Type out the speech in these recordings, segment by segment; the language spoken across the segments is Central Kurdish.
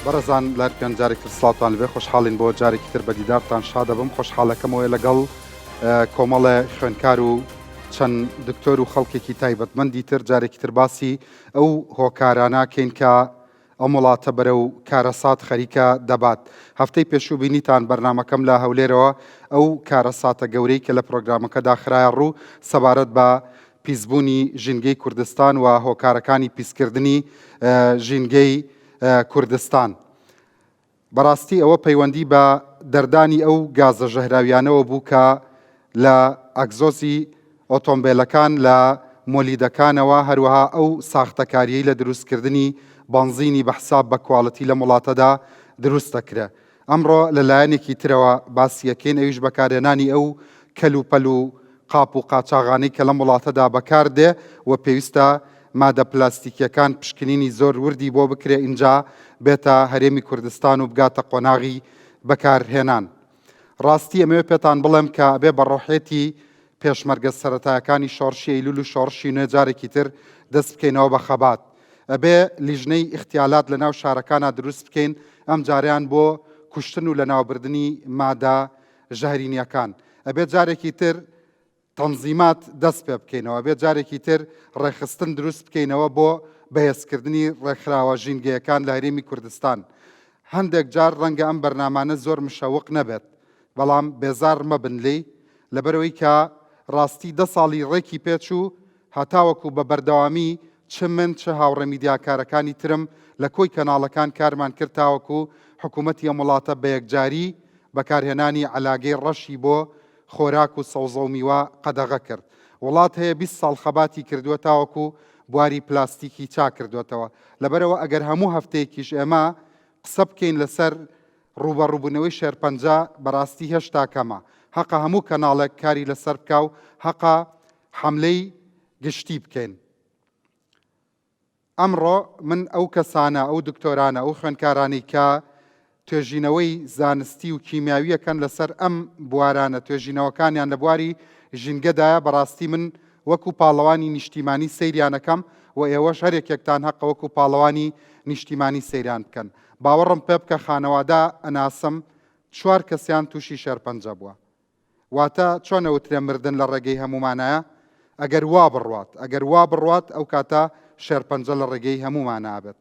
بەڕێزان لارکیان جارێکی تر سڵاوتان لێبێ خۆشحاڵین بۆ جارێکی تر بە دیدارتان شادەبم خۆشحاڵەکەمەوەی لەگەڵ کۆمەڵێ خوێنکار و چەند دکتۆر و خەڵکێکی تایبەتمەندی تر جارێکی تر باسی ئەو هۆکارانە کەین کە ئەم وڵاتە بەرەو کارەسات خەریکە دەبات. هەفتەی پێشوو بینیتان بەرنامەکەم لە هەولێرەوە ئەو کارەساتە گەورەی کە لە پرۆگرامەکەدا خرایە ڕوو سەبارەت بە پیسبوونی ژینگەی کوردستان و هۆکارەکانی پیسکردنی ژینگەی کوردستان. بەڕاستی ئەوە پەیوەندی بە دەردانی ئەو گازە ژەهراویانەوە بوو کە لە ئەگزۆزی ئۆتۆمبێلەکان لە مۆلیدەکانەوە، هەروەها ئەو ساختەکارییەی لە دروستکردنی بەنزینی بە حساب بە کواڵتی لەم وڵاتەدا دروست دەکرێ. ئەمڕۆ لە لایەنێکی ترەوە باسی ئەکەین ئەویش بەکارهێنانی ئەو کەل و پەل و قاپ و قاچاغانەی کە لەم وڵاتەدا بەکار دێ و پێویستە مادە پلاستیکیەکان پشکنینی زۆر وردی بۆ بکرێ ئینجا بێتە هەرێمی کوردستان و بگاتە قۆناغی بەکارهێنان. ڕاستی ئەمەوێ پێتان بڵێم کە ئەبێ بە ڕۆحێتی پێشمەرگە سەرەتایەکانی شۆڕشی ئەیلول و شۆڕشی نوێ جارێکی تر دەست بکەینەوە بە خەبات. ئەبێ لیژنەی ئیختیالات لە ناو شارەکانا دروست بکەین ئەم جارەیان بۆ کوشتن و لەناوبردنی مادە ژەهرینیەکان. ئەبێ جارێکی تر تەنزیمات دەست پێ بکەینەوە، ئەبێ جارێکی تر ڕێکخستن دروست بکەینەوە بۆ بەهێزکردنی ڕێکخراوە ژینگەیەکان لە هەرێمی کوردستان. هەندێک جار ڕەنگە ئەم بەرنامانە زۆر مشەوق نەبێت، بەڵام بێزار مەبن لێی، لەبەرئەوەی کە ڕاستی دە ساڵی ڕێکی پێچوو هەتاوەکو بە بەردەوامی چ من چ هاوڕێ میدیاکارەکانی ترم لە کۆی کەناڵەکان کارمان کرد تاوەکو حکوومەتی ئەم وڵاتە بە یەکجاری بەکارهێنانی عەلاگەی ڕەشی بۆ خۆراک و سەوزە و میوە قەدەغە کرد. وڵات هەیە 20 ساڵ خەباتی کردووە تاوەکو بواری پلاستیکی چاک کردووەتەوە. لەبەرئەوە ئەگەر هەموو هەفتەیەکیش ئێمە قسە بکەین لەسەر ڕووبەڕووبوونەوەی شێرپەنجە بەڕاستی هێشتا کەمە. هەقە هەموو کەناڵێک کاری لەسەر بکا و هەقە حەملەی گشتی بکەین. ئەمڕۆ من ئەو کەسانە، ئەو دکتۆرانە، ئەو خوێندکارانەی کە توێژینەوەی زانستی و کیمیاوییەکەن لەسەر ئەم بوارانە، توێژینەوەکانیان لە بواری ژینگەدایە، بەڕاستی من وەکو پاڵەوانی نیشتیمانی سەیریانەکەم و ئێوەش هەر یەکێکتان هەقە وەکو پاڵەوانی نیشتیمانی سەیران بکەن. باوەڕم پێبکە خانەوادە ئەناسم چوار کەسیان تووشی شێرپەنجە بووە. واتە چۆن ئەوترێ مردن لە ڕێگەی هەموومانایە؟ ئەگەر وا بڕوات، ئەگەر وا بڕوات ئەو کاتە شێرپەنجە لە ڕێگەی هەموومانا ئەبێت.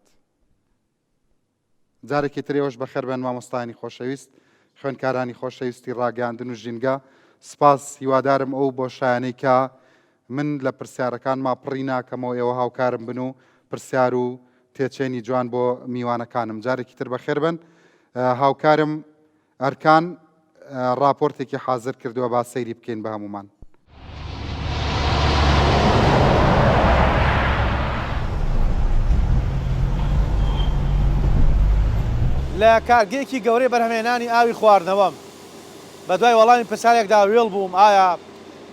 جارێکی تر ئێوەش بەخێر بێن مامۆستایانی خۆشەویست، خوێندکارانی خۆشەویستی ڕاگەیاندن و ژینگە. سپاس، هیوادارم ئەو بۆشایانەی کە من لە پرسیارەکانما پڕی ناکەمەوە ئێوە هاوکارم بن و پرسیار و تێچێنی جوان بۆ میوانەکانم. جارێکی تر بەخێر بن. هاوکارم ئەرکان ڕاپۆرتێکی حازر کردووە با سەیری بکەین بە هەموومان. لە کارگەیەکی گەورەی بەرهەمهێنانی ئاوی خواردنەوەم بەدوای وەڵامی پرسیارێکدا وێڵ بووم، ئایا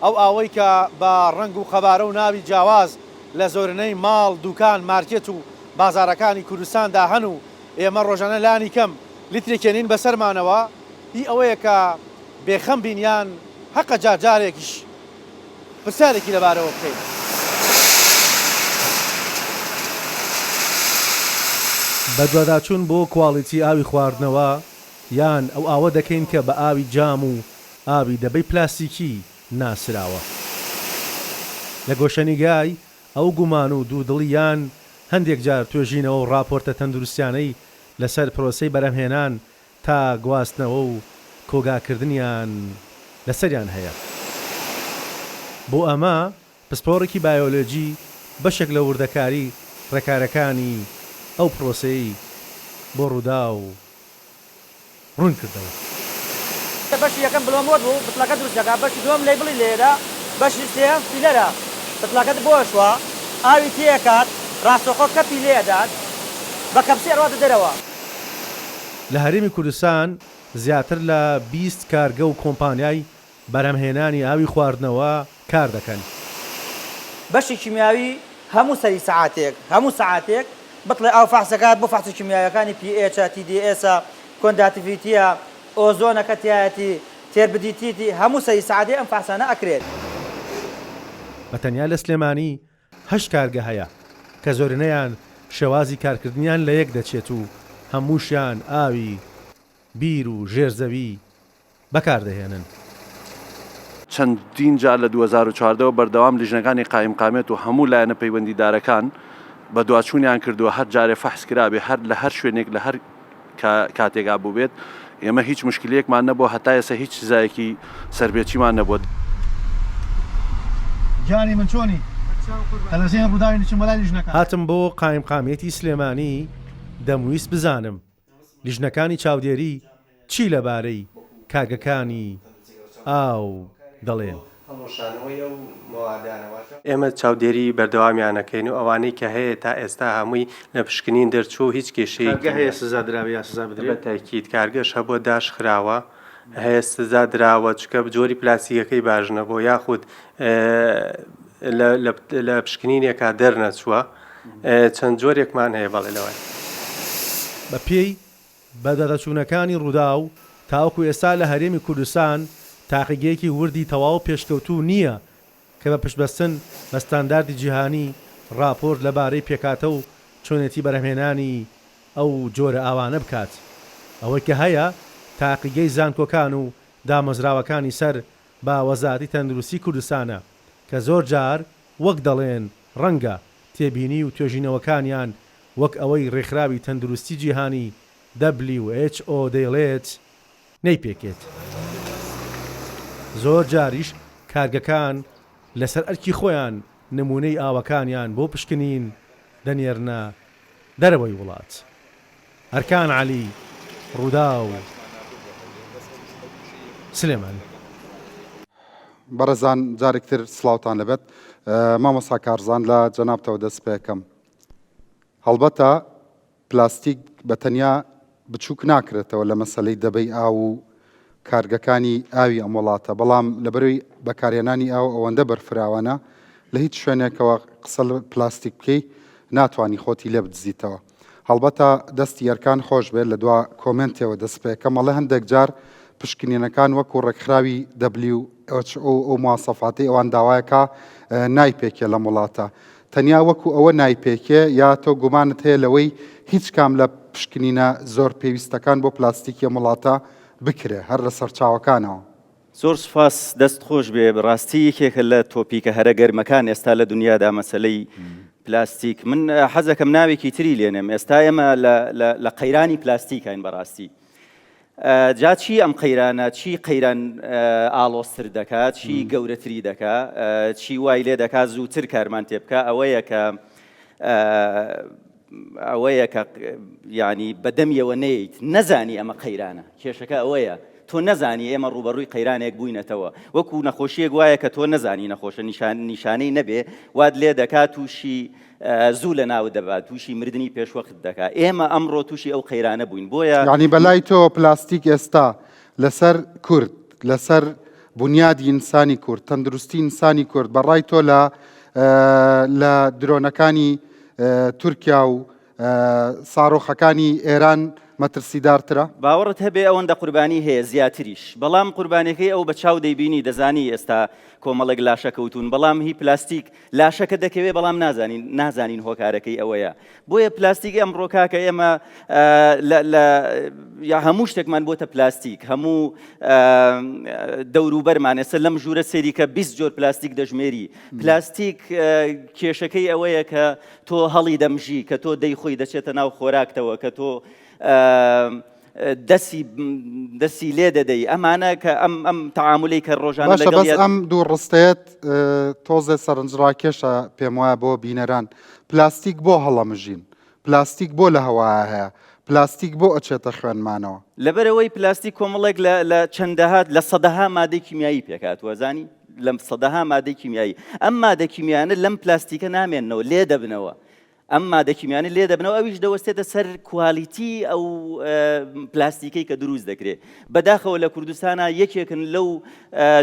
ئەو ئاوەی کە بە ڕەنگ و قەبارە و ناوی جیاواز لە زۆرینەی ماڵ، دوکان، مارکێت و بازاڕەکانی کوردستاندا هەن و ئێمە ڕۆژانە لانی کەم لیترێک هێنین بەسەرمانەوە، هی ئەوەیە کە بێخەم بین یان هەقە جار جارێکیش پرسیارێکی لەبارەوە بکەین. بەدواداچوون بۆ کواڵیتی ئاوی خواردنەوە یان ئەو ئاوە دەکەین کە بە ئاوی جام و ئاوی دەبەی پلاستیکی ناسراوە. لە گۆشەنیگای ئەو گومان و دوودڵی یان هەندێک جار توێژینەوە و ڕاپۆرتە تەندروستیانەی لەسەر پرۆسەی بەرهەمهێنان تا گواستنەوە و کۆگاکردنیان لەسەریان هەیە. بۆ ئەمە پسپۆڕێکی بایۆلۆجی بەشێک لە وردەکاری ڕێکارەکانی ئەو پرۆسەیەی بۆ رووداو ڕوون کردەوە. بەشی یەکەم بلۆمۆر بوو بتڵەکە دروست دەکات، بەشی دووەم لەیبڵی لێیەدا، بەشی سێیەم فیلەرە بتڵەکەت بۆ ئەشوا ئاوی تێئەکات ڕاستەوخۆ کەپی لێئەدات بە کەپسی ئەڕواتە دەرەوە. لە هەرێمی کوردستان زیاتر لە 20 کارگە و کۆمپانیای بەرهەمهێنانی ئاوی خواردنەوە کار دەکەن. بەشی کیمیاوی هەموو سەری سەعاتێک هەموو سەعاتێک بتڵێ ئاو فەحس دەکات بۆ فەحسە کیمیاویەکانی پی ئێچە، تی دی ئێسە، کۆنداتیڤیتیە، ئۆزۆنە کە تیایەتی، تێربدیتیتی، هەموو سەری سەعاتێ ئەم فەحسانە ئەکرێت. بە تەنیا لە سلێمانی هەشت کارگە هەیە کە زۆرینەیان شێوازی کارکردنیان لە یەک دەچێت و هەمووشیان ئاوی بیر و ژێر زەوی بەکاردەهێنن. چەندین جار لە 2014 وە بەردەوام لیژنەکانی قائیمقامیەت و هەموو لایەنە پەیوەندیدارەکان بەدواچوونیان کردووە هەر جارێ فەحس کرابێ هەر لە هەر شوێنێک لە هەر کاتێکا بووبێت ئێمە هیچ مشکلەیەکمان نەبووە هەتا ئێستا هیچ سزایەکی سەرپێچیمان نەبووە. گیانی من چۆنی؟ تەلەفزیۆنی ڕووداوی نچم بەلای لیژنەکان. هاتم بۆ قایمقامیەتی سلێمانی دەمویست بزانم لیژنەکانی چاودێری چی لەبارەی کارگەکانی ئاو دەڵێن؟ ئێمە چاودێری بەردەوامیان ئەکەین و ئەوانەی کە هەیە تا ئێستا هەمووی لە پشکنین دەرچووە و هیچ کێشەیەکی کارگە هەیە سزا درابێ یا سزا بدرێ؟ بە تەئکید کارگەش هەبووە داشخراوە هەیە سزا دراوە چونکە جۆری پلاستیکەکەی باش نەبووە یاخود لە پشکنینێکا دەرنەچووە چەند جۆرێکمان هەیە بەڵێ لەوان. بە پێی بەدواداچوونەکانی رووداو، تاوەکو ئێستا لە هەرێمی کوردستان تاقیگەیەکی وردی تەواو پێشکەوتوو نییە کە بە پشتبەستن بە ستانداردی جیهانی راپۆرت لەبارەی پێکهاتە و چۆنێتی بەرهەمهێنانی ئەو جۆرە ئاوانە بکات. ئەوەی کە هەیە تاقیگەی زانکۆکان و دامەزراوەکانی سەر بە وەزارەتی تەندروستی کوردستانە کە زۆر جار وەک دەڵێن ڕەنگە تێبینی و توێژینەوەکانیان وەک ئەوەی ڕێکخراوی تەندروستی جیهانی WHO دەیڵێت نەیپێکێت. زۆر جاریش کارگەکان لەسەر ئەرکی خۆیان نموونەی ئاوەکانیان بۆ پشکنین دەنێرنە دەرەوەی وڵات. ئەرکان عەلی، رووداو، سلێمانی. بەڕێزان جارێک تر سڵاوتان لەبێت مامۆستا کارزان لە جەنابتەوە دەست پێکەم هەڵبەتە پلاستیک بە تەنیا بچووک ناکرێتەوە لە مەسلەی دەبەی ئاو و کارگەکانی ئاوی ئەم وڵاتە بەڵام لەبەرەوەی بەکارهێنانی ئاو ئەوەندە بەرفراوانە لە هیچ شوێنێکەوە قسە لە پلاستیک بکەی ناتوانی خۆتی لێ بدزیتەوە هەڵبەتە دەستی ئەرکان خۆش بێت لە دوا کۆمێنتێوە دەست پێکەم ئەڵێ هەندێک جار پشکنینەکان وەکو ڕێکخراوی WHO ئەو مواسەفاتەی ئەوان داوایەکە نایپێکێ لەم وڵاتە تەنیا وەکو ئەوە نایپێکێ یا تۆ گومانت هەیە لەوەی هیچ کام لە پشکنینە زۆر پێویستەکان بۆ پلاستیکی ئەم وڵاتە بکرێ هەر لە سەرچاوەکانەوە؟ زۆر سوپاس دەست خۆش بێ بەڕاستی یەکێکە لە topic ە هەرە گەرمەکان ئێستا لە دنیادا مەسەلەی پلاستیک من حەزەکەم ناوێکی تری لێنێم ئێستا ئێمە لە قەیرانی پلاستیکین بەڕاستی جا چی ئەم قەیرانە چی قەیران ئاڵۆزتر دەکات چی گەورەتری دەکا چی وای لێ دەکات زووتر کارمان تێ بکە ئەوەیە کە ئەوەیە کە یانی بەدەمیەوە نەیەیت نەزانی ئەمە قەیرانە کێشەکە ئەوەیە تۆ نەزانی ئێمە ڕووبەڕووی قەیرانێک بووینەتەوە وەکو نەخۆشیەک وایە کە تۆ نەزانی نەخۆشە نیشان نیشانەی نەبێ وات لێ دەکات تووشی زوو لە ناوت دەبات تووشی مردنی پێشوەخت دەکات ئێمە ئەمڕۆ تووشی ئەو قەیرانە بووین بۆیە یعنی بەلای تۆ پلاستیک ئێستا لەسەر کورد لەسەر بونیادی ئینسانی کورد تەندروستی ئینسانی کورد بەڕای تۆ لە لە درۆنەکانی تورکیا و ساڕۆخەکانی ئێران مەترسیدارترە؟ باوەڕت هەبێ ئەوەندە قوربانی هەیە زیاتریش بەڵام قوربانیەکەی ئەو بە چاو دەیبینی دەزانی ئێستا کۆمەڵێک لاشە کەوتون بەڵام هی پلاستیک لاشەکە دەکەوێ بەڵام نازانین نازانین هۆکارەکەی ئەوەیە بۆیە پلاستیک ئەمڕۆ کاکە ئێمە لە یا هەموو شتێکمان بۆتە پلاستیک هەموو دەوروبەرمان ئێستا لەم ژوورە سێری کە 20 جۆر پلاستیک دەژمێری پلاستیک کێشەکەی ئەوەیە کە تۆ هەڵی دەمژی کە تۆ دەیخۆی دەچێتە ناو خۆراکتەوە کە تۆ دەسی دەسی لێ دەدەی ئەمانە کە ئەم ئەم تەعامولەی کە ڕۆژانە باشە لەگەڵ بەس ئەم دوو ڕستەیەت تۆزێ سەرنجڕاکێشە پێم وایە بۆ بینەران پلاستیک بۆ هەڵەمژین پلاستیک بۆ لە هەوایە هەیە پلاستیک بۆ ئەچێتە خوێنمانەوە؟ لەبەرئەوەی پلاستیک کۆمەڵێک لە لە چەندەها لە سەدەها مادەی کیمیایی پێکهاتووە زانی لە سەدەها مادەی کیمیایی ئەم مادە کیمیانە لەم پلاستیکە نامێننەوە لێ دەبنەوە ئەم مادە کیمیانە لێ دەبنەوە ئەویش دەوەستێتە سەر quality ئەو پلاستیکەی کە دروست دەکرێت بەداخەوە لە کوردستانە یەکێکن لەو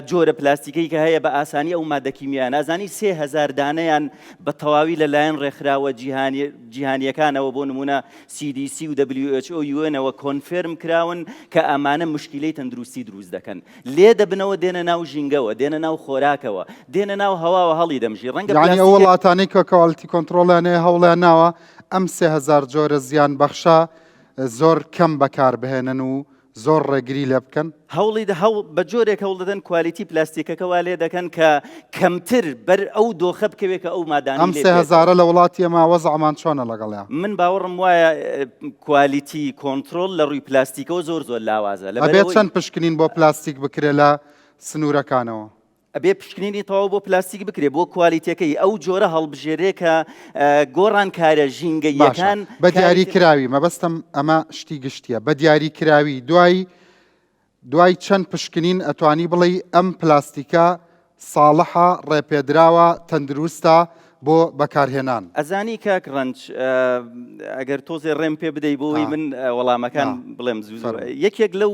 جۆرە پلاستیکەی کە هەیە بە ئاسانی ئەو مادە کیمیانە ئەزانی 3000 دانەیان بە تەواوی لەلایەن ڕێکخراوە جیهانیەکانەوە بۆ نمونە CDC و WHO UN ەوە confirm کراون کە ئەمانە مشکلەی تەندروستی دروست دەکەن لێ دەبنەوە دێنە ناو ژینگەوە، دێنە ناو خۆراکەوە، دێنە ناو هەواوە هەڵی دەمژی، ڕەنگە یانی ئەو پلاستیکێک. وڵاتانەی کە quality control یان هەیە هەوڵیان ناوە ئەم 3000 جۆرە زیان بەخشە. زۆر کەم بەکار بهێنن و زۆر ڕێگری لێ بکەن؟ هەوڵی هەوڵ بە جۆرێک هەوڵ دەدەن quality پلاستیکەکە وا لێ دەکەن کە کەمتر بەر ئەو دۆخە بکەوێت کە ئەو مادانەی ئەم لێ سێ بێتەوە. هەزارە لە وڵاتی ئێمە وەزعمان چۆنە لەگەڵیا؟ من باوەڕم وایە quality control لە ڕووی پلاستیکەوە زۆر زۆر لاوازە ئەبێ لەبەرئەوەی. چەند پشکنین بۆ پلاستیک بکرێ لە سنوورەکانەوە؟ ئەبێ پشکنینی تەواو بۆ پلاستیک بکرێ بۆ quality ەکەی ئەو جۆرە هەڵبژێرێ کە گۆڕانکارە باشە ژینگەییەکان بە دیاری کاری تر کراوی مەبەستم ئەمە شتی گشتیە بە دیاری کراوی دوای دوای چەند پشکنین ئەتوانی بڵێی ئەم پلاستیکە ساڵحە ڕێپێدراوە تەندروستە بۆ بەکارهێنان؟ ئەزانی کاک ڕەنج ئەگەر تۆزێ ڕێم پێ بدەی بۆ ئەوەی من وەڵامەکان بڵێم زوو زوو یەکێک لەو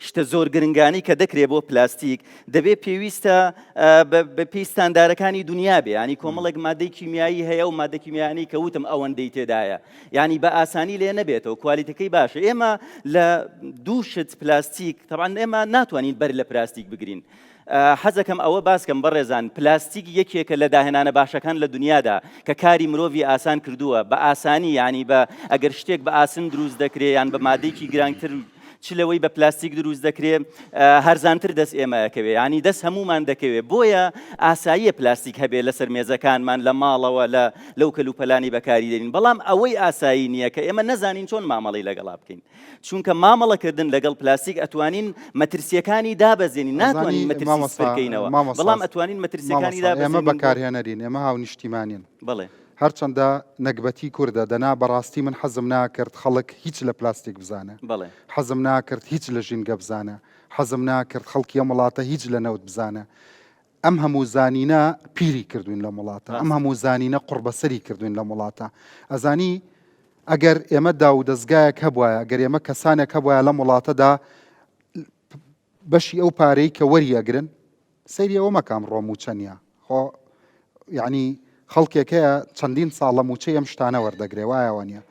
شتە زۆر گرنگانەی کە دەکرێ بۆ پلاستیک دەبێ پێویستە بە پێی ستاندارەکانی دنیا بێ ینی کۆمەڵێک مادەی کیمیایی هەیە و مادە کیمیانی کە وتم ئەوەندەی تێدایە ینی بە ئاسانی لێ نەبێتەوە quality ەکەی باشە ئێمە لە دوو شت پلاستیک تەبعەن ئێمە ناتوانین بەر لە پلاستیک بگرین حەزەکەم ئەوە باسکەم بەڕێزان پلاستیک یەکێکە لە داهێنانە باشەکان لە دنیادا کە کاری مرۆڤی ئاسان کردووە بە ئاسانی یانی بە ئەگەر شتێک بە ئاسن دروست دەکرێ یان بە مادەیەکی گرانتر چ لەوەی بە پلاستیک دروست دەکرێ هەرزانتر دەست ئێمە ئەکەوێ ینی دەست هەمومان دەکەوێ بۆیە ئاساییە پلاستیک هەبێ لەسەر مێزەکانمان لە ماڵەوە لە لەو کەلوپەلانی بەکاری دێنین بەڵام ئەوەی ئاسایی نییە کە ئێمە نەزانین چۆن مامەڵەی لەگەڵا بکەین چونکە مامەڵە کردن لەگەڵ پلاستیک ئەتوانین مەترسیەکانی دابەزێنین ناتوانین ئەزانی مەترسی مامۆستا سفر کەینەوە مامۆستا بەڵام ئەتوانین مەترسیەکانی مامۆستا ئێمە دابەزێنین بۆ بەکارهێنەرین ئێمە هاونیشتیمانین بەڵێ. هەرچەندە نەگبەتی کوردە دەنا بەڕاستی من حەزم ناکرد خەڵک هیچ لە پلاستیک بزانێ بەڵێ. حەزم ناکرد هیچ لە ژینگە بزانێ حەزم ناکرد خەڵکی ئەم وڵاتە هیچ لە نەوت بزانێ ئەم هەموو زانینە پیری کردوین لەم وڵاتە ئەم ڕاستە. هەموو زانینە قوڕبەسەری کردوین لەم وڵاتە ئەزانی ئەگەر ئێمە داو و دەزگایەک هەبوایە ئەگەر ئێمە کەسانێک هەبوایە لەم وڵاتەدا بەشی ئەو پارەی کە وەری ئەگرن سەیری ئەوە مەکە ئەمڕۆ مووچە نییە خۆ یعنی خەڵکێک هەیە چەندین ساڵە مووچەی ئەم شتانە وەردەگرێ وایە وانە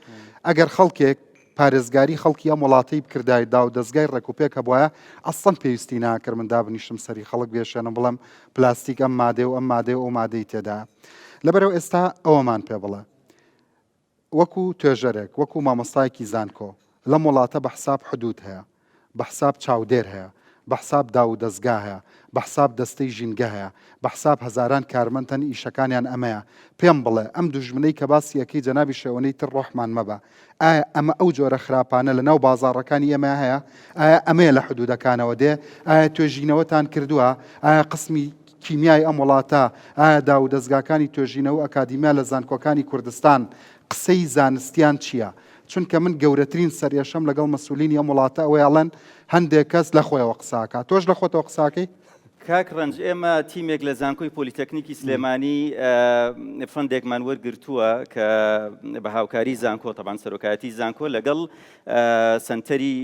ئەگەر خەڵکێک پارێزگاری خەڵکی ئەم وڵاتەی بکردای دا و دەستگای ڕێکوپێک هەبواە ئەسڵەن پێویستی ناکرد من دابنیشم سەری خەڵک بێشێنم بڵێم پلاستیک ئەم مادەی و ئەم مادەی و ئەو مادەی تێدا لەبەرەوە ئێستا ئەوەمان پێ بڵێ وەکو توێژەرێک، وەکو مامۆستایەکی زانکۆ، لەم وڵاتە بە حساب حدود هەیە، بە حساب چاودێر هەیە، بە حساب داو و دەزگا هەیە، بە حساب دەستەی ژینگە هەیە، بە حساب هەزاران کارمەند هەن ئیشەکانیان ئەمەیە، پێم بڵێ ئەم دوژمنەی کە باسی ئەکەی جەنابی شێوەنەی تر ڕۆحمان مەبە، ئایا ئەمە ئەو جۆرە خراپانە لە ناو بازاڕەکانی ئێمە هەیە؟ ئایا ئەمەیە لە حدودەکانەوە دێ؟ ئایا توێژینەوەتان کردووە؟ ئایا قسمی کیمیای ئەم وڵاتە، ئایا داوودەزگاکانی توێژینەوە و ئەکادیمیا لە زانکۆکانی کوردستان قسەی زانستیان چییە؟ چونکە من گەورەترین سەرئێشەم لەگەڵ مەسولینی ئەم وڵاتە ئەوەیە ئەڵێن هەندێک کەس لە خۆیەوە قسە ئەکات. تۆش لە خۆتەوە قسە ئەکەی؟ کاک ڕەنج ئێمە تیمێک لە زانکۆی پۆلیتەکنیکی سلێمانی fund ێکمان وەرگرتووە کە بە هاوکاری زانکۆ تەبان سەرۆکایەتی زانکۆ لەگەڵ سەنتەری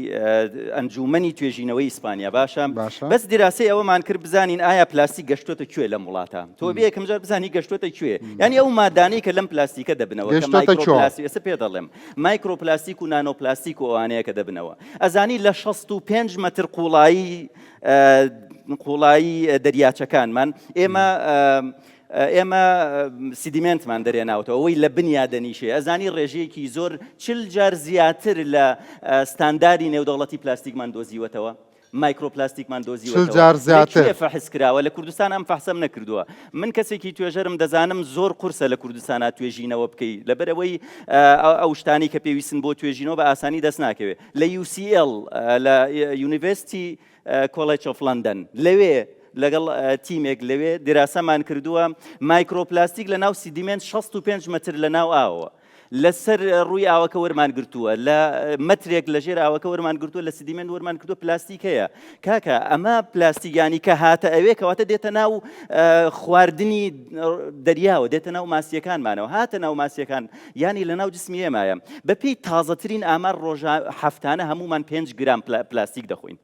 ئەنجومەنی توێژینەوەی ئیسپانیا باشە بەس دیراسەی ئەوەمان کرد بزانین ئایا پلاستیک گەشتۆتە کوێ لەم وڵاتە تۆ بێ یەکەم جار بزانی گەشتۆتە کوێ یعنی ئەو مادانەی کە لەم پلاستیکە دەبنەوە کە مایکرۆپلاستیک ئێستا پێ دەڵێم مایکرۆپلاستیک و نانۆپلاستیک و ئەوانەیە کە دەبنەوە ئەزانی لە 65 مەتر قوڵایی قوڵایی دەریاچەکانمان ئێمە ئێمە sediment مان دەرێناوتەوە ئەوەی لە بنیا دەنیشێ ئەزانی ڕێژەیەکی زۆر چل جار زیاتر لە ستانداری نێودەوڵەتی پلاستیکمان دۆزیوەتەوە مایکرۆپلاستیکمان دۆزیوەتەوە جار زیاتر فەحس کراوە لە کوردستان ئەم فەحسەم نەکردووە من کەسێکی توێژەرم دەزانم زۆر قورسە لە کوردستانە توێژینەوە بکەی لەبەرەوەی ئەو شتانی کە پێویستن بۆ توێژینەوە بە ئاسانی دەست ناکەوێت لە UCL لە University College of London لەوێ لەگەڵ تیمێک لەوێ دیراسەمان کردووە مایکرۆپلاستیک لە ناو sediment 65 مەتر لە ناو ئاوە لەسەر ڕووی ئاوەکە وەرمان گرتووە لە مەترێک لە ژێر ئاوەکە وەرمان گرتووە لە sediment وەرمان کردووە پلاستیک هەیە کاکە ئەمە پلاستیگانی کە هاتە ئەوێ کەواتە دێتە ناو خواردنی دەریاوە دێتە ناو ماسیەکانمانەوە هاتە ناو ماسیەکان یانی لە ناو جسمی ئێمایە بەپێی تازەترین ئامار ڕۆژە هەفتانە هەمومان 5 گرام پلاستیک دەخۆین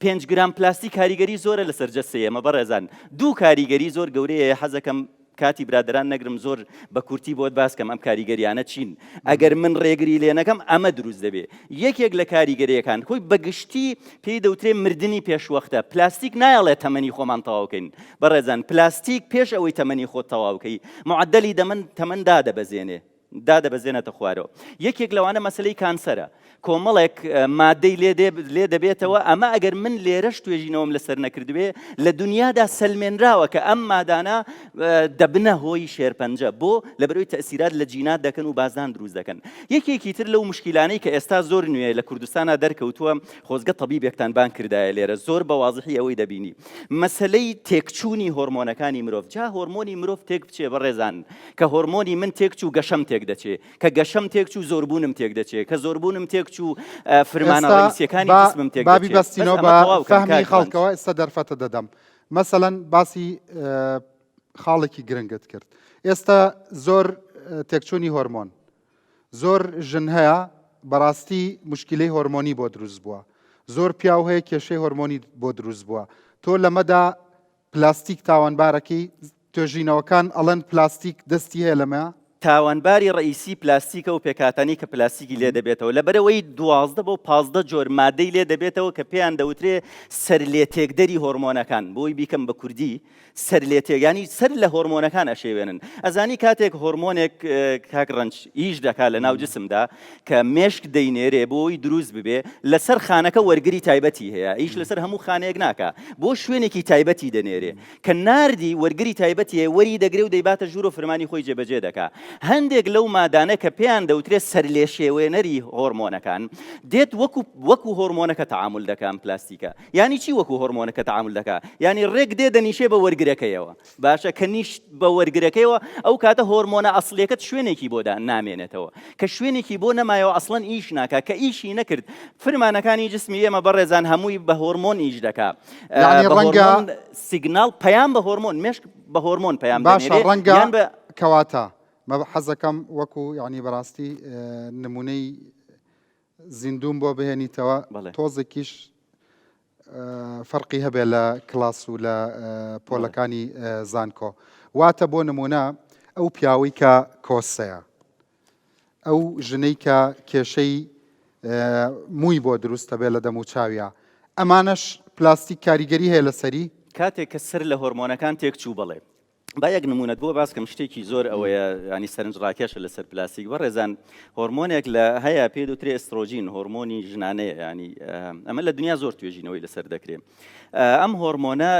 پێنج گرام پلاستیک کاریگەری زۆرە لەسەر جەستەی ئێمە بەڕێزان دوو کاریگەری زۆر گەورەیە حەزەکەم کاتی برادران نەگرم زۆر بە کورتی بۆت باسکەم ئەم کاریگەریانە چین ئەگەر من ڕێگری لێ نەکەم ئەمە دروست دەبێ یەکێک لە کاریگەریەکان خۆی بەگشتی پێی دەوترێ مردنی پێشوەختە پلاستیک نایەڵێ تەمەنی خۆمان تەواوکەین بەڕێزان پلاستیک پێش ئەوەی تەمەنی خۆت تەواوکەی معدلی دەمن تەمەن دادەبەزێنێ. دادەبەزێنێتە خوارەوە. یەکێک لەوانە مەسەلەی کانسەرە. کۆمەڵێک مادەی لێ دێ لێ دەبێتەوە، ئەمە ئەگەر من لێرەش توێژینەوەم لەسەر نەکردبێ، لە دونیادا سەلمێنراوە کە ئەم مادانە دەبنە هۆی شێرپەنجە. بۆ؟ لەبەرئەوەی تەئسیرات لە جینات دەکەن و بازدان دروست دەکەن. یەکێکی تر لەو موشکیلانەی کە ئێستا زۆر نوێ لە کوردستانا دەرکەوتووە، خۆزگە تەبیبێکتان بانگ کردایە لێرە زۆر بە وازحی ئەوەی دەبینی. مەسەلەی تێکچوونی هۆرمۆنەکانی مرۆڤ. جا هۆرمۆنی مرۆڤ تێک بچێ بەڕێزان، کە هۆرمۆنی من تێکچوو گەشەم تێک دەچێ، کە گەشەم تێکچوو زۆربوونم تێک دەچێ، کە زۆربوونم تێکچوو فرمانە ئێستا ڕەئیسیەکانی با جسمم تێک با دەچێ. بەس بیبەستینەوە ئەمە بە تەواو کەم فەهمی کاک ڕەنج. خەڵکەوە ئێستا دەرفەتە دەدەم مەسەلەن باسی خاڵێکی گرنگت کرد ئێستا زۆر تێکچوونی هۆرمۆن زۆر ژن هەیە بەڕاستی مشکلەی هۆرمۆنی بۆ دروست بووە زۆر پیاو هەیە کێشەی هۆرمۆنی بۆ دروست بووە تۆ لەمەدا پلاستیک تاوانبارەکەی توێژینەوەکان ئەڵێن پلاستیک دەستی هەیە لەمە؟ تاوانباری ڕەئیسی پلاستیکە و پێکهاتانەی کە پلاستیکی لێ دەبێتەوە، لەبەرئەوەی 12 بۆ 15 جۆر مادەی لێ دەبێتەوە کە پێیان دەوترێ سەرلێتێکدەری هۆرمۆنەکان، بۆی بیکەم بە کوردی سەرلێتێک یانی سەر لە هۆرمۆنەکان ئەشێوێنن. ئەزانی کاتێک هۆرمۆنێک کاک ڕەنج ئیش دەکا لە ناو جسمدا کە مێشک دەینێرێ بۆی دروست ببێ لەسەر خانەکە وەرگری تایبەتی هەیە ئیش لەسەر هەموو خانەیەک ناکا بۆ شوێنێکی تایبەتی دەنێرێ کە ناردی وەرگری تایبەتی هەیە وەری دەگرێ و دەیباتە ژوورۆ فرمانی خۆی جێبەجێ دەکا هەندێک لەو مادانە کە پێیان دەوترێ سەرلێشێوێنەری هۆرمۆنەکان دێت وەکو وەکو هۆرمۆنەکە تەعامول دەکا ئەم پلاستیکە یانی چی وەکو هۆرمۆنەکە تەعامول دەکا یانی ڕێک دێ دەنیشێ بە وەرگرەکەیەوە باشە کە نیشت بە وەرگرەکەیەوە ئەو کاتە هۆرمۆنە ئەسڵیەکەت شوێنێکی بۆ نامێنێتەوە کە شوێنێکی بۆ نەمایەوە ئەسڵەن ئیش ناکا کە ئیشی نەکرد فرمانەکانی جسمی ئێمە بەڕێزان هەمووی بە هۆرمۆن ئیش دەکا یعنی بە ڕەنگە هۆرمۆن سیگناڵ پەیام بە هۆرمۆن مێشک بە هۆرمۆن پەیام باشە دەنێرێ ڕەنگە یان بە کەواتە مە حەزەکەم وەکو یعنی بەڕاستی نمونەی زیندووم بۆ بهێنیتەوە بەڵێ. تۆزێکیش فەرقی هەبێ لە کلاس و لە پۆلەکانی زانکۆ واتە بۆ نمونە ئەو پیاوەی کە کۆسەیە ئەو ژنەی کە کێشەی مووی بۆ دروستە بێ لە دەم و چاویا ئەمانەش پلاستیک کاریگەری هەیە لەسەری کاتێک کە سەر لە هۆرمۆنەکان تێکچوو بەڵێ با یەک نمونەت بۆ باس کەم شتێکی زۆر ئەوەیە ینی سەرنج ڕاکێشە لەسەر پلاستیک بەڕێزان هۆرمۆنێک لە هەیە پێ دوترێ ئێسترۆجین هۆرمۆنی ژنانەیە ینی ئەمە لە دنیا زۆر توێژینەوەی لەسەر دەکرێت ئەم هۆرمۆنە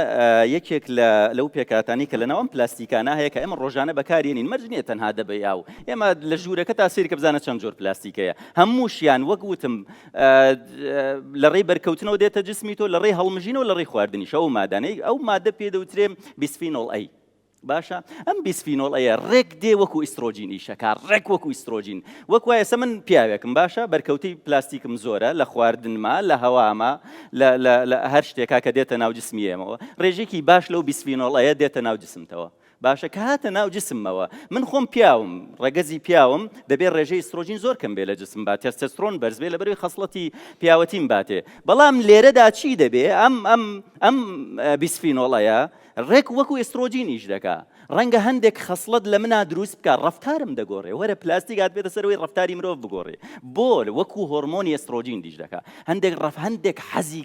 یەکێک لە لەو پێکاتانی کە لەناو ئەم پلاستیکانە هەیە کە ئێمە ڕۆژانە بەکارێنین مەرج نییە تەنها دەبەی ئاو ئێمە لە ژوورەکە تا سیرکە بزانە چەند جۆر پلاستیکەیە هەمووشیان وەک وتم لە ڕێی بەرکەوتنەوە دێتە جسمی تۆ لە ڕێی هەڵمژینەوە لە ڕێی خواردنیشەوە ئەو مادانەی ئەو مادە پێ دەوترێ بیسفینۆڵ ئەی باشە ئەم بیسفینۆڵ ئەیە ڕێک دێ وەکو ئیسترۆجین ئیشەکە ڕێک وەکو ئیسترۆجین وەک وایە ئێستا من پیاوێکم باشە بەرکەوتەی پلاستیکم زۆرە لە خواردنما لە هەواما لە لە هەر شتێکا کە دێتە ناو جسمی ئێمەوە ڕێژێکی باش لەو بیسفینۆڵ ئەیە دێتە ناو جسمتەوە باشە کە هاتە ناو جسممەوە من خۆم پیاوم ڕەگەزی پیاوم دەبێ ڕێژەی ئیسترۆجین زۆر کەم بێ لە جسم با تێستێسترۆن بەرز بێ لەبەرەوەی خەسڵەتی پیاوەتیم باتێ بەڵام لێرەدا چی دەبێ ئەم ئەم ئەم بیسفینۆڵەیە ڕێک وەکو ئێسترۆجین ئیش دەکا ڕەنگە هەندێک خەسڵەت لە منا دروست بکا ڕەفتارم دەگۆڕێ وەرە پلاستیک هاتبێتە سەرەوەی ڕەفتاری مرۆڤ بگۆڕێ بۆ وەکو هۆرمۆنی ئێسترۆجین دیش دەکا هەندێک ڕەف هەندێک حەزی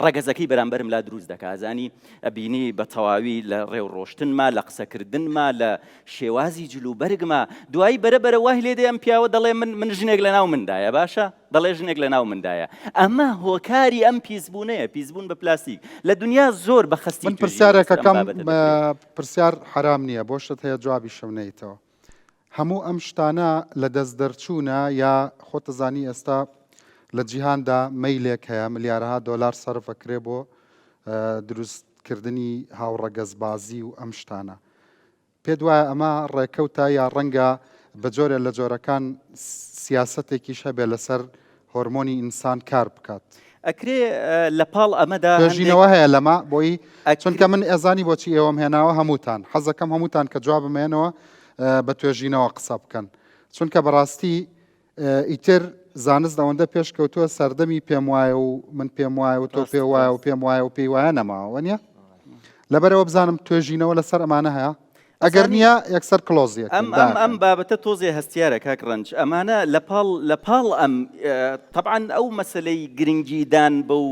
ڕەگەزەکەی بەرامبەرم لا دروست دەکا زانی ئەبینی بە تەواوی لە ڕێو ڕۆشتنما لە قسەکردنما لە شێوازی جلوبەرگما دوایی بەرە بەرە وای لێ دێ ئەم پیاوە دەڵێ من من ژنێک لە ناو مندایە باشە دەڵێ ژنێک لە ناو مندایە ئەمە هۆکاری ئەم پیسبوونەیە پیسبوون بە پلاستیک لە دنیا زۆر بە خەستی من توێژینەوە لەسەر ئەم پرسیارێکەکەم بابەتە دەکرێت. پرسیار حەرام نییە بۆ شت هەیە جوابیشم نەیتەوە هەموو ئەم شتانە لە دەست دەرچوونە یا خۆتەزانی ئێستا لە جیهاندا مەیلێک هەیە ملیارەها دۆلار سەرف ئەکرێ بۆ دروستکردنی هاوڕەگەزبازی و ئەم شتانە پێت وایە ئەمە ڕێکەوتە یا ڕەنگە بە جۆرێ لە جۆرەکان سیاسەتێکیش هەبێ لەسەر هۆرمۆنی ئینسان کار بکات؟ ئەکرێ لە پاڵ ئەمەدا هەندێک توێژینەوە هەیە لەمە بۆی چونکە ئەکرێ من ئێزانی بۆچی ئێوەم هێناوە هەمووتان حەزەکەم هەمووتان کە جوابم هێنەوە بە توێژینەوە قسە بکەن چونکە بەڕاستی ئیتر زانست ئەوەندە پێشکەوتووە سەردەمی پێم وایە و من پێم وایە و تۆ ڕاست پێ وایە و ڕاست پێم وایە و پێی وایە نەماوە نیە لەبەرەوە بزانم توێژینەوە لەسەر ئەمانە هەیە؟ ئەگەر نییە یەکسەر close ی ئەم ئەم ئەم بابەتە تۆزێ هەستیارە کاک ڕەنج ئەمانە لە پاڵ لە پاڵ ئەم تەبعەن ئەو مەسەلەی گرنگی دان بەو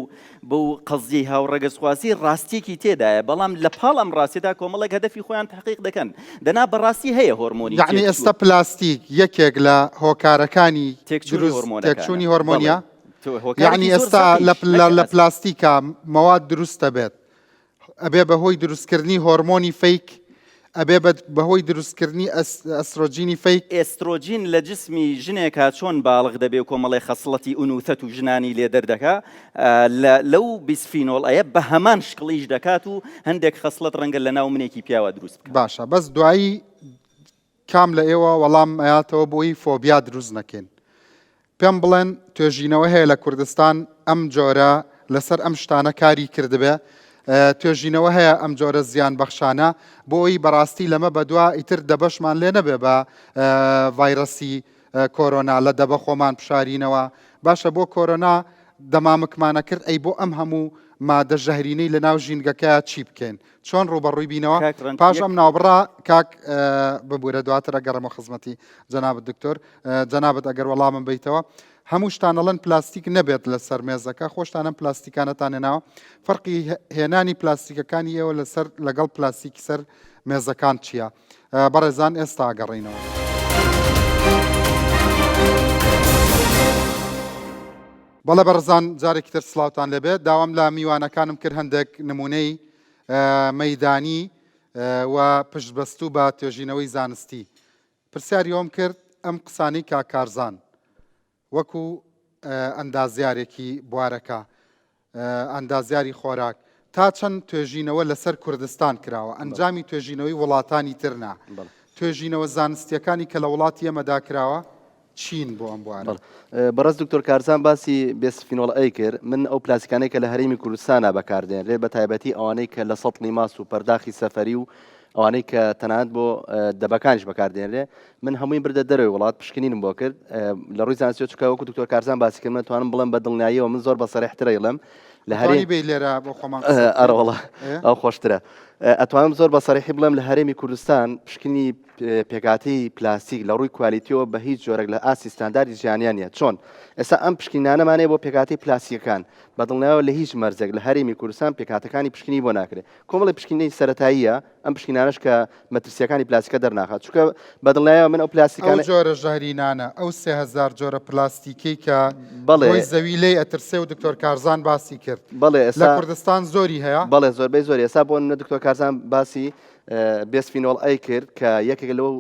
بەو قەزیەی هاوڕەگەزخوازی ڕاستیەکی تێدایە بەڵام لە پاڵ ئەم ڕاستیدا کۆمەڵێک هەدەفی خۆیان تحقیق دەکەن دەنا بەڕاستی هەیە هۆرمۆنی یعنی ئێستا پلاستیک یەکێک لە هۆکارەکانی تێکچوونی هۆرمۆنەکانە تێکچوونی هۆرمۆنیە یعنی ئێستا لە پلاستیکا مەواد دروستە بێت ئەبێ بە هۆی دروستکردنی هۆرمۆنی fake، ئەبێ بە بە هۆی دروستکردنی ئەسترۆجینی fake. ئێسترۆجین لە جسمی ژنێکا چۆن باڵغ دەبێ و کۆمەڵێ خەسڵەتی ئونوثەت و ژنانی لێ دەردەکا لە لەو بیسفینۆڵ ئەیە بە هەمان شکڵ ئیش دەکات و هەندێک خەسڵەت ڕەنگە لە ناو منێکی پیاوا دروست بکا. باشە بەس دوایی کام لە ئێوە وەڵام ئەیاتەوە بۆی فۆبیا دروست نەکەین پێم بڵێن توێژینەوە هەیە لە کوردستان ئەم جۆرە لەسەر ئەم شتانە کاری کردبێ توێژینەوە هەیە ئەم جۆرە زیان بەخشانە بۆ ئەوی بەڕاستی لەمە بەدوا ئیتر دەبەشمان لێ نەبێ بە ڤایرەسی کۆرۆنا لە دەبە خۆمان بشارینەوە باشە بۆ کۆرۆنا دەمامکمانە کرد ئەی بۆ ئەم هەموو مادە ژەهرینەی لە ناو ژینگەکە چی بکەین چۆن ڕووبەڕووی بینەوە کاک ڕەنج پاش یەک ئەم ناوبڕە کاک ببورە دواتر ئەگەڕێمەوە خزمەتی جەنابت دکتۆر جەنابت ئەگەر وەڵامم بیتەوە هەموو شتان ئەڵێن پلاستیک نەبێت لەسەر مێزەکە خۆشتان ئەم پلاستیکانەتان هێناوە فەرقی هێنانی پلاستیکەکانی ئێوە لەسەر لەگەڵ پلاستیکی سەر مێزەکان چییە؟ بەڕێزان ئێستا گەڕینەوە. بەڵێ بەڕێزان جارێکی تر سڵاوتان لێبێت داوام لە میوانەکانم کرد هەندێک نمونەی مەیدانی و پشتبەستوو بە توێژینەوەی زانستی پرسیاری ئەوم کرد ئەم قسانەی کاک کارزان وەکو ئەندازیارێکی بوارەکە ئەندازیاری خۆراک تا چەند توێژینەوە لەسەر کوردستان کراوە ئەنجامی توێژینەوەی وڵاتانی تر نا توێژینەوە زانستیەکانی کە لە وڵاتی ئێمەدا کراوە چین بۆ ئەم بوارە؟ بەڕێز دکتۆر کارزان باسی بێسفینۆڵ ئەی کرد، من ئەو پلاستیکانەی کە لە هەرێمی کوردستانا بەکاردێنرێت بە تایبەتی ئەوانەی کە لە سەتڵی ماست و پەرداخی سەفەری و ئەوانەی کە تەنانەت بۆ دەبەکانیش بەکاردێنرێ من هەمووی بردە دەرەوەی وڵات پشکنینم بۆ کرد لە ڕووی زانستیەوە چونکە وەکو دکتۆر کارزان باسی کرد من توانم بڵێم بە دڵنیاییەوە من زۆر بە سەرێحترە ئەیڵێم لە هەرێ توانی بێی لێرە بۆ خۆمان قسە بکەین؟ ئەرەوەڵا ئەو خۆشترە ئەتوانم زۆر بە سەریحی بڵێم لە هەرێمی کوردستان پشکنینی پێکهاتەی پلاستیک لە ڕووی کوالیتیەوە بە هیچ جۆرێک لە ئاستی ستانداردی جیهانیا نییە چۆن ئێستا ئەم پشکنینانەمان هەیە بۆ پێکهاتەی پلاستیکەکان بە دڵنیایەوە لە هیچ مەرجێک لە هەرێمی کوردستان پێکهاتەکانی پشکنینی بۆ ناکرێت کۆمەڵی پشکنینی سەرەتاییە ئەم پشکنینانەش کە مەترسیەکانی پلاستیکە دەرناخات چونکە بە دڵنیایەوە من ئەو ئەو پلاستیکانە جۆرە ژەهرینانە ئەو 3000 جۆرە پلاستیکەی کە بەڵێ ڕۆی زەوی لێی ئەترسێ و دکتۆر کارزان باسی کرد بەڵێ لە ئێستا کوردستان زۆری هەیە بەڵێ زۆربەی زۆری ئێستا بۆ نمونە دکتۆر کارزان باسی بێسفینۆڵ ئەی کرد کە یەکێک لەو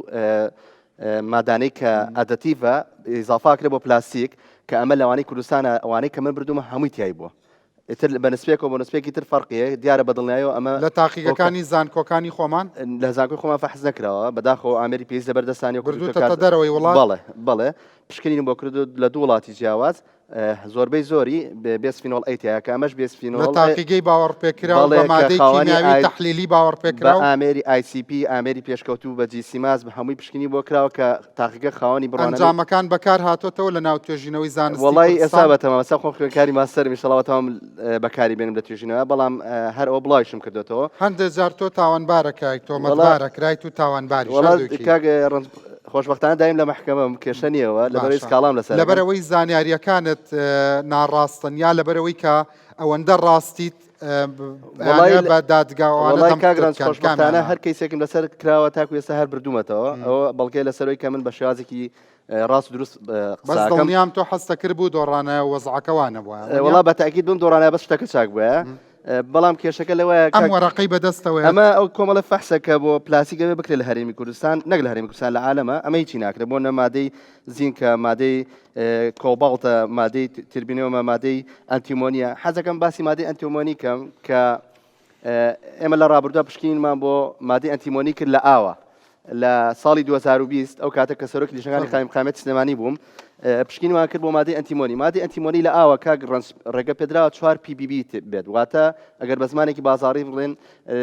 مادانەی کە additive ە ئیزافا کرێ بۆ پلاستیک کە ئەمە لەوانەی کوردستانە ئەوانەی کە من بردومە هەمووی تای بووە ئیتر بە نسبێکەوە بۆ نسبێکی تر فەرقیە دیارە بە دڵنیایەوە ئەمە لە تاقیگەکانی زانکۆکانی خۆمان لە زانکۆی خۆمان فەحس نەکراوە بەداخەوە ئامێری پێویست لەبەر دەستانی بردووتەتە دەرەوەی وڵات بەڵێ بەڵێ پشکنینم بۆ کرد لە دوو وڵاتی جیاواز زۆربەی زۆری بێسفینۆڵ ئەی تیایە کە ئەمەش بێسفینۆڵ لە تاقیگەی باوەڕپێکراو بە مادەی کیمیاوی تەحلیلی باوەڕپێکراو بە ئامێری ICP ئامێری پێشکەوتوو بە GC mass بە هەمووی پشکنی بۆ کراوە کە تاقیگە خاوەنی بڕوانامەی ئەنجامەکان بەکار هاتۆتەوە لە ناو توێژینەوەی زانستی وەڵای ئێستا کوردستان؟ بەتەمام ئێستا خۆم خوێندکاری ماستەرم ئیشەڵا بەتەمام بەکاری بێنم لە توێژینەوە بەڵام هەر ئەوە بڵاویشم کردۆتەوە. هەندێ جار تۆ تاوانبارەکرایت تۆمەتبارەکرایت و تاوانباریش وەڵا هەردووکی. کاک ڕەنج خۆشبەختانە دایم لە مەحکەمەم کێشە نییەوە لەبەرەوەی باشە سکاڵام لەسەر ئەکەن. لەبەرئەوەی زانیارییەکانت ناڕاستن یا لەبەرئەوەی کە ئەوەندە ڕاستیت وەڵای ئەیانەوێ بە دادگا ئەوانە وەڵای دەم کاک قوتت ڕەنج بکەن خۆشبەختانە کامیانە؟ هەر کەیسێکم لەسەر کراوە تاکو ئێستا هەر بردوومەتەوە ئەوە بەڵگەیە لەسەرەوەی کە من بە شێوازێکی ڕاست و دروست بەس قسە ئەکەم. دڵنیام تۆ حەزتەکرد بوو دۆڕانایە و وەزعەکە وا نەبوایە وەنیە؟ وەڵا بە تەئکید بم دۆڕانایە بەس شتەکە چاک بوایە بەڵام کێشەکە لەوەیە ئەم کاک وەرەقەی بەدەستەوەیە ئەمە ئەو کۆمەڵە فەحسە کە بۆ پلاستیک ئەبێ بکرێت لە هەرێمی کوردستان نەک لە هەرێمی کوردستان لە عالەمە ئەمە هیچی ناکرێت بۆ نە مادەی زینکە مادەی کۆباڵتە مادەی تربینۆمە مادەی ئەنتیمۆنیە حەزەکەم باسی مادەی ئەنتیمۆنی کەم کە ئێمە لە ڕابردووە پشکنینمان بۆ مادەی ئەنتیمۆنی کرد لە ئاوە لە ساڵی 2020 ئەو کاتە کە سەرۆکی لیژنەکانی قایمقامیەتی سلێمانی بووم پشکنینمان کرد بۆ مادەی ئەنتیمۆنی مادەی ئەنتیمۆنی لە ئاوە کاک ڕەنج ڕێگە پێدراوە 4 ppb بێت واتە ئەگەر بە زمانێکی بازاڕی بڵێن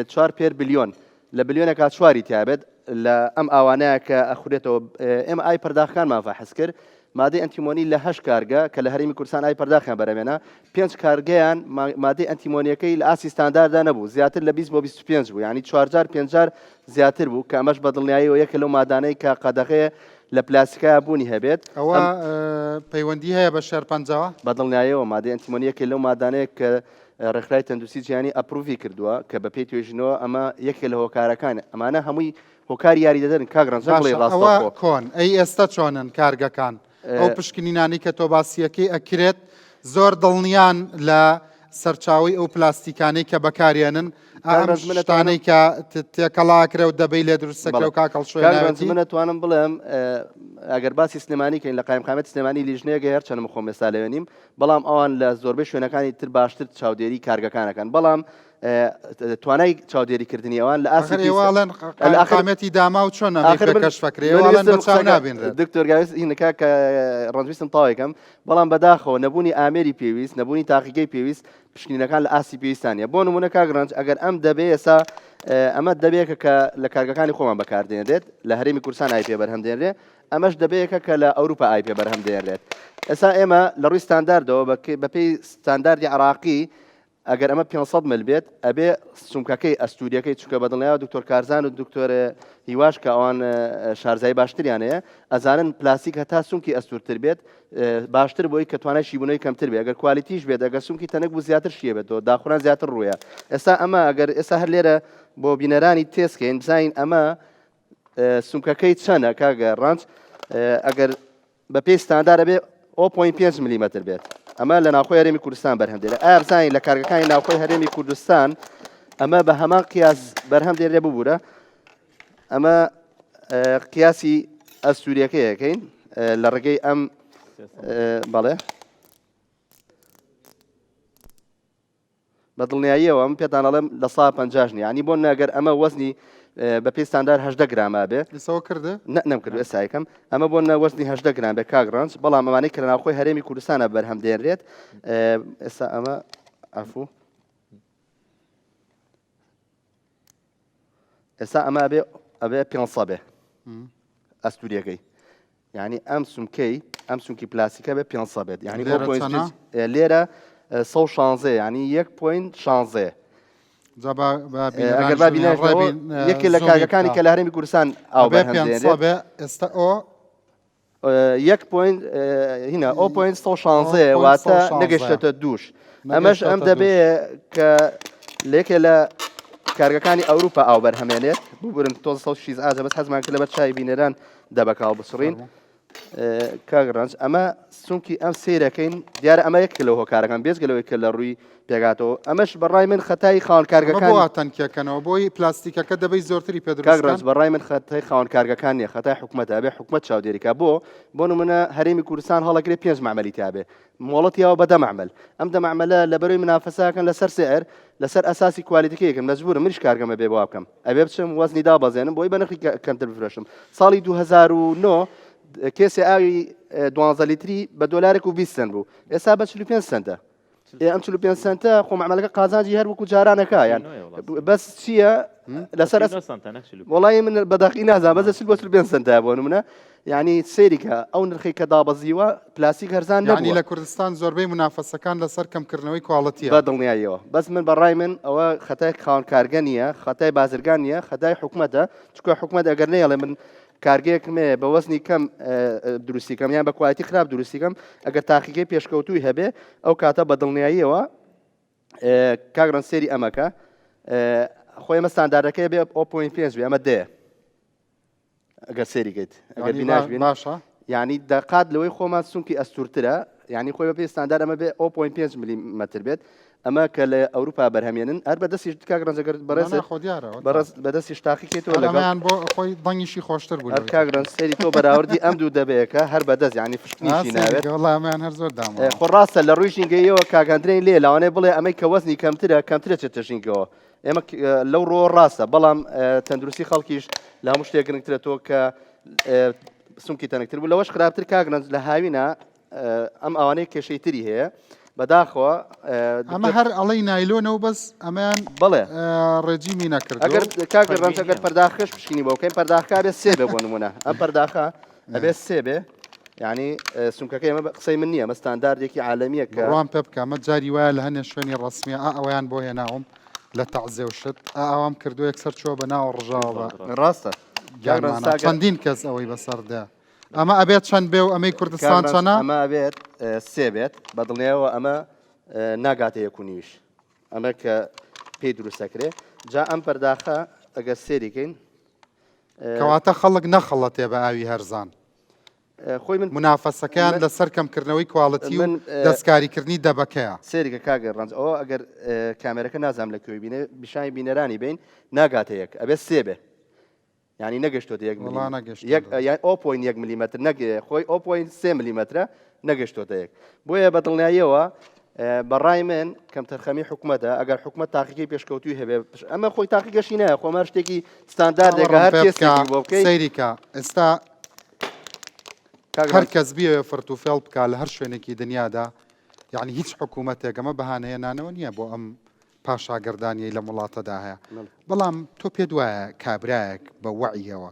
4 per بلیۆن لە بلیۆنێکا چواری تیابێت لە ئەم ئاوانەیە کە ئەخورێتەوە ئێمە ئاوی پەرداخەکانمان فەحس کرد. مادەی ئەنتیمۆنی لە هەشت کارگە کە لە هەرێمی کوردستان ئاوی پەرداخیان بەرهەمێنا، پێنج کارگەیان مادەی ئەنتیمۆنیەکەی لە ئاستی ستانداردا نەبوو، زیاتر لە 20 بۆ 25 بوو، یانی چوارجار پێنججار زیاتر بوو، کە ئەمەش بە دڵنیاییەوە یەکە لەو مادانەی کە قەدەغەیە لە پلاستیکایا بوونی هەبێت. ئەوە پەیوەندی هەیە بە شێرپەنجەوە؟ بە دڵنیاییەوە مادەی ئەنتیمۆنی یەکێ لەو مادانەیە کە ڕێکخراوی تەندروستی جیهانی approve ی کردووە کە بەپێی توێژینەوە ئەمە یەکێ لە هۆکارەکانە، ئەمانە هەمووی هۆکاری یاریدەدەرن کاک ڕەنج نەک بڵێی باشە ئەوە ڕاستەوخۆ. کۆن ئەی ئێستا چۆنن کارگەکان ئەو پشکنینانەی کە تۆ باسیەکەی ئەکرێت زۆر دڵنیان لە سەرچاوەی ئەو پلاستیکانەی کە بەکارێنن کاک ئەم ڕەنج من ئەتوانم شتانەی کە تێکەڵاکرێ و دەبەی لێ دروستەکرێ بەڵێ و کاکەڵ کاک ڕەنج شوێناوێتی من ئەتوانم بڵێم ئەگەر باسی سلێمانی کەین لە قایمقامیەتی سلێمانی لیژنەیەک هەیە هەرچەندە من خۆم ئێستا لەوێ نیم بەڵام ئەوان لە زۆربەی شوێنەکانی تر باشتر چاودێری کارگەکان ئەکەن بەڵام توانای چاودێریکردنی ئەوان لە ئاستی ئاخر ئێوە ئەڵێن ئاخر قایمقامیەتی داما و چۆن ئەمەی ئاخر پێ من کەشف ئەکرێ من ئێوە ئەڵێن ویستم بە چاو قسەکە نابینرێت دکتۆر گاویست هینەکە کە ڕەنج ویستم تەواوی کەم بەڵام بەداخەوە نەبوونی ئامێری پێویست نەبوونی تاقیگەی پێویست پشکنینەکان لە ئاستی پێویستان نیە بۆ نمونە کاک ڕەنج ئەگەر ئەم دەبێ ئێسا ئەمە دەبێکە کە لە کارگەکانی خۆمان بەکاردێنرێت لە هەرێمی کوردستان ئای پێ بەرهەم دێنرێ ئەمەش دەبێکە کە لە ئەوروپا ئای پێ بەرهەم دێنرێت ئێستا ئێمە لە ڕووی ستانداردەوە بەپێی ستانداردی عراقی ئەگەر ئەمە 500 مل بێت ئەبێ سمکەکەی ئەستوریەکەی چونکە بەدڵنیاوە دکتۆر کارزان و دکتۆر هیواش کە ئەوان شارزای باشتریان هەیە ئەزانن پلاستیک هەتا سمکی ئەستورتر بێت باشتر بۆی کە توانای شیبوونەوەی کەمتر بێت ئەگەر quality ش بێت ئەگەر سمکی تەنک بوو زیاتر شیە بێتەوە داخوران زیاتر ڕوویە ئێستا ئەمە ئەگەر ئێستا هەر لێرە بۆ بینەرانی تێسکەین بزانین ئەمە سمکەکەی چەنە کاگە ڕەنج ئەگەر بە پێی ستاندار ئەبێ 0.5 ملیمەتر بێت ئەمە لە ناوخۆی هەرێمی کوردستان بەرهەم دێنێ ئایا بزانین لە کارگەکانی ناوخۆی هەرێمی کوردستان ئەمە بە هەمان قیاس بەرهەم دێنرێ ببوورە ئەمە قیاسی ئەستوریەکەیەکەین لە ڕێگەی ئەم بەڵێ بە دڵنیاییەوە من پێتان ئەڵێم لە سا پەنجاش نیە یانی بۆ نەگەر ئەمە وەزنی بە پێی ستاندار هەژدە گرامە بێ ئێسەوە کردە نە نەمکرد ئێستا یەکەم ئەمە بۆ نە وەزنی هەژدە گرام بێ کاک ڕەنج بەڵام ئەمانەی کە لە ناوخۆی هەرێمی کوردستانە بەرهەم دێنرێت ئێستا ئەمە عەفو ئێستا ئەمە ئەبێ ئەبێ 500 بێ ئەستوریەکەی یانی ئەم سمکەی ئەم سمکی پلاستیکە بێ 500 بێت یانی لێرە چەنە؟ لێرە 116 یانی 1.16 جا با با ئەگەر با بینەرانیش بینەرانیش ڕێبین یەکێ لە زوومی کارگەکانی بکا. کە لە هەرێمی کوردستان ئاو ئەبێ بەرهەم 500 دێنرێت بێ ئێستا ئۆ یەک point هینا o point 116 واتە 116. نەگەشتێتە دووش ئەمەش ئەم نەگەشتۆتە دەبێ کە لێکێ لە کارگەکانی ئەوروپا ئاو بەرهەمێنێت ببورن تۆز سەو شیز ئاجە بەس حەزمان کرد لەبەر چای بینەران دەبەکە هەڵبچڕین کاک ڕەنج ئەمە سونکی ئەم سیرەکەین دیارە ئەمە یەک لەو هۆکارەکان بێجگە لەوەی کە لە ڕووی پێگاتەوە ئەمەش بەڕای من خەتای خاوەن کارگەکان بۆ تەنکیەکەنەوە بۆی پلاستیکەکە دەبەی زۆرتری پێ کاک ڕەنج بەڕای من خەتای خاوەن کارگەکان نیە خەتای حکومەتە ئەبێ حکومەت چاودێریکا بۆ بۆ نمونە هەرێمی کوردستان هەڵەگرێ پێنج مەعمەلی تیابێ مۆڵەتی یاوە بە دە مەعمەل ئەم دە مەعمەلە لەبەرەی منافەسەکەن لەسەر سعر لەسەر ئەساسی quality ەکەیەکن مەجبورم منیش کارگەمە بێ بوا بکەم ئەبێ بچم وەزنی دابەزێنم بۆی بە نرخی کەمتر بفرۆشم ساڵی 2009 کێسێ ئاوی 12 لیتری بە دۆلارێک و 20 سنت بوو ئێستا بە 45 سنتە ئێ ئەم 45 سنتە خۆ مەعمەلەکە قازانجی هەر وەکو جارانەکە یان بەس چییە لەسەر وڵی من بەدەقی نازان بەس 40 بۆ 45 سنتە بۆ نمونە یعنی سەیریکە ئەو نرخی کە دابەزیوە پلاستیک هەرزان یعنی لە کوردستان زۆربەی منافەسەکان لەسەر کەمکردنەوەی quality ە بە دڵنیاییەوە بەس من بەڕای من ئەوە خەتای خاوەن کارگە نییە خەتای بازرگان نییە خەتای حکومەتە چونکە حکومەت ئەگەر نەیەڵێ من کارگەیەکم هەیە بە وەزنی کەم دروستی کەم یان بە quality خراپ دروستی کەم ئەگەر تاقیگەی پێشکەوتووی هەبێ ئەو کاتە بە دڵنیاییەوە کاک ڕەنج سێری ئەمەکە خۆی ئەمە ستانداردەکەی بێ 0.5 بێ ئەمە دەیە ئەگەر سێری کەیت ئەگەر بیناش بین باشە یعنی دەقات لەوەی خۆمان سونکی ئەستورترە یعنی خۆی بەپێی ستاندار ئەمە بێ 0.5 ملیمەتر بێت ئەمە کە لە ئەوروپا بەرهەمێنن هەر بە دەستیش کاک ڕەنج ئەگەر بەڕێز نا، خۆ دیارە بەڕێز بە دەستیش تاقی کەیتەوە لەگەڵ ئەمەیان بۆ خۆی دەنگیشی خۆشتر بوو هەر کاک ڕەنج سەیری تۆ بەراوردی ئەم دوو دەبەیەکە هەر بە دەست یعنی فشکنیشی ناوێت وەڵا ئەمەیان هەر زۆر دامەوە خۆ ڕاستە لە ڕووی ژینگەیەوە کاک ئەندرێین لێ لەوانەیە بڵێ ئەمەی کە وەزنی کەمترە کەمترە چێتە ژینگەوە ئێمە لەو ڕۆ ڕاستە بەڵام تەندروستی خەڵکیش لە هەموو شتێک گرنگترە تۆ کە سمکی تەنکتر بوو لەوەش خراپتر کاک ڕەنج لە هاوینە ئەم ئەوانەی کێشەی تری هەیە بەداخەوە ئەمە هەر ئەڵەی نایلۆنە و بەس ئەمەیان بەڵێ ڕێجیمی نەکرد ئەگەر کاک ڕەنج ئەگەر پەرداخش پشکنی بۆ بکەین پەرداخەکە بێ سێ بێ بۆ نمونە ئەم پەرداخە ئەبێ سێ بێ. یانی سمکەکەی ئەمە قسەی من نییە ئەمە ستانداردێکی عالەمییە کە. بڕوام پێ بکە ئەمە جاری وایە لە هەنێ شوێنی ڕەسمیە ئا ئەوەیان بۆ هێناوم لە تەعزێ و شت ئا ئاوام کردووە یەکسەر چووە بە ناوە ڕژاوە بە ڕاستە گیانمانە چەندین کەس ئەوەی بەسەر دێ ئەمە ئەبێت چەند بێ و ئەمەی کوردستان چەنە؟ ئەمە ئەبێت سێ بێت بە دڵنیایەوە ئەمە ناگاتە یەک و نیویش ئەمە کە پێی دروستەکرێ جا ئەم پەرداخە ئەگەر سێریکەین کەواتە خەڵک نەخەڵەتێ بە ئاوی هەرزان. خۆی من مونافەسەکەیان لەسەر کەمکردنەوەی کواڵتی و دەستکاریکردنی دەبەکەیە. سەیرکە کاک ڕەنج ئەوە ئەگەر کامێرەکە نازانم لە کوێ بینێ بیشانی بینەرانی بین ناگاتە یەک ئەبێ سێ بێ یعنی نەگەشتۆتە یەک وەڵا نەگەشتۆتە. یەک یان o point یەک ملیمەتر نەک خۆی o point سێ ملیمەترە نەگەشتۆتە یەک بۆیە بە دڵنیاییەوە بە ڕای من کەمتەرخەمی حکومەتە ئەگەر حکومەت تاقیگەی پێشکەوتووی هەبێ ئەمە خۆی تاقیگەشی نایە خۆ هەر شتێکی ستانداردێکە هەر باوەڕم پێ بکە تێستێکی بۆ بکەی سەیریکە ئێستا کاک هەر ڕەنج کەس بیەوێ فرت و فێڵ بکا لە هەر شوێنێکی دنیادا یعنی هیچ حکوومەتێک ئەمە بەهانەهێنانەوە نییە بۆ ئەم پاشاگەردانیەی لەم وڵاتەدا هەیە بەڵام تۆ پێت وایە کابرایەک بە وەعیەوە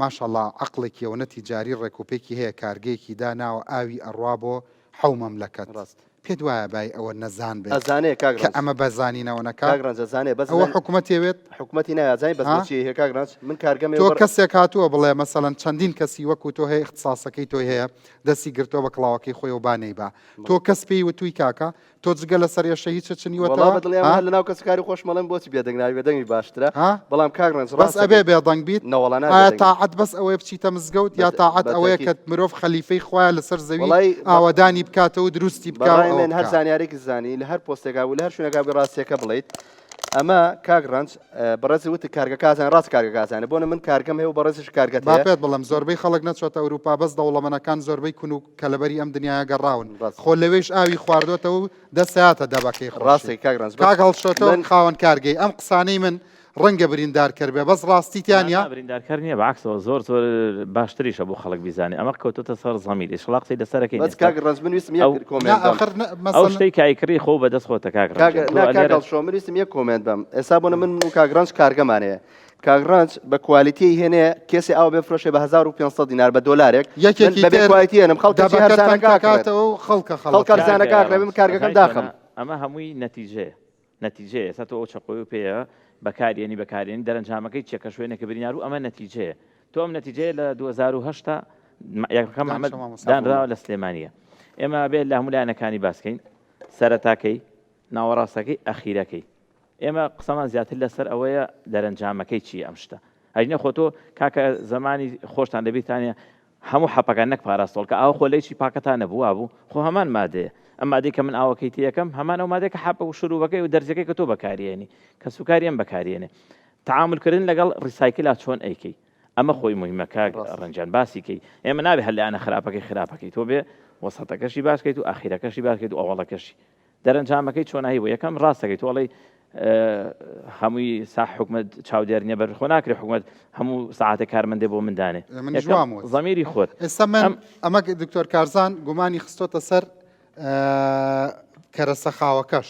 ماشاءاللە عەقڵێکی ئەوەنە تیجاری ڕێکوپێکی هەیە کارگەیەکی داناوە ئاوی ئەڕوا بۆ حەو مەملەکەت ڕاست. پێت وایە بای ئەوە نەزان بێت ئەزانێ کاک کە ڕەنج. ئەمە بە زانینەوە نەکا کاک ڕەنج ئەزانێ بەس ئەوە من حکومەتی ئەوێت حکومەتی ناوێ ئەزانی بەس ها بۆچی هەیە کاک ڕەنج من کارگەم هەیە تۆ و بڕ کەسێک هاتووە بڵێ مەسەلەن چەندین کەسی وەکو تۆ هەیە ئیختساسەکەی تۆی هەیە دەستی گرتووە بە کڵاوەکەی خۆیەوە با نەیبا تۆ کەس پێی وتووی کاکە تۆ جگە لە سەرئێشە هیچت وەڵا چنیوەتەوە؟ بە دڵنیام ها؟ هەر لەناو کەسوکاری خۆشم ئەڵێم بۆچی بێدەنگ نابی بێدەنگی باشترە ها؟ بەڵام کاک ڕەنج بەس ڕاست ئەبێ دەکەی بێدەنگ بیت؟ نەوەڵا نابێ ئایا بێدەنگ بم تاعەت بەس ئەوەیە بچیتە مزگەوت یا بە تاعەت بە ئەوەیە تەئکید کە مرۆڤ خەلیفەی خوایە لەسەر زەوی وەڵای بە ئاوەدانی بکاتەوە و دروستی بە بکا و ڕای ئەوە من هەر بکا؟ زانیارێکی زانی لە هەر پۆستێکا بوو لە هەر شوێنێکا بووی ڕاستیەکە بڵێیت ئەمە کاک ڕەنج بەڕێزی وتت کارگەکە ئازانێ ڕاست کارگەکە ئازانێ بۆنە من کارگەم هەیە و بەڕێزیش کارگەت با هەیە پێت بڵێم زۆربەی خەڵک نەچۆتە ئەوروپا بەس دەوڵەمەنەکان زۆربەی کون و کەلەبەری ئەم دنیایە گەڕاون ڕاست خۆ لەوێیش ئاوی خواردۆتەوە و دەسەیاتە دەبەکەی خۆشی. ڕاستێ کاک ڕەنج بەس کاک هەڵشۆ تۆ من خاوەن کارگەی ئەم قسانەی من ڕەنگە بریندارکەر بێ بەس ڕاستی تیا نا نیە؟ نا بریندارکەر نیە بەعەکسەوە زۆر زۆر باشتریشە بۆ خەڵک بیزانێ ئەمە کەوتۆتە سەر زەمیر ئیشڵا قسەی لەسەر ئەکەین بەس ئێستا کاک ڕەنج من ویستم یەک ئەو نا comment بەم ئاخر نە ئەو مەسەلەن شتەی کە ئەیکڕی خۆ بەدەست خۆتە کاک کاک ڕەنجان تۆ نا کاک لێرە هەڵشۆ من ویستم یەک comment بەم ئێستا بۆنە من و کاک ڕەنج کارگەمان هەیە کاک ڕەنج بە quality هێنێ کێسێ ئاو بێ فرۆشێ بە 1500 دینار بە دۆلارێک من یەکێکی بەبێ تر quality هێنم خەڵکەچی دەبەکە هەرزانەکە تەنگ ئەکڕێت ئەکاتەوە و خەڵکە خەڵک خەڵەتێنێ. کاک هەرزانەکە ئەکڕێ من ڕەنج کارگەکەم ئەزانی داخەم چۆنە ئەمە هەمووی نەتیجەیە نەتیجەیە ئێستا تۆ ئەو چەقۆی و پێیە بەکاریێنی بەکارێنی دەرەنجامەکەی چیە کە شوێنێکە برینار بوو ئەمە نەتیجەیە تۆ ئەم نەتیجەیە لە 2008 تا یەکەم ئەمە دانیشە مامۆستا. دانراوە لە سلێمانیە ئێمە بێت لە هەموو لایەنەکانی باسکەین سەرەتاکەی ناوەڕاستەکەی ئەخیرەکەی ئێمە قسەمان زیاتر لەسەر ئەوەیە دەرەنجامەکەی چییە ئەم شتە ئەگینا خۆ تۆ کاکە زەمانی خۆشتان لەبیرتانە هەموو حەپەکان نەک پاراستۆڵ کە ئاو خۆ لەیچی پاکەتا نەبوو وابوو خۆ هەمان مادەیە ئەم مادەی کە من ئاوەکەی تێیەکەم هەمان ئەو مادەیە کە حەپە و شروبەکەی و دەرزیەکەی کە تۆ بەکاریێنی کە سوکاری ئەم بەکاریێنێ تعامل کردن لەگەڵ ڕیسایکلا چۆن ئەیکەی ئەمە خۆی مهمە کاک ڕەنجان باسی کەی ئێمە نابێ هەر لایەنە خراپەکەی خراپەکەی تۆ بێ وەسەتەکەشی باس کەیت و ئاخیرەکەشی باس کەیت و ئەوەڵەکەشی دەرەنجامەکەی چۆنایی بۆ یەکەم ڕاستەکەی تۆ ئەڵێی هەمووی سا حکومت چاودێر نییە بەر خۆ ناکرێ حکومت هەموو ساعتێک کارمەندێ بۆ من دانێ من یەکەم جوام وت. زەمیری خۆت ئێستا من ئەم ئەمە دکتۆر کارزان گومانی خستۆتە سەر کەرەسە خاوەکەش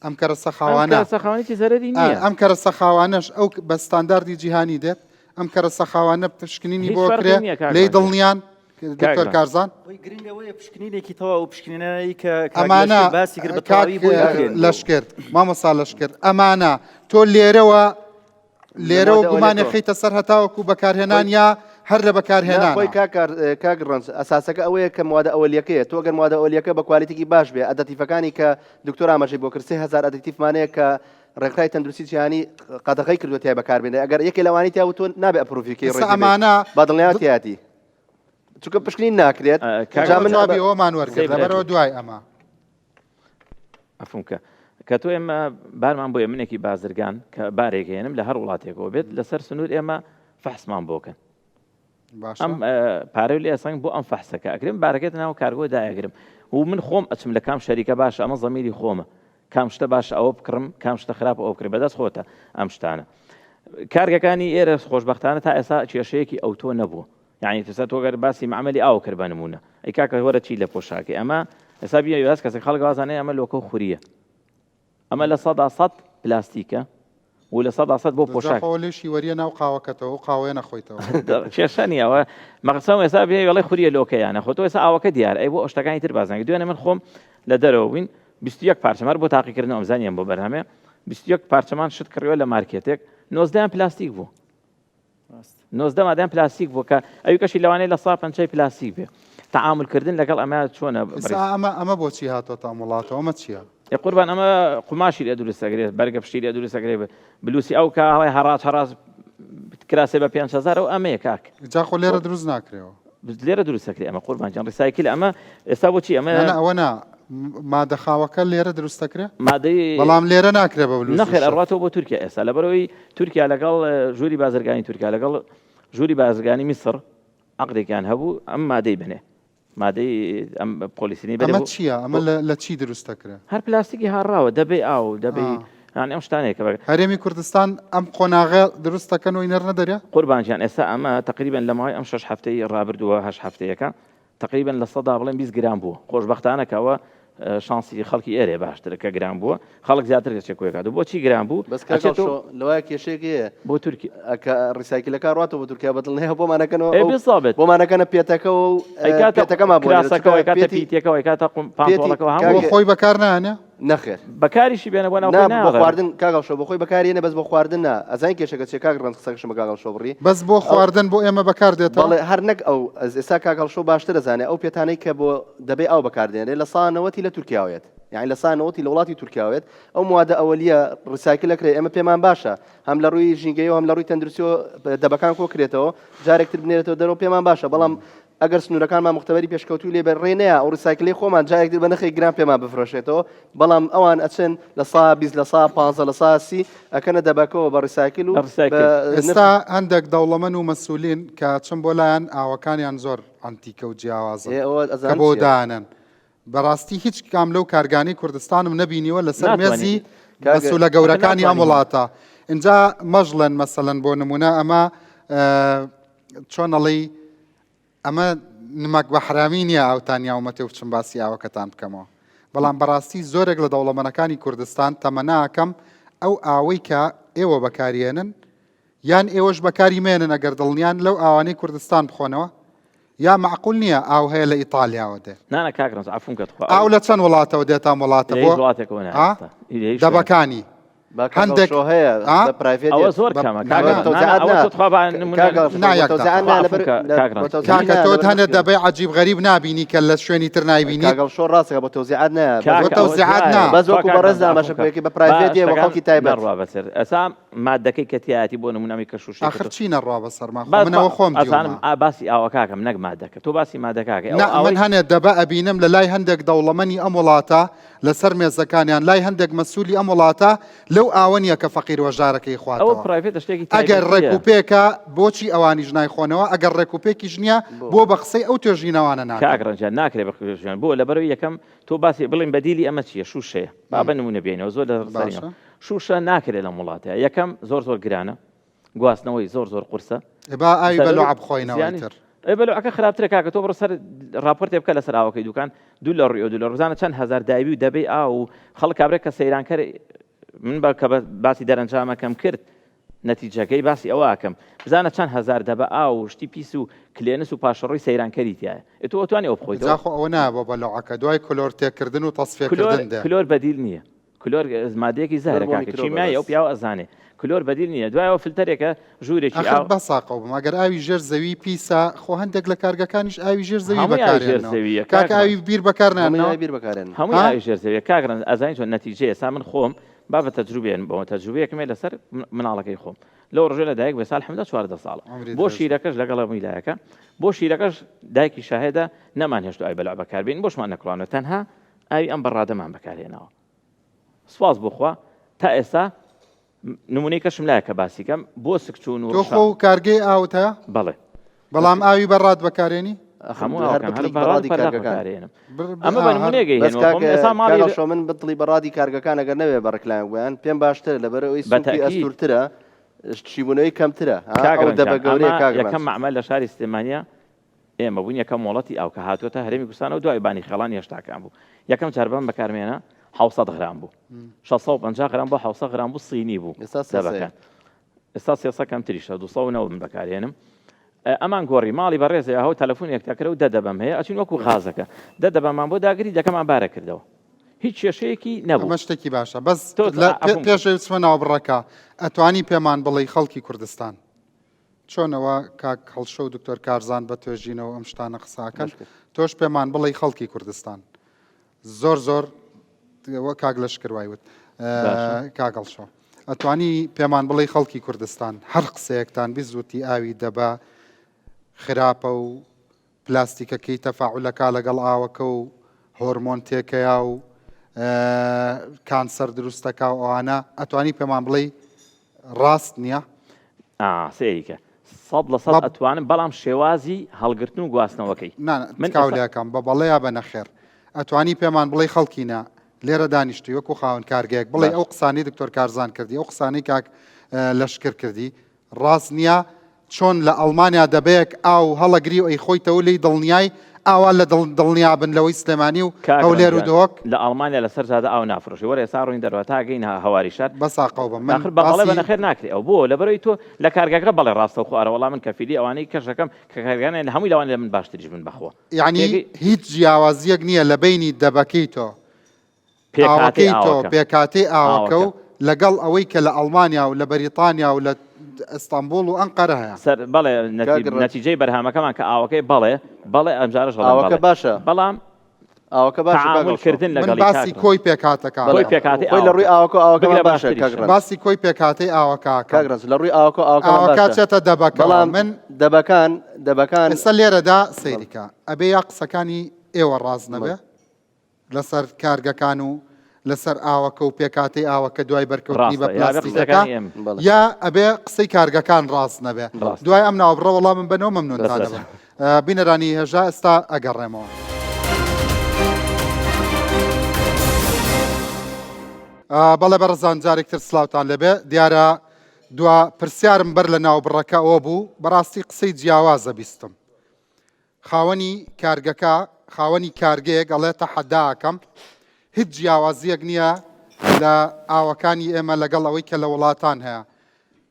ئەم کەرەسە ئەم خاوانە کەرەسە خاوانێکی زەرەری نییە ئەم کەرەسە خاوانەش ئەو بە ستانداردی جیهانی دێت ئەم کەرەسە خاوانە پشکنینی هیچ بۆ فەرقی کرێ نییە کاک لێی ڕەنجە. دڵنیان کاک دکتۆر ڕەنج. کارزان ئەوەی گرنگ ئەوەیە پشکنینێکی تەواو و پشکنینەی کە کاک ئەمانە لەشکر باسی کرد بە کاک تەواوی بۆی بکرێن. لەشکر مامۆستا لەشکر ئەمانە تۆ لێرەوە لێرەوە لە مۆدە گومانێ ئەوەیە تۆ. خەیتە سەر هەتاوەکو بەکارهێنان یا هەر لە نا خۆی بەکارهێنانە کاک کار- کاک ڕەنج ئەساسەکە ئەوەیە کە موادە ئەوەلیەکەیە تۆ گەر موادە ئەوەلیەکە بە quality ێکی باش بێ additive ەکانی کە دکتۆر ئاماژەی بۆ کرد 3000 additive مان هەیە کە ڕێکخراوی تەندروستی جیهانی قەدەغەی کردووە تیای بەکاربێنێ ئەگەر یەکێ لەوانەی تیا بوو تۆ نابێ approve ی کەی ئێستا ڕێگری بێت ئەمانە بە دڵنیایەوە تیایەتی چونکە پشکنین ناکرێت کاک جا من جوابی ئەوەمان وەرگرت سەی لەبەرەوە برای دوای ئەمە عەفوم کە کە تۆ ئێمە بارمان بۆیە منێکی بازرگان کە بارێک هێنم لە هەر وڵاتێکەوە بێت لەسەر سنوور ئێمە فەحسمان بۆکەن باشە ئەم پارەی لێ ئەسەنگ بۆ ئەم فەحسەکە ئەکرێم بارەکەت ناو کارگۆ دایەگرم و من خۆم ئەچم لە کام شەریکە باشە ئەمە زەمیری خۆمە کام شتە باشە ئەوە بکڕم کام شتە خراپە ئەوە بکڕی بەدەست خۆتە ئەم شتانە کارگەکانی ئێرە خۆشبەختانە تا ئێستا کێشەیەکی ئەوتۆ نەبووە یعنی تسا تۆ گەر باسی معمەلی ئاو کرد بە نمونە ئەی کاکە وەرە چی لە پۆشاکی ئەمە ئێستا بیەوێ باس کەسێک خەڵک وازانێ ئەمە لۆکە و خوریە ئەمە 100% پلاستیکە. و 100% بۆ پۆشاک. جا خۆ لێشی وەریە ناو قاوەکەتەوە ئەو قاوەیە نەخۆیتەوە. کێشە نییە ئەوە مەقسەم ئێستا بێ وێڵێ خوریە لۆکەیانە خۆ تۆ ئێستا ئاوەکە دیار ئەی بۆ شتەکانی تر باس ناکەی دوێنێ من خۆم لە دەرەوە بووین 21 پارچەم هەر بۆ تاقیکردنەوە ئەمزانیم بۆ بەرهەمێ 21 پارچەمان شت کڕیوە لە مارکێتێک نۆزدەیان پلاستیک بوو 19 مادەیان پلاستیک بوو کە ئەوی کەشی لەوانەیە لە سا پەنچەی پلاستیک بێ تعامل کردن لەگەڵ ئەمە چۆنە ئێستا ئەمە ئەمە بۆچی هاتۆتە ئەم وڵاتەوە ئەمە چییە؟ ئێ قوربان ئەمە قوماشی لێ دروست ئەگرێت بەرگە پشتی لێ دروست ئەگرێت بلوسی ئەو کە هەڵێ هەڕاج هەڕاج کراسێ بە 5000 ئەو ئەمەیە کاک جا خۆ لێرە دروست ناکرێەوە لێرە دروست ئەکرێ ئەمە قوربان گیان recycle ئەمە ئێستا بۆچی ئەمە نا ئەوە نا مادە خاوەکە لێرە دروست دەکرێ مادەی بەڵام لێرە ناکرێ بە بلوز نەخێر ئەڕاتەوە بۆ تورکیا ئێستا لەبەرەوەی تورکیا لەگەڵ ژووری بازرگانی تورکیا لەگەڵ ژووری بازرگانی میسر عقدێکیان هەبوو ئەم مادەی بنێ مادەی ئەم پۆلیسینی بەرێ ئەمە چییە؟ ئەمە لە چی دروست دەکرێ؟ هەر پلاستیکی هاڕاوە دەبەی ئاو دەبەی یان ئەم شتانەیە کە هەرێمی کوردستان ئەم قۆناغە دروست دەکەن و ئینەرنە دەرێ؟ قوربان گیان ئێستا ئەمە تقریبا لە ماوەی ئەم شەش هەفتەی ڕابردووە هەشت هەفتەیەکە تقریبا لە سەدا بڵێن 20 گرام بووە خۆشبەختانە کە ئەوە شانسی خەڵکی ئێرێ باشترە کە گران بووە خەڵک زیاتر دەچێت کۆیکات و بۆچی گران بوو بەس کاک ئەچێتەوە هەڵشۆ لەوایە کێشەیەک هەیە بۆ تورکی کە recycle ەکە ڕاتەوە بۆ تورکیا بە دڵنیایەوە بۆمان ئەکەنەوە ئێ ئەو بالضبط بۆمان ئەکەنە پێتەکەوە و ئەیکاتە پێتەکەمان بۆ نێرێت کراسەکەوە چونکە ئەیکاتە پێتی پیتیەکەوە ئەیکاتە قوم پێتی پانتۆڵەکەوە کاک هەموو بۆ خۆی بەکار نایەنێ؟ نەخێر بەکاریشی بێنە بۆ نا ناوخۆی بۆ نایەڵێ خواردن کاک هەڵشۆ بۆ خۆی بەکاری بەس بۆ خواردن نا ئەزانی کێشەکە چیە کاک ڕەنج قسەکەشم بە کاک هەڵشۆ بڕی بەس بۆ ئەو خواردن بۆ ئێمە بەکار دێتەوە؟ بەڵێ هەر نەک ئەو ئێستا کاک هەڵشۆ باشتر ئەزانێ ئەو پێتانەی کە بۆ دەبەی ئاو بەکاردێنرێ لە سا نەوەتی لە تورکیاوە یەت یانی لە سا نەوەتی لە وڵاتی تورکیاوە یەت ئەو موادە ئەوەلیە recycle ئەکرێ ئێمە پێمان باشە هەم لە ڕووی ژینگەیەوە هەم لە ڕووی تەندروستیەوە دەبەکان کۆکرێتەوە جارێکتر بنێرێتەوە دەرەوە پێمان باشە بەڵام ئەگەر سنوورەکانمان مختبەری پێشکەوتووی لێ بێ ڕێ نەیا ئەو recycle ەی خۆمان جارێک تر بە نرخێک گران پێمان بفرۆشێتەوە بەڵام ئەوان ئەچن لە سا 20 لە سا 15 لە سا 30 ئەکەنە دەبەکەوە بە recycle و recycle. ئێستا هەندێک دەوڵەمەن و مەسولین کە چم بۆ لایان ئاوەکانیان زۆر عەنتیکە و جیاوازن کە بۆ دانەن بەڕاستی هیچ کام لەو کارگانەی کوردستانم نەبینیوە لەسەر مێزی مەسولە گەورەکانی ئەم وڵاتە اینجا مەژڵێن مەسەلەن بۆ نمونە ئەمە چۆن ئەڵێی ئەمە نمەک بە حرامی نییە ئاوتان یاومەتێ و بچم باسی ئاوەکەتان بکەمەوە بەڵام بەڕاستی زۆرێک لە دەوڵەمەنەکانی کوردستان تەمەناکەم ئەو ئاوەی کە ئێوە بەکارێنن یان ئێوەش بەکاری مێنن ئەگەر دڵنیان لەو ئاوانەی کوردستان بخۆنەوە یا مەعقول نییە ئاو هەیە لە ئیتالیاوە دێ. نا نا کاک ڕەنج عەفوم کە تخوا ئاو لە چەند وڵاتەوە دێتە ئەم وڵاتە لە بۆ هیچ وڵاتێکەوە نایە ئا ئێستا. لە هیچ شوێنێک. دەبەکانی با کاک هەندێک هەڵشۆ هەیە ئا بە private ئەوە دێت. زۆر بە کەمە نا کاک بە نا ڕەنج نا نا تەوزیعات ئەوە نا تۆ تخوا با نمونە کاک هەڵشۆ نا بە یەک تەوزیعات دەقە تخوا نا عەفوم لەبەر کە لە کاک بە ڕەنج تەوزیعات کاکە نا تۆ لەبەر هەنێ مشکلە. دەبەی عەجیب غەریب نابینی کە لە شوێنی تر نایبینیت کاک هەڵشۆ ڕاستەکە بە تەوزیعات نا بەس بۆ کاکە ئەوە تەوزیعات نا جیایە بەس تخوا وەکو کاک بەڕێز ڕەنج عەفوم ئاماژە کە پێ بە با private دێ بۆ شتەکان خەڵکی تایبەت نەڕوا بەسەر ئەسا مادەکەی کە تیایەتی بۆ نمونە ئەمی کە شوشەی کە ئاخر تۆ چی نەڕوا بەسەرما خۆ با من ئەوە خۆم ئەزانم دیومە. ئا باسی ئاوەکاکەم نەک مادەکە تۆ باسی مادەکاکەی ئەو نا من ئاوەی هەنێ دەبە ئەبینم لە لای هەندێک دەوڵەمەنی ئەم وڵاتە لەسەر مێزەکانیان لای هەندێک مەسولی ئەم وڵاتە لەو ئاوە نییە کە فەقیر وەژارەکەی ئەوە خواتەوە private ە شتێکی ئەگەر ڕێک تایبەتیە و پێکە بۆچی ئەوانیش نایخۆنەوە ئەگەر ڕێک و پێکیش نییە بۆ بە قسەی ئەو توێژینەوانە ناکەن کاک ڕەنجان ناکرێ بە خوێژیان بۆ لەبەرەوەی یەکەم تۆ باسی بڵێن بەدیلی ئەمە چییە شوشەیە با بە نمونە بێنەوە زۆر لە باشە سەرینەوە شوشە ناکرێت لەم وڵاتە یەکەم زۆر زۆر گرانە گواستنەوەی زۆر زۆر قورسە ئێ با ئاوی زەرەر و بەلوعە بخۆینەوە زیانی ئیتر. ئێ بەلوعەکە خراپترە کاکە تۆ بڕۆ سەر ڕاپۆرتێ بکە لەسەر ئاوەکەی دوکان دوو لە ڕووی ئەو دوو لە ڕوو بزانە چەند هەزار دایبی و دەبەی ئاو و خەڵک کابرا کە سەیرانکەر من بە کە باسی دەرەنجامەکەم کرد نەتیجەکەی باسی ئەوە ئەکەم بزانە چەند هەزار دەبە ئاو و شتی پیس و کلێنس و پاشەڕۆی سەیرانکەری تایە ئێ تۆ ئەتوانی ئەو جا بخۆیتەوە خۆ ئەوە نایە بۆ بەلوعەکە دوای کلۆر تێکردن و کلۆر تەسفیەکردن دێ. کلۆر بەدیل نییە کلۆر مادەیەکی کلۆر زەهرە بۆ کاکە میکرۆبە کیمیایە ئەو بەس. پیاوە ئەزانێ کلۆر بەدیل نییە دوایەوە فلتەرێکە ژوورێکی ئاخر ئاو با ساقەو بم ئەگەر ئاوی ژێر زەوی پیسە خۆ هەندێک لە کارگەکانیش ئاوی ژێر زەوی هەمووی ئاوی ژێر بەکارێنەوە زەویە کاک کاک ئاوی ڕەنج بیر بەکار هەمووی نانەوە ئاوی بیر بەکارێنن. هەمووی ها ئاوی ژێر زەویە کاک ڕەنج ئەزانی چۆن نەتیجەیە ئێستا من خۆم با بە تەجروبێن بەوە تەجروبەیەکم هەیە لەسەر مناڵەکەی خۆم لەو ڕۆژە لە دایک بێ سال حمدە 14 ساڵە عمری بۆ درێژ بێ. شیرەکەش لەگەڵ هەمووی لایەکە بۆ شیرەکەش دایکی شاهێدە نەمان هێشت ئاوی بەلع بەکاربێنین بۆشمان نەکڕانەوە تەنها ئاوی ئەم بەڕادەمان بەکارهێناوە سوپاس بۆ خوا تا ئێستا نمونەی کەشم لایە کە باسی کەم بۆ سکچوون و تۆ خۆ کارگەی ئاوت هەیە؟ بەڵێ بەڵام ئاوی بەڕاد بەکارێنی؟ هەموو هەر بتڵی بەڕادی کارگەکان ئەمە بە نمونەیەک ئەیهێنم شۆ من بتڵی بەڕادی کارگەکان ئەگەر نەوێ بە ڕکلام بۆیان پێم باشترە لەبەر ئەوەی سوپی ئەستورترە شیبوونەوەی کەمترە دەبە گەورەیە کاک یەکەم مەعمەل لە شاری سلێمانیە ئێمە بووین یەکەم مۆڵەتی ئاو کە هاتووەتە هەرێمی کوردستانەوە دوای بانی خێڵان هێشتاکان بوو یەکەم جار بەم بەکارمێنە. حوسەد غرام بوو 650 غرام بۆ 600 غرام بوو سینی بوو ئێستا دەبەکان ئێستا 300 کەمتریشە 290 من بەکارهێنم ئەمان گۆڕی ماڵی بەڕێزە هەو تەلەفۆنێک تەکرە و دە دەبەم هەیە ئەچین وەکو غازەکە دە دەبەمان بۆ داگری دەکەمان بارە کردەوە هیچ کێشەیەکی نەبوو. ئەمە شتێکی باشە بەس پێش ئەوەی بچمە ناو بڕەکە ئەتوانی پێمان بڵێی خەڵکی کوردستان چۆنەوە کاک هەڵشۆ و دکتۆر کارزان بە توێژینەوە ئەم شتانە قساکەن تۆش پێمان بڵێی خەڵکی کوردستان زۆر زۆر وە کاک لەشکر وای وت کاک هەڵشۆ ئەتوانی پێمان بڵێی خەڵکی کوردستان هەر قسەیەکتان بیزوتی ئاوی دەبە خراپە و پلاستیکەکەی تەفاعولەکا لەگەڵ ئاوەکە و هۆرمۆن تێکەیا و کانسەر دروستەکا و ئەوانە ئەتوانی پێمان بڵێی ڕاست نییە؟ سەیریکە سەد لە سەد ئەتوانم بەڵام شێوازی هەڵگرتن و گواستنەوەکەی من تکاو لەکەم بە بەڵێ یا بە نەخێر ئەتوانی پێمان بڵێی خەڵکینە لێرە دانیشتوی وەکو خاوەن کارگەیەک بڵێ ئەو قسانەی دکتۆر کارزان کردی ئەو قسانەی کاک لەشکر کردی ڕاست نیە چۆن لە ئەڵمانیا دەبەیەک ئاو هەڵەگری و ئەیخۆیتەوە لێی دڵنیای ئاوا لە دڵ دڵنیا بن لەوەی سلێمانی و کاک هەولێر و ڕەنجان دهۆک. لە ئەڵمانیا لەسەر جادە ئاو نافرۆشێ وەرە ئێستا ڕۆین دەرەوە تا ئەگەینە هەواری شار بەسا قەوبە من ئاخر بە بەڵێ بە باسی. نەخێر ناکرێ ئەو بۆ لەبەرئەوەی تۆ لە کارگەکە بەڵێ ڕاستەوخۆ ئەرە وەڵا من کەفیلی ئەوانەی کەشەکەم کە کارگانیان لە هەمووی لەوانەیە لە من باشتریش بن بەخوا یەعنی تێگەی. هیچ جیاوازیەک نیە لە بەینی دەبەکەی تۆ پێکهاتەی ئاوەکەی تۆ، ئاوەکە. پێکهاتەی ئاوەکە و ئاوەکە. لەگەڵ ئەوەی کە لە ئەڵمانیا و لە بەریتانیا و لە ئەستەنبوڵ و ئەنقەرە هەیە. سەر بەڵێ کاک ڕەنج. نەتیجەی بەرهەمەکەمان کە ئاوەکەی بەڵێ بەڵێ ئەمجارەش دەڵێم ئاوەکە بەڵێ باشە. بەڵام ئاوەکە باشە کاک تەعامول هەڵشۆ. کردن من لەگەڵی باسی کاک ڕەنج. کۆی پێکهاتەکە کۆی ئەکەم. پێکهاتەی خۆی لە ڕووی ئاوەکە. ئاوەکە ئاوەکەمان بگرە باشە کاک باشتریشە. ڕەنج. باسی کۆی پێکهاتەی ئاوەکە کاک ئەکەم. ڕەنج لە ڕووی ئاوەکە ئاوەکەمان ئاوەکە باشە. ئەچێتە دەبەکەوە. بەڵام من دەبەکان دەبەکان. ئێستا لێرەدا سەیری کە ئەبێ یا قسەکانی ئێوە ڕاست نەبێ بەڵێ. لەسەر کارگەکان و لەسەر ئاوەکە و پێکهاتەی ئاوەکە دوای بەرکەوتنی بە ڕاستە یا ئەبێ پلاستیکەکە قسەکانی ئێمە. بەڵێ. یا ئەبێ قسەی کارگەکان ڕاست نەبێ ڕاستە. دوای ئەم ناوبڕە وەڵامم بەنەوە مەمنونتان بەسەر. دەبم بینەرانی هێژا ئێستا ئەگەڕێمەوە. بەڵێ بەڕێزان جارێکتر سلااوان لەبێ دیارە دوا پرسیارم بەر لە ناوبڕەکە ئەوە بوو بەڕاستی قسەی جیاوازە بیستم خاوەنی کارگەکە، خاوەنی کارگەیەک ئەڵێ تەحەدا ئەکەم هیچ جیاوازیەک نییە لە ئاوەکانی ئێمە لەگەڵ ئەوەی کە لە وڵاتان هەیە.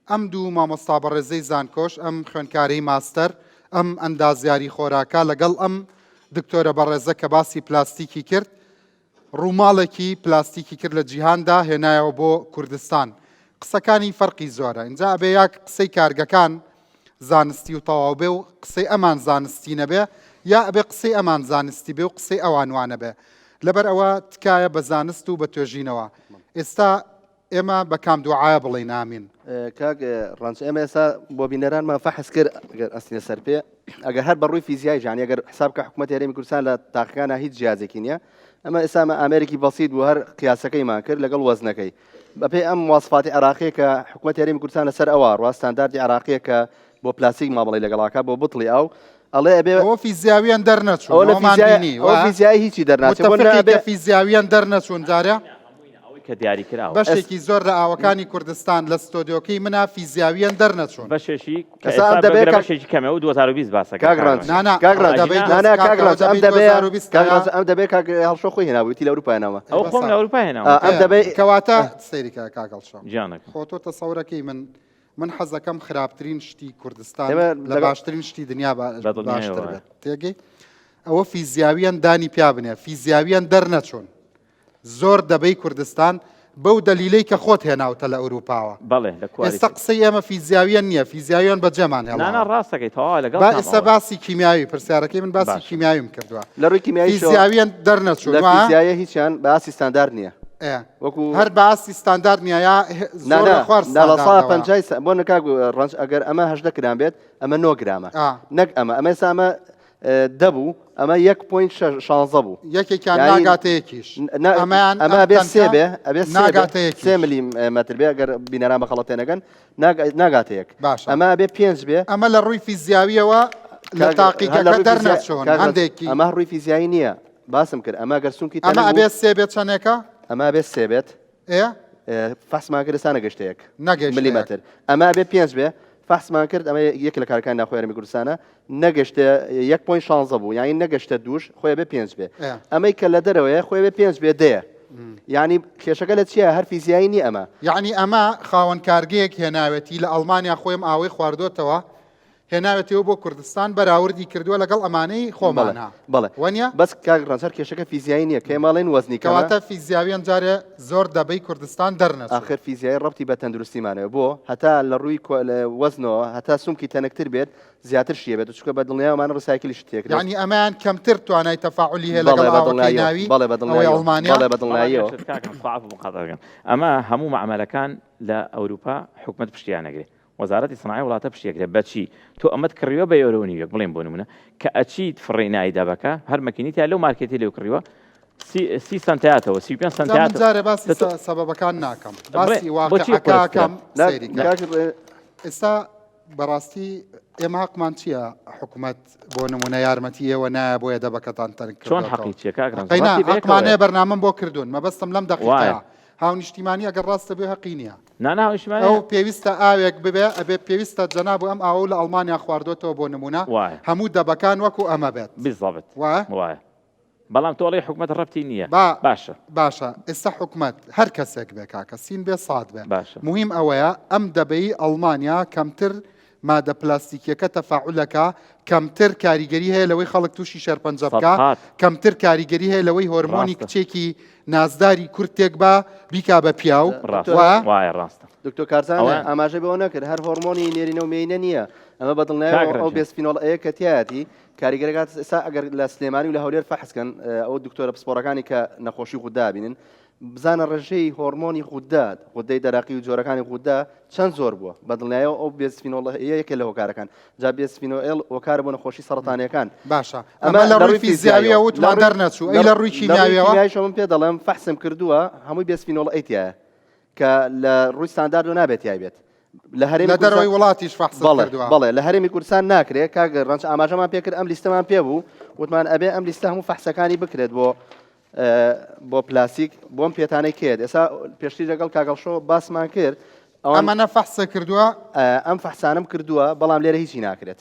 ئەم دوو مامۆستا بەڕێزەی زانکۆش، ئەم خوێندکارەی ماستەر، ئەم ئەندازیاری خۆراکە لەگەڵ ئەم دکتۆرە بەڕێزە کە باسی پلاستیکی کرد، ڕووماڵێکی پلاستیکی کرد لە جیهاندا هێنایەوە بۆ کوردستان قسەکانی فەرقی زۆرە ئینجا ئەبێ یا قسەی کارگەکان زانستی و تەواو بێ و قسەی ئەمان زانستی نەبێ یا ئەبێ قسەی ئەمان زانستی بێ و قسەی ئەوان وانەبێ لەبەر ئەوە تکایە بە زانست و بە توێژینەوە ئێستا ئێمە بە کام دوعایە بڵێین ئامین؟ کاک ڕەنج ئێمە ئێستا بۆ بینەرانمان فەحس کرد ئەگەر ئەستینە سەر پێ ئەگەر هەر بە ڕووی فیزیای ژانی ئەگەر حساب کە حکوومەت هەرێمی کوردستان لە تاقیگانە هیچ جیازێکی نییە ئەمە ئێستا ئەمە ئامێرێکی بەسیط بوو هەر قیاسەکەیمان کرد لەگەڵ وەزنەکەی بەپێی ئەم مواسفاتی عێراقیە کە حکوومەت هەرێمی کوردستان لەسەر ئەوە ڕوا ستانداردی عێراقیە کە بۆ پلاستیک مامەڵەی لەگەڵاکە بۆ بتڵی ئاو ئەڵێ ئەبێ ئەوە فیزیاویان دەرنەچوون ئەوە لە ئەوەمان فیزیای بینی ئەوە وا فیزیایی هیچی دەرناچێ بۆ متفقی نابێ کە فیزیاویان دەرنەچوون جارێ ئەوەی کە دیاری کراوە. بەشێکی زۆر لە ئاوەکانی کوردستان لە ستۆدیۆکەی منا فیزیاویان دەرنەچوون. بەشێکی کە ئێستا ئەم ئێستا دەبێ بگرە کاک بەشێکی کەمە ئەو 2020 باسەکە کاک کاک ڕەنج ڕەنج. نا نا کاک ڕەنج دەبەی ئەگینا نا نا کاک کاک ڕەنج ئەم دەبەی دەبەیە 2020 کاک هەیە. ڕەنج ئەم دەبەیە کاک هەڵشۆ خۆی هێنابوو وتی لە ئەوروپا هێناومە. ئەو خۆم لە ئەوروپا ئا، هێناومە. ئەم دەبەی کەواتە سەیری کە کاک هەڵشۆ. گیانەکەم. خۆ تۆ تەسەورەکەی من من حەزەکەم خراپترین شتی کوردستان ئێمە لە لەگەڵ باشترین شتی دنیا بە دڵنیایەوە باشتر بێت تێگەی ئەوە فیزیاویان دانی پیا بنێ فیزیاویان دەرنەچوون زۆر دەبەی کوردستان بەو دەلیلەی کە خۆت هێناوتە لە ئەوروپاوە بەڵێ لە ئێستا quality قسەی ئێمە فیزیاویان نییە فیزیاویان بەجێمان نا نا هێڵاوە ڕاستەکەی تەواوە لەگەڵ با تام ئێستا ئەوە باسی کیمیاوی پرسیارەکەی من باسی باشە کیمیاویم کردووە لە ڕووی کیمیاییشەوە فیزیاویان دەرنەچوون لە وا فیزیایە هیچیان بە ئاستی ستاندارد نییە ئێ وەکو هەر بە ئاستی ستاندارد نییە یا نا زۆر نا لە خوار نا لە سا ستانداردەوە پەنجای سە- بۆ نکاک ڕەنج ئەگەر ئەمە 18 گرام بێت ئەمە 9 گرامە ئا. نەک ئەمە ئەمە ئێستا ئەمە دە بوو ئەمە یەک point شانزە بوو یەکێکیان یانی ناگاتە یەکیش نا ئەمەیان ئەمە ئەم ئەبێ سێ تەنکە بێ ئەبێ سێ بێ ناگاتە یەکیش سێ ملیم مەتر بێ ئەگەر بینەران بە خەڵەت تێنەگەن ناگ- ناگاتە یەک باشە ئەمە ئەبێ پێنج بێ ئەمە لە ڕووی فیزیاویەوە لە کاک هەر لە تاقیگەکە ڕووی فیزیا دەرنەچوون کاک ڕەنج هەندێکی ئەمە ڕووی فیزیایی نییە باسم کرد ئەمە گەر سونکی ئەمە تەنک ئەبێ بوو سێ بێ چەندێکە ئەمە ئەبێ سێ بێت ئێ فەحسمان کرد ئێستا نەگەشتە یەک نەگەیشتە یەک. ملیمەتر ئەمە ئەبێ پێنج بێ فەحسمان کرد ئەمە یەک لە کارەکانی ناخۆی هەرێمی کوردستانە نەگەشتە یەک point شانزە بوو یانی نەگەشتە دووش خۆی ئەبێ پێنج بێ ئێ. ئەمەی کە لە دەرەوەیە خۆی ئەبێ پێنج بێ دەیە. یانی کێشەکە لە چیە هەر فیزیایی نیە ئەمە. یەعنی ئەمە خاوەن کارگەیەک هێناوێتی لە ئەڵمانیا خۆی ئەم ئاوەی خواردۆتەوە هێناوێتیەوە بۆ کوردستان بەراوردی کردووە لەگەڵ ئەمانەی خۆمانا بەڵێ وەنیە؟ بەس کاک ڕەنج هەر کێشەکە فیزیایی نیە کە ئێمە ئەڵێین وەزنی کەمە. کەواتە فیزیاویان جارێ زۆر دەبەی کوردستان دەرنەچوو. ئاخر فیزیایی ڕەبتی بە تەندروستیمانەوە بۆ هەتا لە ڕووی وەزنەوە هەتا سومکی تەنکتر بێت زیاتر شیە بێت چونکە بە دڵنیایەوە ئەمانە recycle یشت تێکرێت. یەعنی ئەمەیان کەمتر توانای تەفاعولی هەیە لەگەڵ بەڵێ بە ئاوەکەی دڵنیاییەوە ناوی بەڵێ بە ئەوەی دڵنیاییەوە ئەڵمانیا؟ بەڵێ بە بەڵام دڵنیاییەوە. یەک شت کاک ڕەنج خوا عەفو مقاتعە دەکەم ئەمە هەموو مەعمەلەکان لە ئەوروپا حکومەت پشتیان ئەگرێ وەزارەتی سناعەی وڵاتە پشتی ئەگرێ بەچی تۆ ئەمەت کڕیوە بە یۆرۆ و نیوێک بڵێن بۆ نمونە کە ئەچیت فڕێی نای دەبەکە هەر مەکینی تیا لەو مارکێتی لێو کڕیوە سی سەنتاتەوە 35 جا من سەنتاتەوە جارێ باسی دە تۆ سە- سەبەبەکان ناکەم بڵێ باسی بۆچی واقعەکە قورسترە ئەکەم نا سەیری کە کاک ئێستا بەڕاستی ئێمە حەقمان چییە حکومەت بۆ نمونە یارمەتی ئێوە نایە بۆیە دەبەکەتان تەنک چۆن کردۆتەوە حەقی چیە کاک ڕەنج قەینا ڕەبتی بەیەکەوەیە حەقمانەیە بەرنامەم بۆ کردوون مەبەستم لەم وایە دەقیقەیە هاونیشتیمانی ئەگەر ڕاستە بێ هەقی نییە نا نا هاونیشتیمانی ئەو پێویستە ئاوێک ببێ ئەبێ پێویستە جەناب ئەم ئاوە لە ئەڵمانیا خواردۆتەوە بۆ نمونە وایە هەموو دەبەکان وەکو ئەمە بێت بالضبط وایە وایە بەڵام تۆ ئەڵێی حکومەت ڕەبتی نییە با باشە. باشە ئێستا حکومەت هەر کەسێک بێ کاکە سین بێ ساد بێ باشە. موهیم ئەوەیە ئەم دەبەی ئەڵمانیا کەمتر مادە پلاستیکیەکە تەفاعولەکە کەمتر کاریگەری هەیە لەوەی خەڵک تووشی شێرپەنجە بکا سەدقات. کەمتر کاریگەری هەیە لەوەی هۆرمۆنی ڕاستە. کچێکی نازداری کورد تێک با بیکا بە پیاو ڕاستە وایە؟ وایە ڕاستە. دکتۆر کارزان ئەوە. ئاماژەی بەوە نەکرد هەر هۆرمۆنی نێرینە و مێینە نییە ئەمە بە کاک دڵنیایەوە ئەو ڕەنجە. بێسفینۆڵ ئەیە کە تیایەتی کاریگەرەکات ئێستا ئەگەر لە سلێمانی و لە هەولێر فەحس کەن ئەو دکتۆرە پسپۆڕەکانی کە نەخۆشی غودە بینن بزانە ڕێژەی هۆرمۆنی غودە غودەی دەرەقی و جۆرەکانی غودە چەند زۆر بووە بە دڵنیایەوە ئەو بێسفینۆڵ ئەیە یەکێ لە هۆکارەکان جا بێسفینۆ ئێل هۆکارە بۆ نەخۆشی سەرەتانیەکان باشە ئەمە لە ڕووی فیزیاویەوە وتمان دەرنەچوو ئەی لە ڕووی کیمیاویەوە کیمیاویشەوە من پێ دەڵێم فەحسم کردووە هەمووی بێسفینۆڵ ئەی تیایە کە لە ڕووی ستانداردەوە نابێت تیای بێت لە هەرێمی لە دەرەوەی کوردستان وڵاتیش فەحست بەڵێ کردووە. بەڵێ لە هەرێمی کوردستان ناکرێ کاک ڕەنج ئاماژەمان پێکرد ئەم لیستەمان پێ بوو وتمان ئەبێ ئەم لیستە هەموو فەحسەکانی بکرێت بۆ بۆ پلاستیک بۆم پێتانەی کرد ئێستا پێشتری لەگەڵ کاگەڵشۆ باسمان کرد ئەوان ئەمەنە فەحسە کردووە ئەم فەحسانم کردووە بەڵام لێرە هیچی ناکرێت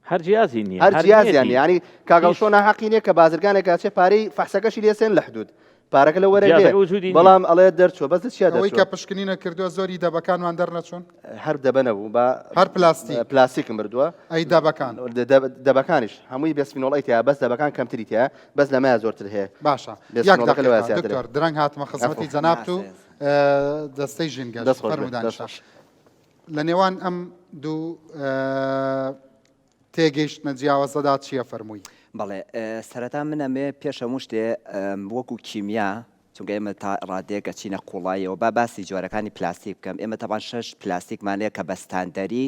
هەر جیازی نییە هەر هەر جیازیان نییەتی. نییە یانی کاک هیچ. ئەڵشۆ ناحەقی نییە کە بازرگانێک ئەچێ پارەی فەحسەکەشی لێسێن لە حدود پارەکە لە وەرەگرێ جیازەکە وجودی نییە. بەڵام ئەڵێ دەرچووە بەس لە چیا ئەوەی دەرچووە کە پشکنینە کردووە زۆری دەبەکانمان دەرنەچوون هەر دەبە نەبوو با هەر پلاستیک پلاستیکم بردووە ئەی دەبەکان دەبەکانیش هەمووی بێسفینۆڵ ئەی تیا بەس دەبەکان کەمتری تیا بەس لەمەیا زۆرتر هەیە باشە یەک بێسفینۆڵەکە لەوەیا دەقیقە زیاترە دکتۆر درەنگ هاتمە خزمەتی عەفو. جەنابت و دەستەی ژینگەش دەست خۆش بێت فەرموو دەست دانیشە خۆش لە نێوان ئەم دوو تێگەیشتنە جیاوازەدا چییە فەرمووی؟ بەڵێ سەرەتا من ئەمەوێ پێش هەموو شتێ وەکو کیمیا چونکە ئێمە تا ڕادەیەک ئەچینە قوڵاییەوە با باسی جۆرەکانی پلاستیک بکەم ئێمە تەبعەن شەش پلاستیکمان هەیە کە بە ستاندەری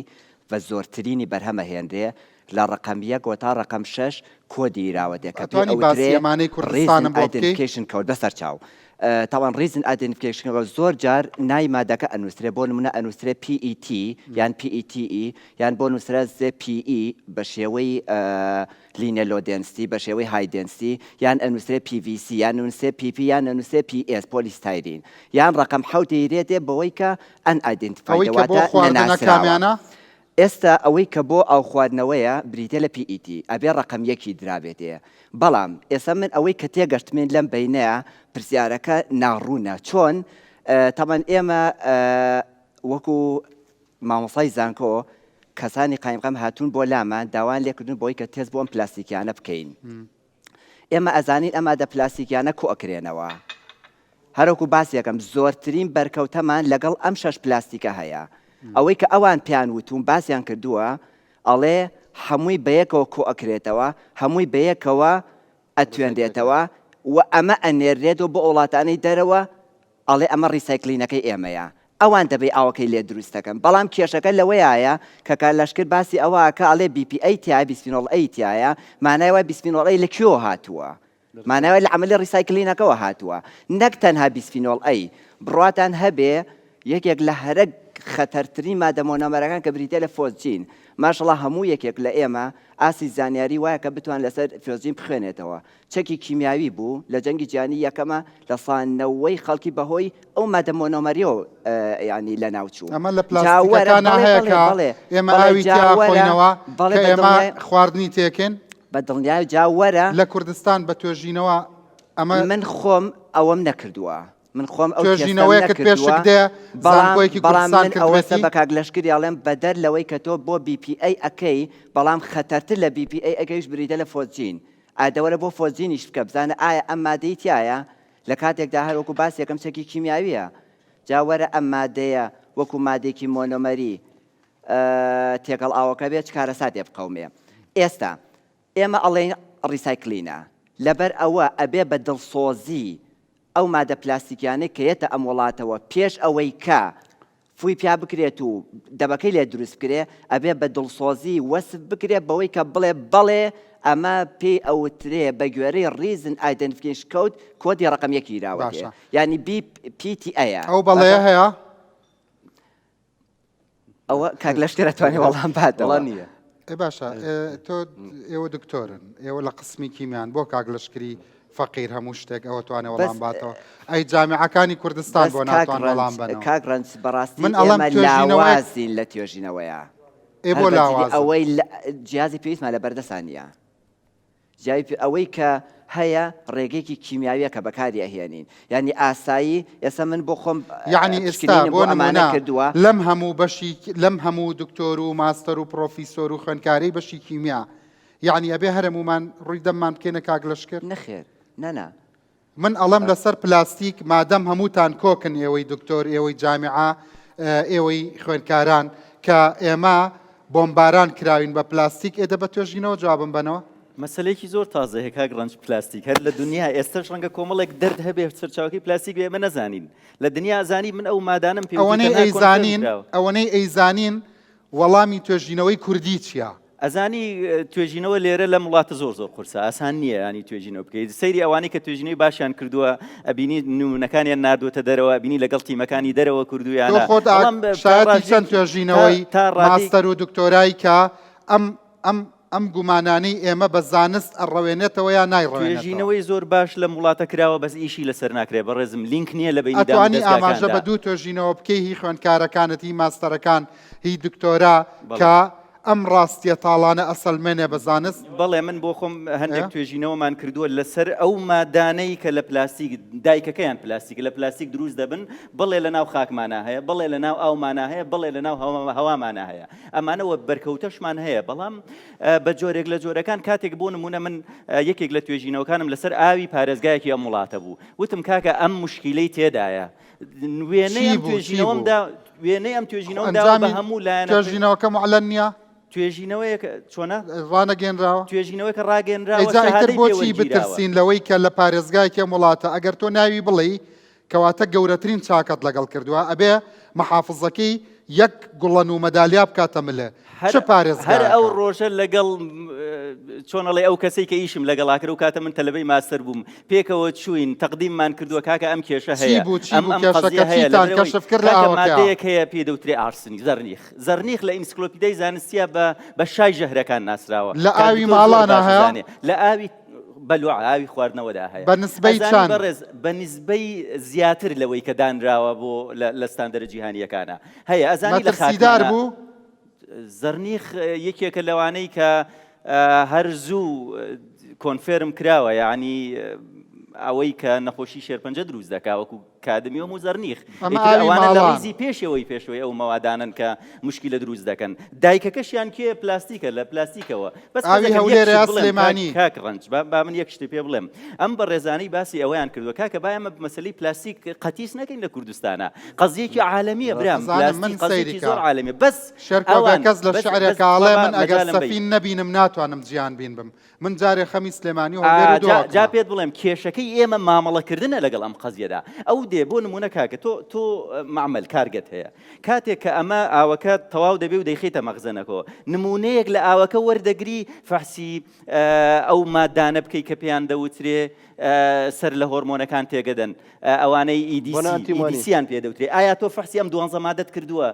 بە زۆرترینی بەرهەم ئەهێنرێ لە ڕەقەم یەکەوە تا ڕەقەم شەش کۆدی ئیراوەتێ کە پێی ئەتوانی باسی ئەوترێ ئەمانەی ڕیزن کوردستانم بۆ بکەی؟ identification code بەسەرچاو تاوان resin identification code زۆر جار ناوی مادەکە ئەنووسرێ بۆ نمونە ئەنووسرێ PET یان PETE یان بۆ نووسرا ZPE بە شێوەی linear low density بە شێوەی high density یان ئەنووسرێ PVC یان نووسێ PP یان ئەنووسێ PS polystyrene یان ڕەقەم حەوت ئەیرێتێ بەوەی کە unidentified ئەوەی کە بۆ واتە خواردنە نەناسراوە. کامیانە؟ ئێستا ئەوەی کە بۆ ئاوخواردنەوەیە بریتیە لە PET ئەبێ ڕەقەم یەکی درابێتێ بەڵام ئێستا من ئەوەی کە تێگەشتمین لەم بەینەیا پرسیارەکە ناڕوونە چۆن تەبعەن ئێمە وەکو مامۆستای زانکۆ کەسانی قایمقام هاتوون بۆ لامان داوایان لێکردوون بۆی کە تێست بۆ ئەم پلاستیکیانە بکەین ئێمە ئەزانین ئەم مادە پلاستیکیانە کۆئەکرێنەوە. هەروەکو باسیەکەم زۆرترین بەرکەوتەمان لەگەڵ ئەم شەش پلاستیکە هەیە. ئەوەی کە ئەوان پێیان وتوون باسیان کردووە ئەڵێ هەمووی بەیەکەوە کۆئەکرێتەوە، هەمووی بەیەکەوە ئەتوێنرێتەوە و ئەمە ئەنێررێتەوە بۆ وڵاتانی دەرەوە ئەڵێ ئەمە recycling ەکەی ئێمەیە ئەوان دەبەی ئاوەکەی لێ دروست دەکەن بەڵام کێشەکە لەوەیایە کە کاک لەشکر باسی ئەوە ئەکا ئەڵێ BPA تیایە bisphenol A تیایە مانای وایە bisphenol A لە کوێوە هاتووە مانای وایە لە عەمەلی recycling ەکەوە هاتووە نەک تەنها bisphenol A بڕواتان هەبێ یەکێک لە هەرە خەتەرترین مادە مۆنۆمەرەکان کە بریتیە لە فۆسجین ماشەڵا هەموو یەکێک لە ئێمە ئاستی زانیاری وایە کە بتوان لەسەر فۆسجین بخوێنێتەوە چەکی کیمیاوی بوو لە جەنگی جیهانی یەکەما لە سا نەوەی خەڵکی بەهۆی ئەو مادە مۆنۆمەریەوە یانی لەناو چوو. ئەمە لە جا وەرە پلاستیکەکانا بەڵێ هەیە بەڵێ کە بەڵێ ئێمە بەڵێ ئاوی جا تیا وەرە ئەخۆینەوە بەڵێ کە بە ئێمە دڵنیای خواردنی تێکەین؟ بە دڵنیای جا وەرە لە کوردستان بە توێژینەوە ئەمە من خۆم ئەوەم نەکردووە. من خۆم ئەو تێستەم توێژینەوەیەکت پێ نەکردووە شک دێ بەڵام زانکۆیەکی بەڵام کوردستان من ئەوەسە کردبێتی؟ بە کاک لەشکری ئەڵێم بەدەر لەوەی کە تۆ بۆ بی پی ئەی ئەکەی بەڵام خەتەرتر لە بی پی ئەی ئەکەیش بریتە لە فۆسجین ئا دەوەرە بۆ فۆسجینیش بکە بزانە ئایا ئەم مادەی تیایە لە کاتێکدا هەر وەکو باس یەکەم چەکی کیمیاویە جا وەرە ئەم مادەیە وەکو مادەیەکی مۆنۆمەری تێکەڵ ئاوەکە بێ چ کارەساتێ بقەومێ ئێستا ئێمە ئەڵێین ڕیسایکلینە لەبەر ئەوە ئەبێ بە دڵسۆزی ئەو مادە پلاستیکیانەی کە یەتە ئەم وڵاتەوە پێش ئەوەی کە فوی پیا بکرێت و دەبەکەی لێ دروست بکرێ ئەبێ بە دڵسۆزی وەسف بکرێ بەوەی کە بڵێ بەڵێ ئەمە پێی ئەوترێ بە گوێرەی Reason Identification Code کۆدی ڕەقەم یەکی دراوەتێ باشە. یانی بی پی تی ئەیە ئەو بەڵێیە باشە هەیە؟ ئەوە کاک لەشکر ئەتوانێ وەڵام باتەوە. وەڵا نییە. ئێ باشە تۆ ئێوە دکتۆرن ئێوە لە قسمی کیمیان بۆ کاک لەشکری فەقیر هەموو شتێک ئەوە توانێ وەڵام باتەوە ئەی جامیعەکانی کوردستان بۆ ناتوان وەڵام بەنەوە کاک ڕەنج بەڕاستی من ئەڵێم ئێمە توێژینەوەیەک لاوازین لە توێژینەوەیە ئێ بۆ هەر بە جدی لاوازن ئەوەی جیازی پێویستمان لە بەردەسان نییە جیاوی پێ ئەوەی کە هەیە ڕێگەیەکی کیمیاویە کە بەکاری ئەهێنین یانی ئاسایی ئێستا من بۆ خۆم یەعنی ئێستا پشکنینم بۆ بۆ ئەمانە نمونە کردووە. لەم هەموو بەشی لەم هەموو دکتۆر و ماستەر و پڕۆفیسۆر و خوێندکارەی بەشی کیمیا یەعنی ئەبێ هەرەموومان ڕووی دەممان بکەینە کاک لەشکر؟ نەخێر نەنا. من ئەڵێم لەسەر پلاستیک مادەم هەمووتان کۆکن ئێوەی دکتۆر ئێوەی جامیعە ئێوەی خوێندکاران کە ئێمە بۆمباران کراوین بە پلاستیک ئێ دە بە توێژینەوە جوابم بەنەوە. مەسەلەیەکی زۆر تازەیە کاک ڕەنج پلاستیک هەر لە دنیا ئێستەش ڕەنگە کۆمەڵێک دەرد هەبێ سەرچاوەکەی پلاستیک بێ ئێمە نەزانین لە دنیا ئەزانی من ئەو مادانەم پێ وتی ئەوەنەی تەنها کۆنفێرم ئەیزانین کراوە. ئەوەنەی ئەیزانین وەڵامی توێژینەوەی کوردی چیە؟ ئەزانی توێژینەوە لێرە لەم وڵاتە زۆر زۆر قورسە ئاسان نییە ینی توێژینەوە بکەیت سەیری ئەوانەی کە توێژینەوەی باشیان کردووە ئەبینی نمونەکانیان ناردووەتە دەرەوە ئەبینی لەگەڵ تیمەکانی دەرەوە تۆ کردوویانە خۆت ئا بەڵام تا شایەتی ڕادەیەک چەند تا توێژینەوەی تا ڕادەیەک ماستەر و دکتۆرای کە ئەم ئەم ئەم گومانانەی ئێمە بە زانست ئەڕەوێنێتەوە یا نایڕەوێنێتەوە؟ توێژینەوەی زۆر باش لەم وڵاتە کراوە بەس ئیشی لەسەر ناکرێ بەڕێزم لینک نییە لە بەینی دام و ئەتوانی ئاماژە دەزگاکاندا. بە دوو توێژینەوە بکەی هی خوێندکارەکانت هی ماستەرەکان هی دکتۆرا بەڵێ. کە ئەم ڕاستیە تاڵانە ئەسەلمێنێ بە زانست؟ بەڵێ من بۆ خۆم هەندێک توێژینەوەمان کردووە لەسەر ئەو مادانەی کە لە پلاستیک دایکەکەیان پلاستیک لە پلاستیک دروست دەبن بەڵێ لە ناو خاکمانە هەیە بەڵێ لە ناو ئاومانە هەیە بەڵێ لە ناو هەوامانە هەیە ئەمانە وە بەرکەوتەشمان هەیە بەڵام بە جۆرێک لە جۆرەکان کاتێک بۆ نمونە من یەکێک لە توێژینەوەکانم لەسەر ئاوی پارێزگایەکی ئەم وڵاتە بوو وتم کاکە ئەم مشکیلەی تێدایە وێنەی چی ئەم بوو؟ چی توێژینەوەم بوو؟ دا وێنەی ئەم خۆ توێژینەوەم داوە بە ئەنجامی هەموو لایەنە توێژینەوەکە معلن نییە؟ توێژینەوەیەک چۆنە؟ ڕانەگەێنراوە؟ توێژینەوەکە ڕاگەێنراوە ئەی جا ئیتر شەهادەی پێ بۆچی وەرگیراوە. بترسین لەوەی کە لە پارێزگایەکی ئەم وڵاتە ئەگەر تۆ ناوی بڵێی کەواتە گەورەترین چاکەت لەگەڵ کردووە ئەبێ محافزەکەی یەک گوڵەن و مەدالیا بکاتە ملێ هەر چ هەر ئەو پارێزگایەکە؟ ڕۆژە لەگەڵ چۆن ئەڵێ ئەو کەسەی کە ئیشم لەگەڵا کرد و کاتە من تەلەبەی ماستەر بووم پێکەوە چووین تەقدیممان کردووە کاکە ئەم کێشە چی هەیە بوو چی ئەم بوو ئەم کێشەکە قەزیە هەیە چیتان لەبەرئەوەی کەشف کرد لە کاکە ئاوەکەیا؟ مادەیەک هەیە پێی دەوترێ ئارسنیک زەرنیخ زەرنیخ لە ئینسکلۆپیدای زانستیە بە بە شای ژەهرەکان ناسراوە لە کاک ئاوی دکتۆر زۆر ماڵانا باش هەیە؟ ئەزانێ لە ئاوی بەلوعە ئاوی خواردنەوەدا هەیە بە نسبەی ئەزانی چەند؟ بەڕێز بە نیسبەی زیاتر لەوەی کە دانراوە بۆ لە لە ستاندەرە جیهانییەکانە هەیە ئەزانی لە مەترسیدار خاکمانا بوو؟ زەرنیخ یەکێکە لەوانەی کە هەر زوو confirm کراوە یەعنی ئەوەی کە نەخۆشی شێرپەنجە دروست دەکا وەکو کادمیۆم و زەرنیخ ئەمە ئیتر ئاوی ئەوانە لە ماڵان. ڕیزی پێشەوەی پێشەوەی ئەو مەوادانەن کە مشکیلە دروست دەکەن دایکەکەشیان کێ پلاستیکە لە پلاستیکەوە بەس ئاوی حەزەکەم یەک هەولێر شت یا بڵێم کاک سلێمانی؟ کاک ڕەنج با با من یەک شتی پێ بڵێم ئەم بەڕێزانەی باسی ئەوەیان کردووە کاکە با ئێمە مەسەلەی پلاستیک قەتیس نەکەین لە کوردستانا قەزیەکی عالەمیە برام ئەزانم من پلاستیک سەیری قەزیەکی کە زۆر عالەمیە بەس شێرکۆ ئەوان بێکەس لە بەس بەس شعرێکا تخوا ئەڵێ با من ئەگەر مەجالم بەی سەفین نەبینم ناتوانم جیهان بین بم من جارێ خەمی سلێمانی و هەولێر ئا و جا جا دهۆکمە. پێت بڵێم کێشەکەی ئێمە مامەڵەکردنە لەگەڵ ئەم قەزیەدا ئەو دێ بۆ نمونە کاکە تۆ تۆ مەعمەل کارگەت هەیە کاتێک کە ئەمە ئاوەکە تەواو دەبێ و دەیخەیتە مەخزەنەکەوە نمونەیەک لە ئاوەکە وەردەگری فەحسی ئەو مادانە بکەی کە پێیان دەوترێ سەر لە هۆرمۆنەکان تێگەدەن ئەوانەی بۆ EDC ئەنتیمۆنی. EDC یان پێ دەوترێ ئایا تۆ فەحسی ئەم دوانزە مادەت کردووە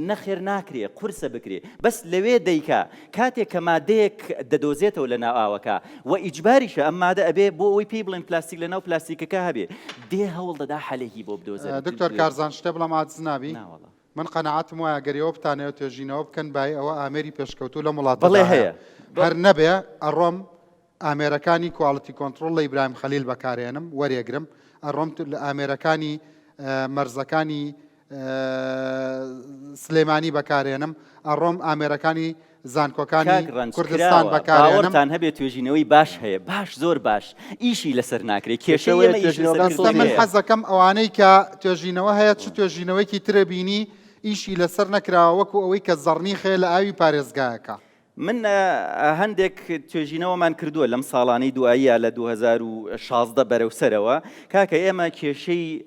نەخێر ناکرێ قورسە بکرێ بەس لەوێ دەیکا کاتێک کە مادەیەک دەدۆزێتەوە لە ناو ئاوەکە و ئیجباریشە ئەم مادە ئەبێ بۆ ئەوەی پێی بڵێن پلاستیک لە ناو پلاستیکەکە هەبێ دێ هەوڵ دەدا حەلێکی بۆ بدۆزێت دکتۆر کارزان شتێ بڵێم عاجز نابی؟ ناوەڵا. من قەناعەتم وایە گەر ئێوە بتانەوێت توێژینەوە بکەن بای ئەوە ئامێری پێشکەوتوو لەم وڵاتەدا بەڵێ هەیە هەیە. هەر نەبێ ئەڕۆم ئامێرەکانی quality control لە ئیبراهیم خەلیل بەکارێنم وەرێگرم. ئەڕۆم لە ئامێرەکانی مەرزەکانی سلێمانی بەکارێنم ئەڕۆم ئامێرەکانی زانکۆکانی کاک ڕەنج کوردستان کراوە بەکارێنم. باوەڕتان هەبێ توێژینەوەی باش هەیە باش زۆر باش ئیشی لەسەر ناکرێ کێشەی کێشەوەیە ئێمە ئیش لەسەر توێژینەوەکان کردن ئێستا من هەیە. حەزەکەم ئەوانەی کە توێژینەوە هەیە چ توێژینەوەیەکی ترە بینی ئیشی لەسەر نەکراوە وەکو ئەوەی کە زەڕنیخەیە لە ئاوی پارێزگایەکە. من هەندێک توێژینەوەمان کردووە لەم ساڵانەی دواییە لە 2016 بەرەو سەرەوە کاکە ئێمە کێشەی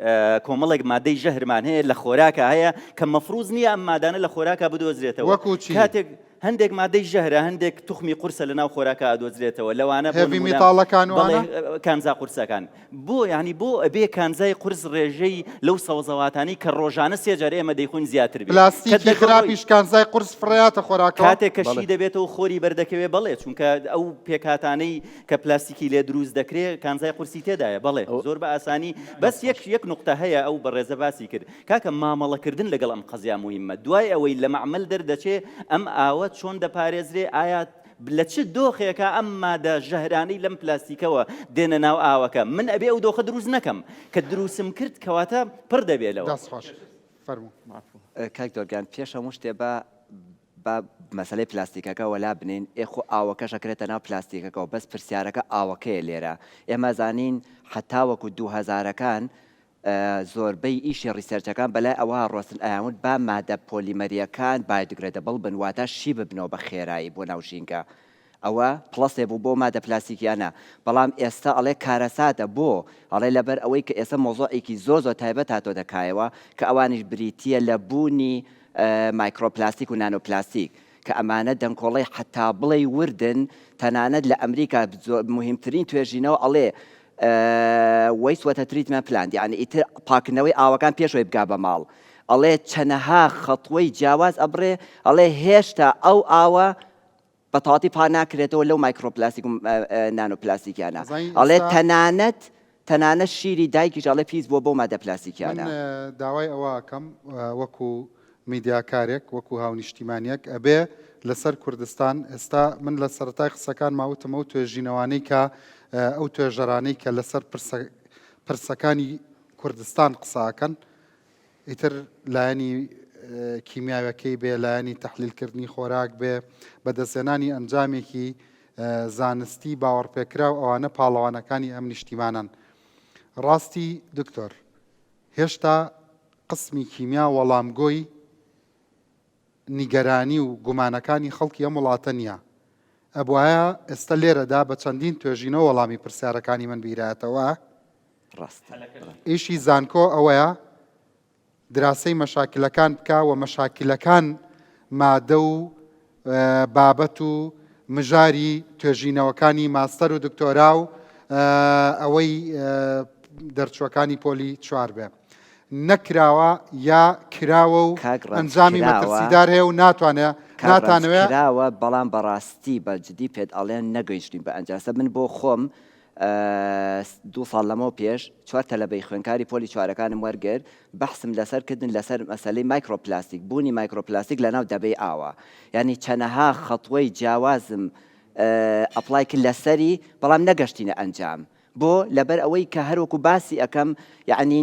کۆمەڵێک مادەی ژەهرمان هەیە لە خۆراکە هەیە کە مەفروز نییە ئەم مادانە لە خۆراکە بدۆزرێتەوە وەکو چی؟ کاتێک هەندێک مادەی ژەهرە هەندێک توخمی قورسە لە ناو خۆراکە ئەدۆزرێتەوە لەوانە بۆ heavy نمونە metal ەکان بەڵێ وانە؟ کانزا قورسەکان بۆ یانی بۆ ئەبێ کانزای قورس ڕێژەی لەو سەوزەواتانەی کە ڕۆژانە سێ جار ئێمە دەیخۆین زیاتر بێ کە پلاستیکی دەگەڕۆی خراپیش کانزای قورس فڕێیاتە خۆراکەوە؟ کاتێک کە بەڵێ. شی دەبێتەوە خۆری بەردەکەوێ بەڵێ چونکە ئەو پێکهاتانەی کە پلاستیکی لێ دروست دەکرێ کانزای قورسی تێدایە بەڵێ زۆر بە ئاسانی بەس یەک یەک نوقتە هەیە ئەو بەڕێزە باسی کرد کاکە مامەڵەکردن لەگەڵ ئەم قەزیا موهیمە دوای ئەوەی لە مەعمەل دەردەچێ ئەم ئاوە چۆن دەپارێزرێ ئایا لە چ دۆخێکا ئەم مادە ژەهرانەی لەم پلاستیکەوە دێنە ناو ئاوەکە من ئەبێ ئەو دۆخە دروست نەکەم کە دروستم کرد کەواتە پڕ دەبێ لەوە. دەست خۆش فەرموو. کاک دۆرگان پێش هەموو شتێ با با مەسەلەی پلاستیکەکە وەلا بنێین ئێ خۆ ئاوەکەش ئەکرێتە ناو پلاستیکەکەوە بەس پرسیارەکە ئاوەکەیە لێرە ئێمە زانین حەتاوەکو دووهەزارەکان زۆربەی ئیشی research ەکان بەلای ئەوە ڕۆستن ئەیانوت با مادە پۆلیمەریەکان biodegradable بن واتا شی ببنەوە بە خێرایی بۆ ناو ژینگە ئەوە plus ێ بوو بۆ مادە پلاستیکیانە بەڵام ئێستا ئەڵێ کارەساتە بۆ ئەڵێ لەبەر ئەوەی کە ئێستا مەوزوعێکی زۆر زۆر تایبەت هاتۆتە کایەوە کە ئەوانیش بریتیە لە بوونی مایکرۆپلاستیک و نانۆپلاستیک کە ئەمانە دەنکۆڵەی حەتا بڵێی وردن تەنانەت لە ئەمریکا موهیمترین توێژینەوە ئەڵێ wastewater treatment plant یعنی ئیتر پاکردنەوەی ئاوەکان پێشەوەی بگا بە ماڵ ئەڵێ چەنەها خەتوەی جیاواز ئەبڕێ ئەڵێ هێشتا ئەو ئاوە بە تەواتی پا ناکرێتەوە لەو مایکرۆپلاستیک و نانۆپلاستیکیانە ئەڵێ تەنانەت تەنانەت شیری دایکیش ئەڵێ پیس بووە بەو مادە پلاستیکیانە. من داوای ئەوە ئەکەم وەکو میدیاکارێک وەکو هاونیشتیمانیەک ئەبێ لەسەر کوردستان ئێستا من لە سەرەتای قسەکانما وتم ئەو توێژینەوانەی کە ئەو توێژەرانەی کە لەسەر پرسەکانی کوردستان قساکەن ئیتر لایەنی کیمیاوەکەی بێ لایەنی تەحلیلکردنی خۆراک بێ بەدەستهێنانی ئەنجامێکی زانستی باوەڕپێکراو ئەوانە پاڵەوانەکانی ئەم نیشتیمانەن ڕاستی دکتۆر هێشتا قسمی کیمیا وەڵامگۆی نیگەرانی و گومانەکانی خەڵکی ئەم وڵاتە نییە ئەبوایە ئێستا لێرەدا بە چەندین توێژینەوە وەڵامی پرسیارەکانی من بیرایەتەوە ڕاستە. ئیشی زانکۆ ئەوەیە دراسەی مەشاکلەکان بکا و مەشاکلەکان مادە و بابەت و مژاری توێژینەوەکانی ماستەر و دکتۆرا و ئەوەی دەرچوەکانی پۆلی چوار بێ. نەکراوە یا کراوە و کاک ڕەنج ئەنجامی کراوە مەترسیدار هەیە و ناتوانێ کاک ڕەنج ناتانەوێ کراوە بەڵام بەڕاستی بە جدی پێت ئەڵێن نەگەیشتوین بە ئەنجام سە من بۆ خۆم دوو ساڵ لەمەو پێش چوار تەلەبەی خوێنکاری پۆلی چوارەکانم وەرگرت بەحسم لەسەر کردن لەسەر مەسەلەی مایکرۆپلاستیک بوونی مایکرۆپلاستیک لەناو دەبەی ئاوە یانی چەنەها خەتوەی جیاوازم apply کرد لەسەری بەڵام نەگەشتینە ئەنجام بۆ لەبەر ئەوەی کە هەروەکو باسی ئەکەم یعنی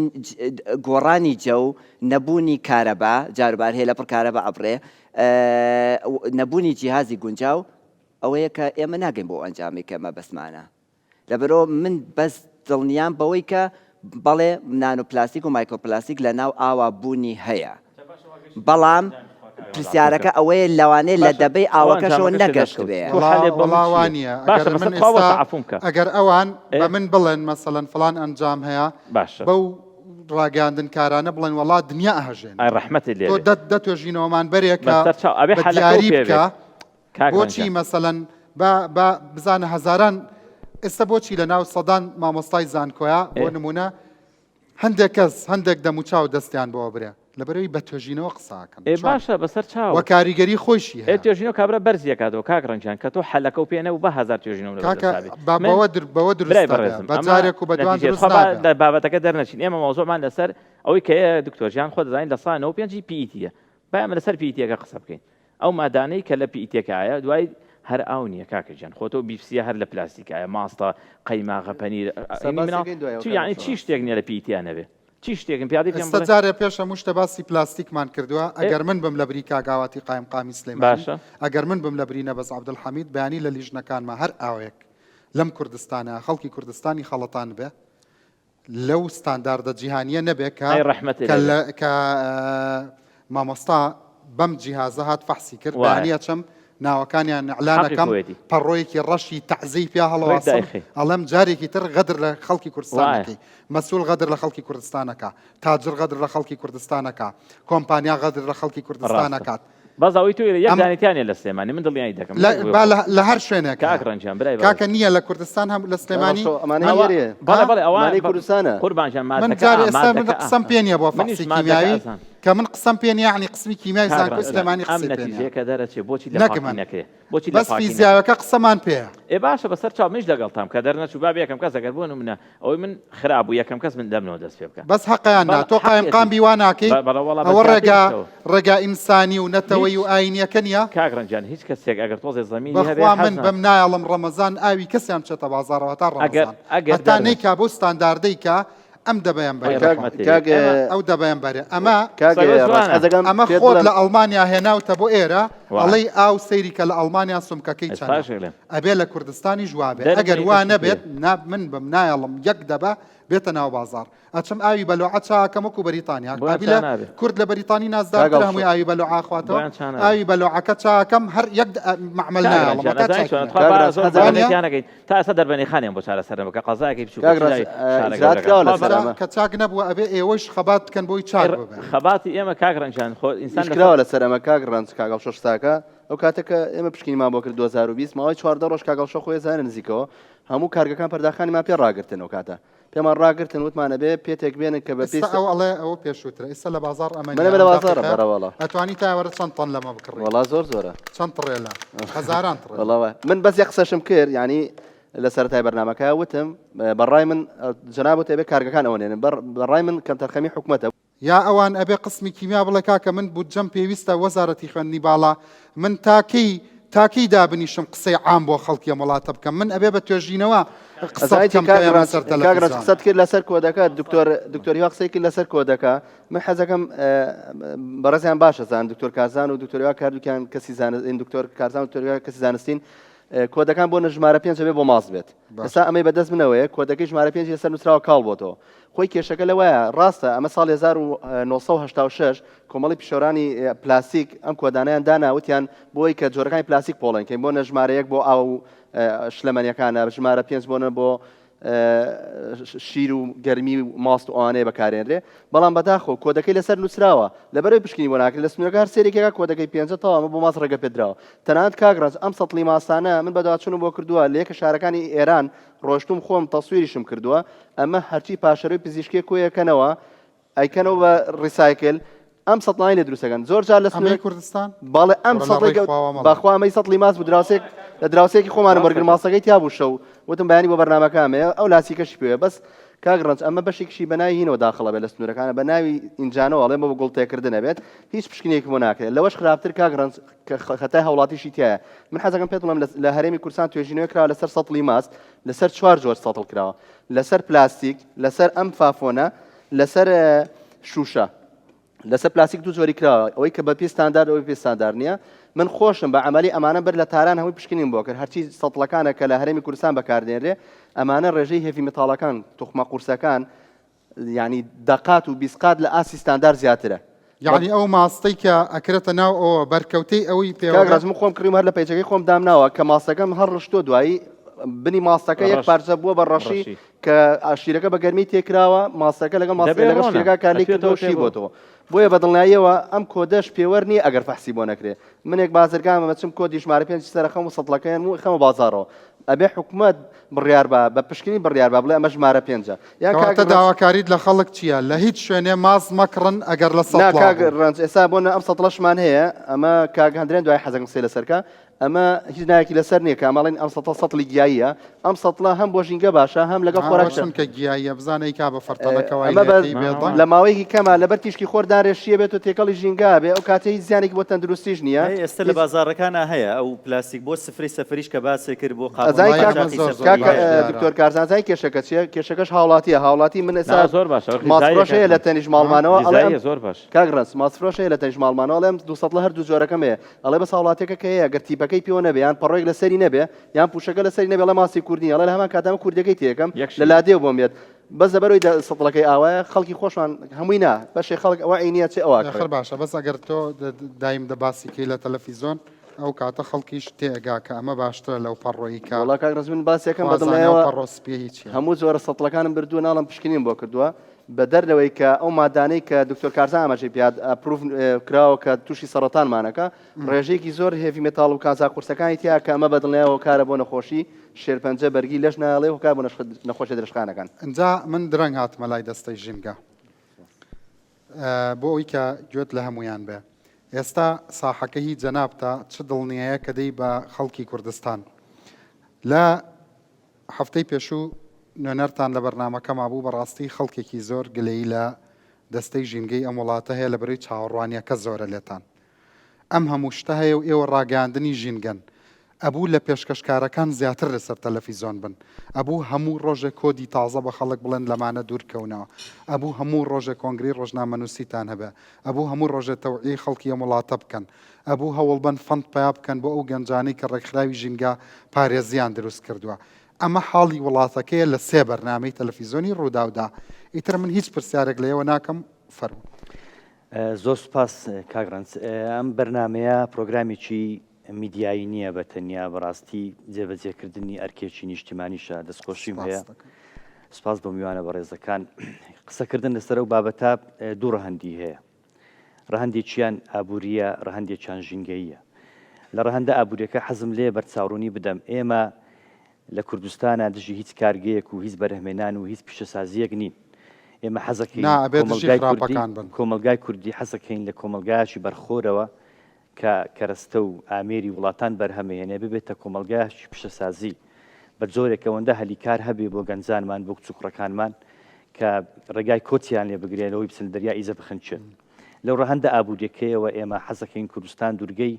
گۆڕانی جەو نەبوونی کارەبا جاروبار هەیە لەپڕ کارەبا ئەبڕێ نەبوونی جیهازی گونجاو ئەوەیە کە ئێمە ناگەین بەو ئەنجامەی کە مەبەستمانە. لەبەرئەوە من بەس دڵنیام بەوەی کە بەڵێ نانۆپلاستیک و مایکرۆپلاستیک لە ناو ئاوا بوونی هەیە. بەڵام پرسیارەکە ئەوەیە لەوانەیە لە دەبەی ئاوەکەشەوە نەگەشتبێ. وەڵا وا نییە. ئەگەر من ئێستا ئەگەر ئەوان بە من بڵێن مەسەلەن فڵان ئەنجام هەیە بەو ڕاگەیاندنکارانە بڵێن وەڵا دنیا ئەهەژێنن. تۆ دە توێژینەوەمان بەرێ کە بە دیاری بکە کاک بۆچی ڕەنجە. مەسەلەن با با بزانە هەزاران ئێستا بۆچی لە ناو سەدان مامۆستای زانکۆیا بۆ ئێ. نمونە هەندێک کەس هەندێک دەموچاو دەستیان بۆ برێ لەبەرەوەی بە توێژینەوە قساکەن ئێ باشە بەسەر چاو وە کاریگەری خۆیشی ئێ هەیە توێژینەوە کابرا بەرزی ئەکاتەوە کاک ڕەنجان کە تۆ حەلەکەو پێ نەبوو با هەزار توێژینەوەم لەبەر کاکە دەستا بێ با من بەوە در بەوە برای دروست نابێ بەڕێزم بە ئەمە جارێک و بە دوان نەتیجەیە دروست تخوا با نابێ لە بابەتەکە دەرنەچین ئێمە مەوزوعمان لەسەر ئەوەی کە ئێ دکتۆر گیان خۆت دەزانی 95% PET یە با ئێمە لەسەر PET ەکە قسە بکەین ئەو مادانەی کە لە PET ەکایە دوای هەر ئاو نییە کاکە گیان خۆ تۆ بیپسیە هەر لە پلاستیکایە ماستە قەیماغە پەنیر ئێستا ئەینی باسی مناڵ ئەکەین دوای ئەو چی کاک یعنی چی ئەڵشۆ. شتێک نییە لە پیتیا نەبێ چی شتێکم پیادەی پێم ئێستا بڵێ جارێ پێش هەموو شتە باسی پلاستیکمان کردووە ئێ ئەگەر من بم لە بری کاک ئاواتی قایمقامی سلێمانی باشە ئەگەر من بم لە بری نەبەز عەبدولحەمید بەیانی لە لیژنەکانما هەر ئاوێک لەم کوردستانە خەڵکی کوردستانی خەڵەتانبێ لەو ستانداردە جیهانیە نەبێ کە ئەی ڕەحمەتت کە لێ بێ. لە کە مامۆستا بەم جیهازە هات فەحسی کرد وایە. بەیانی ئەچم ناوەکانیان ئیعلان حەقی ئەکەم خۆیەتی. پەڕۆیەکی ڕەشی تەعزێی پیا ڕێک هەڵەواسم دایخەی. ئەڵێم جارێکی تر غەدر لە خەڵکی کوردستان وایە. نەکەی مەسول غەدر لە خەڵکی کوردستان ئەکا تاجر غەدر لە خەڵکی کوردستان ئەکا کۆمپانیا غەدر لە خەڵکی کوردستان ڕاستە. ئەکات بەس ئەوەی تۆ یەک ئەم دانەی تیا نیە لە سلێمانی من دڵنیای دەکەم لە نەک بۆ با خۆم. لە لە هەر شوێنێک کاک هەیە ڕەنجان برای بەڕێز. کاکە نییە لە کوردستان هەم لە کاک سلێمانی ئەڵشۆ ئەمانەی من ئەوە لێرەیە بەڵێ ها بەڵێ ئەوە ئەمانەی بە کوردستانە قوربان گیان من مادەکە جارێ ئا ئێستا من مادەکە ئا قسەم پێ نییە بۆ منیش فەحسی مادەکە کیمیاوی ئەزانم. کە من قسەم پێ نییە یەعنی قسمی کیمیای کاک زانکۆی ڕەنج سلێمانی ئەم قسەی پێ نییە نەتیجەیە کە دەرەچێ بۆچی لە نەک پاکی من نەکرێ بۆچی لە بەس پاکی نەکرێ فیزیاوەکە قسەمان پێیە. ئێ باشە بەسەر چاو منیش لەگەڵتام کە دەرنەچوو با یەکەم کەس ئەگەر بۆ نمونە ئەوەی من خراپ بوو یەکەم کەس من لەمنەوە دەست پێ بکە بەس هەقیان نا بەڵێ تۆ قایمقام حەقیەتی بی وا ناکەی بەڵێ وەڵا بە ئەوە زیاتریش ڕێگا تەوە ڕێگا ئینسانی و نەتەوەیی هیچ و ئاینیەکە نیە؟ کاک ڕەنجان هیچ کەسێک ئەگەر تۆزێ زەمیری هەبێ بەخوا حەز من بم ناکا. نایەڵم ڕەمەزان ئاوی کەسیان بچێتە بازاڕەوە هەتا ئەگەر ڕەمەزان ئەگەر هەتا نەیکا دەرنەچوو بەو ستانداردەی کە ئەم دەبەیان ئەی بەرێ کاک بەخوا ڕەحمەت لێ کاک بێ ئێمە ئەو دەبەیان بەرێ ئەمە کاک قسەکەش ڕەنج جوانە حەزەکەم ئەمە پێت خۆت بڵێم لە ئەڵمانیا هێناوتە بۆ ئێرە وایە ئەڵێی ئاو سەیری کە لە ئەڵمانیا سمکەکەی چەنە ئێستاش ئەڵێم ئەبێ لە کوردستانیش وابێ دەرم ئەگەر نەی وا کەسی نەبێت پێ نا من بم نایەڵم یەک دەبە بێتە ناو بازاڕ ئەچم ئاوی بەلۆعە چاکەم وەکو بەریتانیا بۆیان قابیلە چا نابێ. کورد لە بەریتانی کاک نازدارترە ئەڵشۆ. هەمووی ئاوی بەلۆعە ئەخواتەوە بۆیان چا نابێ. ئاوی بەلۆعەکە چاکەم هەر یەک مەعمەل کاک نایەڵم ڕەنجان هەتا ئەزانی چاکی چۆنە نەکەم. تخوا کاک با ڕەنج زۆر حەزەکەم وانیە؟ زەحمەتیان نەکەین تا ئێستا دەربەنیخانیان بۆ چارەسەر نەبوو کە قەزایەکی بچووکە کاک چ ڕەنج لای شارە ئیجرائات گەورەکان کراوە خوا لەسەر با ئەمە کە چاک نەبووە ئەبێ ئێوەش خەبات بکەن بۆی چاک ئەی ببێ. خەباتی ئێمە کاک ڕەنجان خۆ ئینسان ئیش لەسەر کراوە لەسەر ئەمە کاک ڕەنج کاک ئەڵشۆ شتاکە ئەو کاتە کە ئێمە پشکنینمان بۆ کرد 2020 ماوەی 14 ڕۆژ کاک ئەڵشۆ خۆی ئەزانێ نزیکەوە هەموو کارگەکان پەرداخانیمان پێ ڕاگرتن ئەو کاتە پێمان ڕاگرتن وتمان ئەبێ پێتێک بێنن کە بە پێی ئێستا ئەو ئەڵێ ئەوە پێشووترە ئێستا لە بازاڕ ئەمە من نییە ئەمە لە ئەم بازاڕە دەقیقە بەرە وەڵا ئەتوانی تا ئێوارە چەند تەن لەمە بکڕی وەڵا زۆر زۆرە چەند تڕێلە هەزاران تڕێلە وەڵا وایە من بەس یەک قسەشم کرد یعنی لە سەرەتای بەرنامەکە وتم بەڕای من جەنابت ئەبێ کارگەکان ئەوە نێنن بەڕای من کەمتەرخەمی حکومەتە. یا ئەوان ئەبێ قسمی کیمیا بڵێ کاکە من بودجەم پێویستە وەزارەتی خوێندنی باڵا من تا کەی تا کەی دابنیشم قسەی عام بۆ خەڵکی ئەم وڵاتە بکەم من ئەبێ بە توێژینەوە قسە ئەزانی چی بکەم کە کاک ئێمە ڕەنج سەر کاک ڕەنج تەلەفزیۆن. قسەت کرد لەسەر کۆدەکە دکتۆر دکتۆر هیوا قسەی کرد لەسەر کۆدەکە من حەزەکەم بەڕێزیان باش ئەزان دکتۆر کارزان و دکتۆر هیوا کە هەردووکیان کەسی زانستین دکتۆر کارزان و دکتۆر هیوا کەسی زانستین کۆدەکان بۆ نە ژمارە پێنج ئەبێ بۆ ماست بێت ئێستا ئەمەی بەدەست منەوەیە کۆدەکەی ژمارە پێنج لەسەر نووسراوە کاڵ بۆتەوە خۆی کێشەکە لەوەیە ڕاستە ئەمە ساڵی 1986 کۆمەڵی پیشەورانی پلاستیک ئەم کۆدانیان دانا وتیان بۆی کە جۆرەکانی پلاستیک پۆڵێن کەین بۆ نە ژمارە یەک بۆ ئاو و شلەمەنیەکانە ژمارە پێنج بۆ نە بۆ شیر و گەرمی و ماست و ئەوانەیە بەکارێنرێ بەڵام بەداخەوە کۆدەکەی لەسەر نووسراوە لەبەرەوەی پشکنی بۆ ناکرێت لە سنوورەکە هەر سێرێکێکا کۆدەکەی پێنجە تەواو ئەمە بۆ ماست ڕێگە پێدراوە تەنانەت کاک ڕەنج ئەم سەتڵی ماستانە من بەدواچوونم بۆ کردووە لە یەکە شارەکانی ئێران ڕۆشتوم خۆم تەسویریشم کردووە ئەمە هەرچی پاشەرۆی پزیشکیە کۆیەکەنەوە ئەیکەنەوە بە ڕیسایکل ئەم سەتڵانەی لێ دروست دەکەن زۆر جار لە ئەمەی سنوورێک کوردستان بەڵێ ئەم وەڵا لە سەتڵی ڕێی گەو خواوە مەڵێ. بەخوا ئەمەی سەتڵی ماست بوو دراوسێک لە دراوسێکی خۆمانم وەرگرت ماستەکەی تیا بوو شەو وتم بەیانی بۆ بەرنامەکە ئەمەیە ئەو لاسیکەشی پێوە بەس کاک ڕەنج ئەمە بەشێکیشی بە ناوی هینەوە داخڵە بێت لە سنوورەکانە بە ناوی ئینجانەوە ئەڵێن بۆ گوڵ تێکردن ئەبێت هیچ پشکنێکی بۆ ناکرێت لەوەش خراپتر کاک ڕەنج کە خەتای هاوڵاتیشی تیایە من حەزەکەم پێت بڵێم لە هەرێمی کوردستان توێژینەوە کراوە لەسەر سەتڵی ماست لەسەر چوار جۆر سەتڵ کراوە لەسەر پلاستیک لەسەر ئەم فافۆنە لەسەر شوشە لەسەر پلاستیک دوو جۆری کراوە ئەوەی کە بە پێی ستاندارد ئەوەی پێی ستاندارد نییە من خۆشم بە عملی ئەمانە بەر لە تاران هەمووی پشکنین بۆ کرد هەرچی سەتڵەکانە کە لە هەرێمی کوردستان بەکاردێنرێ ئەمانە ڕێژەی heavy metal ەکان توخمە قورسەکان یعنی دەقات و بیسقات لە ئاستی ستاندار زیاترە یعنی ئەو ماستەی کە ئەکرێتە ناو ئەوە بەرکەوتەی ئەوەی پێوە کاک ڕەنج من خۆم کڕیم هەر لە page ەکەی خۆم دامناوە کە ماستەکەم هەر ڕشتۆ دوایی بنی ماستەکە یەک پارچە بووە بە ڕەشی کە شیرەکە بە گەرمی تێکراوە ماستەکە لەگەڵ ماستەکە لەگەڵ شیرەکە کارلێک کردەوە شیر بۆتەوە بۆیە بە دڵنیاییەوە ئەم کۆدەش پێوەر نییە ئەگەر فەحسی بۆ نەکرێ منێک بازرگانم ئەچم کۆدی ژمارە پێنج سەرەخەم و سەتڵەکەیان و خەمە بازاڕەوە ئەبێ حکومەت بڕیار بە بە پشکنین بڕیار بە بڵێ ئەمە ژمارە پێنجە یان کاک کەواتە ڕەنج داواکاریت لە خەڵک چییە؟ لە هیچ شوێنێ ماست مەکڕن ئەگەر لە نا سەتڵا کاک بوو. ڕەنج ئێستا بۆ نە ئەم سەتڵەشمان هەیە ئەمە کاک هەندرێن دوای حەزەکەم قسەی لەسەر کا. ئەمە هیچ ناوێکی لەسەر نییە کە ئەمەڵێن ئەم سەتڵ سەتڵی گیاییە ئەم سەتڵە هەم بۆ ژینگە باشە هەم لەگەڵ خۆراک چونکە گیاییە بزانە ئیکا بە فەرتەڵەکە وای ئەمە بە لێکەی بێدەنگ. لە ماوەیەکی کەما لەبەر تیشکی خۆر دارێ شیە بێت و تێکەڵی ژینگە بێ ئەو کاتە هیچ زیانێکی بۆ تەندروستیش نییە ئەی ئێستا لە هیچ بازاڕەکانا هەیە ئەو پلاستیک بۆ سفرەی سەفەریش کە باسێ کرد بۆ قاپ و ئەزای وەڵای کاک ئەمە قاچاقی زۆر زۆر کاک سەفەری باش هەیە دیارە. دکتۆر کارزان زای کێشەکە چییە کێشەکەش هاوڵاتیە هاوڵاتی من نا ئێستا زۆر باشە ئەوە ماڵفرۆش غیزاییە هەیە کاک لە تەنیشت ماڵمانەوە ئەڵێ ئەم غیزاییە زۆر باش کاک ڕەنج ماڵفرۆش هەیە لە تەنیشت ماڵمانەوە ئەڵێ ئەم دوو سەتڵە هەردوو جۆرەکەم هەیە ئەڵێ بەس هاوڵاتیەکە کە هەیە گەر تیپەکەی پێوە نەبێ یان پەڕۆیەک لەسەری نەبێ یان پوشەکە لەسەری نەبێ ئەڵێ ماسی کوردی نیە ئەڵێ لە هەمان کاتدا من کوردیەکەی تێکەم یەک لە شیرە. لادێو بۆم بێت بەس لەبەرئەوەی دە سەتڵەکەی ئاوایە خەڵکی خۆشمان هەمووی نا بەشێ خەڵک وەعی نیە چێ ئەوا ئاخر کڕێ. باشە بەس ئەگەر تۆ دایم دە باسی کەی لە تەلەفیزۆن ئەو کاتە خەڵکیش تێ ئەگا کە ئەمە باشترە لەو پەڕۆی کە وەڵا کاک ڕەز من باسێکم خوا زانێ ئەو بەدڵنیایەوە پەڕۆ سپیە هی چیە. هەموو جۆرە سەتڵەکانم بردووە ناڵێم پشکنیم بۆ کردووە بەدەر لەوەی کە ئەو مادانەی کە دکتۆر کارزان ئاماژەی پێ approve کراوە کە تووشی سەڕەتانمانەکە ڕێژەیەکی زۆر heavy metal و کانزا قورسەکانی تیا کە ئەمە بەدڵنیایەوە هۆکارە بۆ نەخۆشی شێرپەنجە بەرگی لەش نایەڵێ هۆکار بۆ نەخۆشیە درێژخایەنەکان. ئینجا من درەنگ هاتمە لای دەستەی ژینگە بۆ ئەوی کە گوێت لە هەمویان بێ ئێستا ساحەکە هی جەنابتە چ دڵنیایە کە دەی بە خەڵکی کوردستان لە هەفتەی پێشوو نوێنەرتان لە بەرنامەکەما بوو، بەڕاستی خەڵکێکی زۆر گلەیی لە دەستەی ژینگەی ئەم وڵاتە هەیە لەبەرەی چاوەڕوانیەکە زۆرە لێتان. ئەم هەموو شتە هەیە و ئێوە ڕاگەیاندنی ژینگەن. ئەبوو لە پێشکەشکارەکان زیاتر لەسەر تەلەفیزۆن بن. ئەبوو هەموو ڕۆژێک کۆدی تازە بە خەڵک بڵێن لەمانە دوور کەونەوە. ئەبوو هەموو ڕۆژێک کۆنگرەی ڕۆژنامەنووسیتان هەبێ. ئەبوو هەموو ڕۆژێ تەوعیەی خەڵکی ئەم وڵاتە بکەن. ئەبوو هەوڵبەن fund پەیا بکەن بۆ ئەو گەنجانەی کە ڕێکخراوی ژینگە پارێزیان دروست کردووە. ئەمە حاڵی وڵاتەکەیە لە سێ بەرنامەی تەلەفیزۆنی ڕووداودا. ئیتر من هیچ پرسیارێک لە ئێوە ناکەم، فەرموون. زۆر سوپاس کاک ڕەنج. ئەم بەرنامەیە پرۆگرامێکی میدیایی نییە بە تەنیا، بەڕاستی جێبەجێکردنی ئەرکێکی نیشتیمانیشە. دەستخۆشیم هەیە. سوپاس بۆ میوانە بەڕێزەکان. قسەکردن لەسەر ئەو بابەتە دوو ڕەهەندی هەیە. ڕەهەندێکیان ئابوورییە، ڕەهەندێکیان ژینگەییە. لە ڕەهەندە ئابوورییەکە حەزم لێیە بەرچاوڕوونی بدەم، ئێمە لە کوردستانا دژی هیچ کارگەیەک و هیچ بەرهەمێنان و هیچ پیشەسازییەک نین. ئێمە حەزەکەین نا، ئەبێ دژی کۆمەڵگای کوردی خراپەکان بن. کۆمەڵگای کوردی حەزەکەین لە کۆمەڵگایەکی بەرخۆرەوە کە کەرەستە و ئامێری وڵاتان بەرهەمەهێنێ ببێتە کۆمەڵگایەکی پیشەسازی بە جۆرێک ئەوەندە هەلی کار هەبێ بۆ گەنجانمان بۆ کچ و کوڕەکانمان کە ڕێگای کۆچیان لێ بگرێ لەوەی بچن دەریا ئیزە بخنچێن. لەو ڕەهەندە ئابووریەکەیەوە ئێمە حەزەکەین کوردستان دوورگەی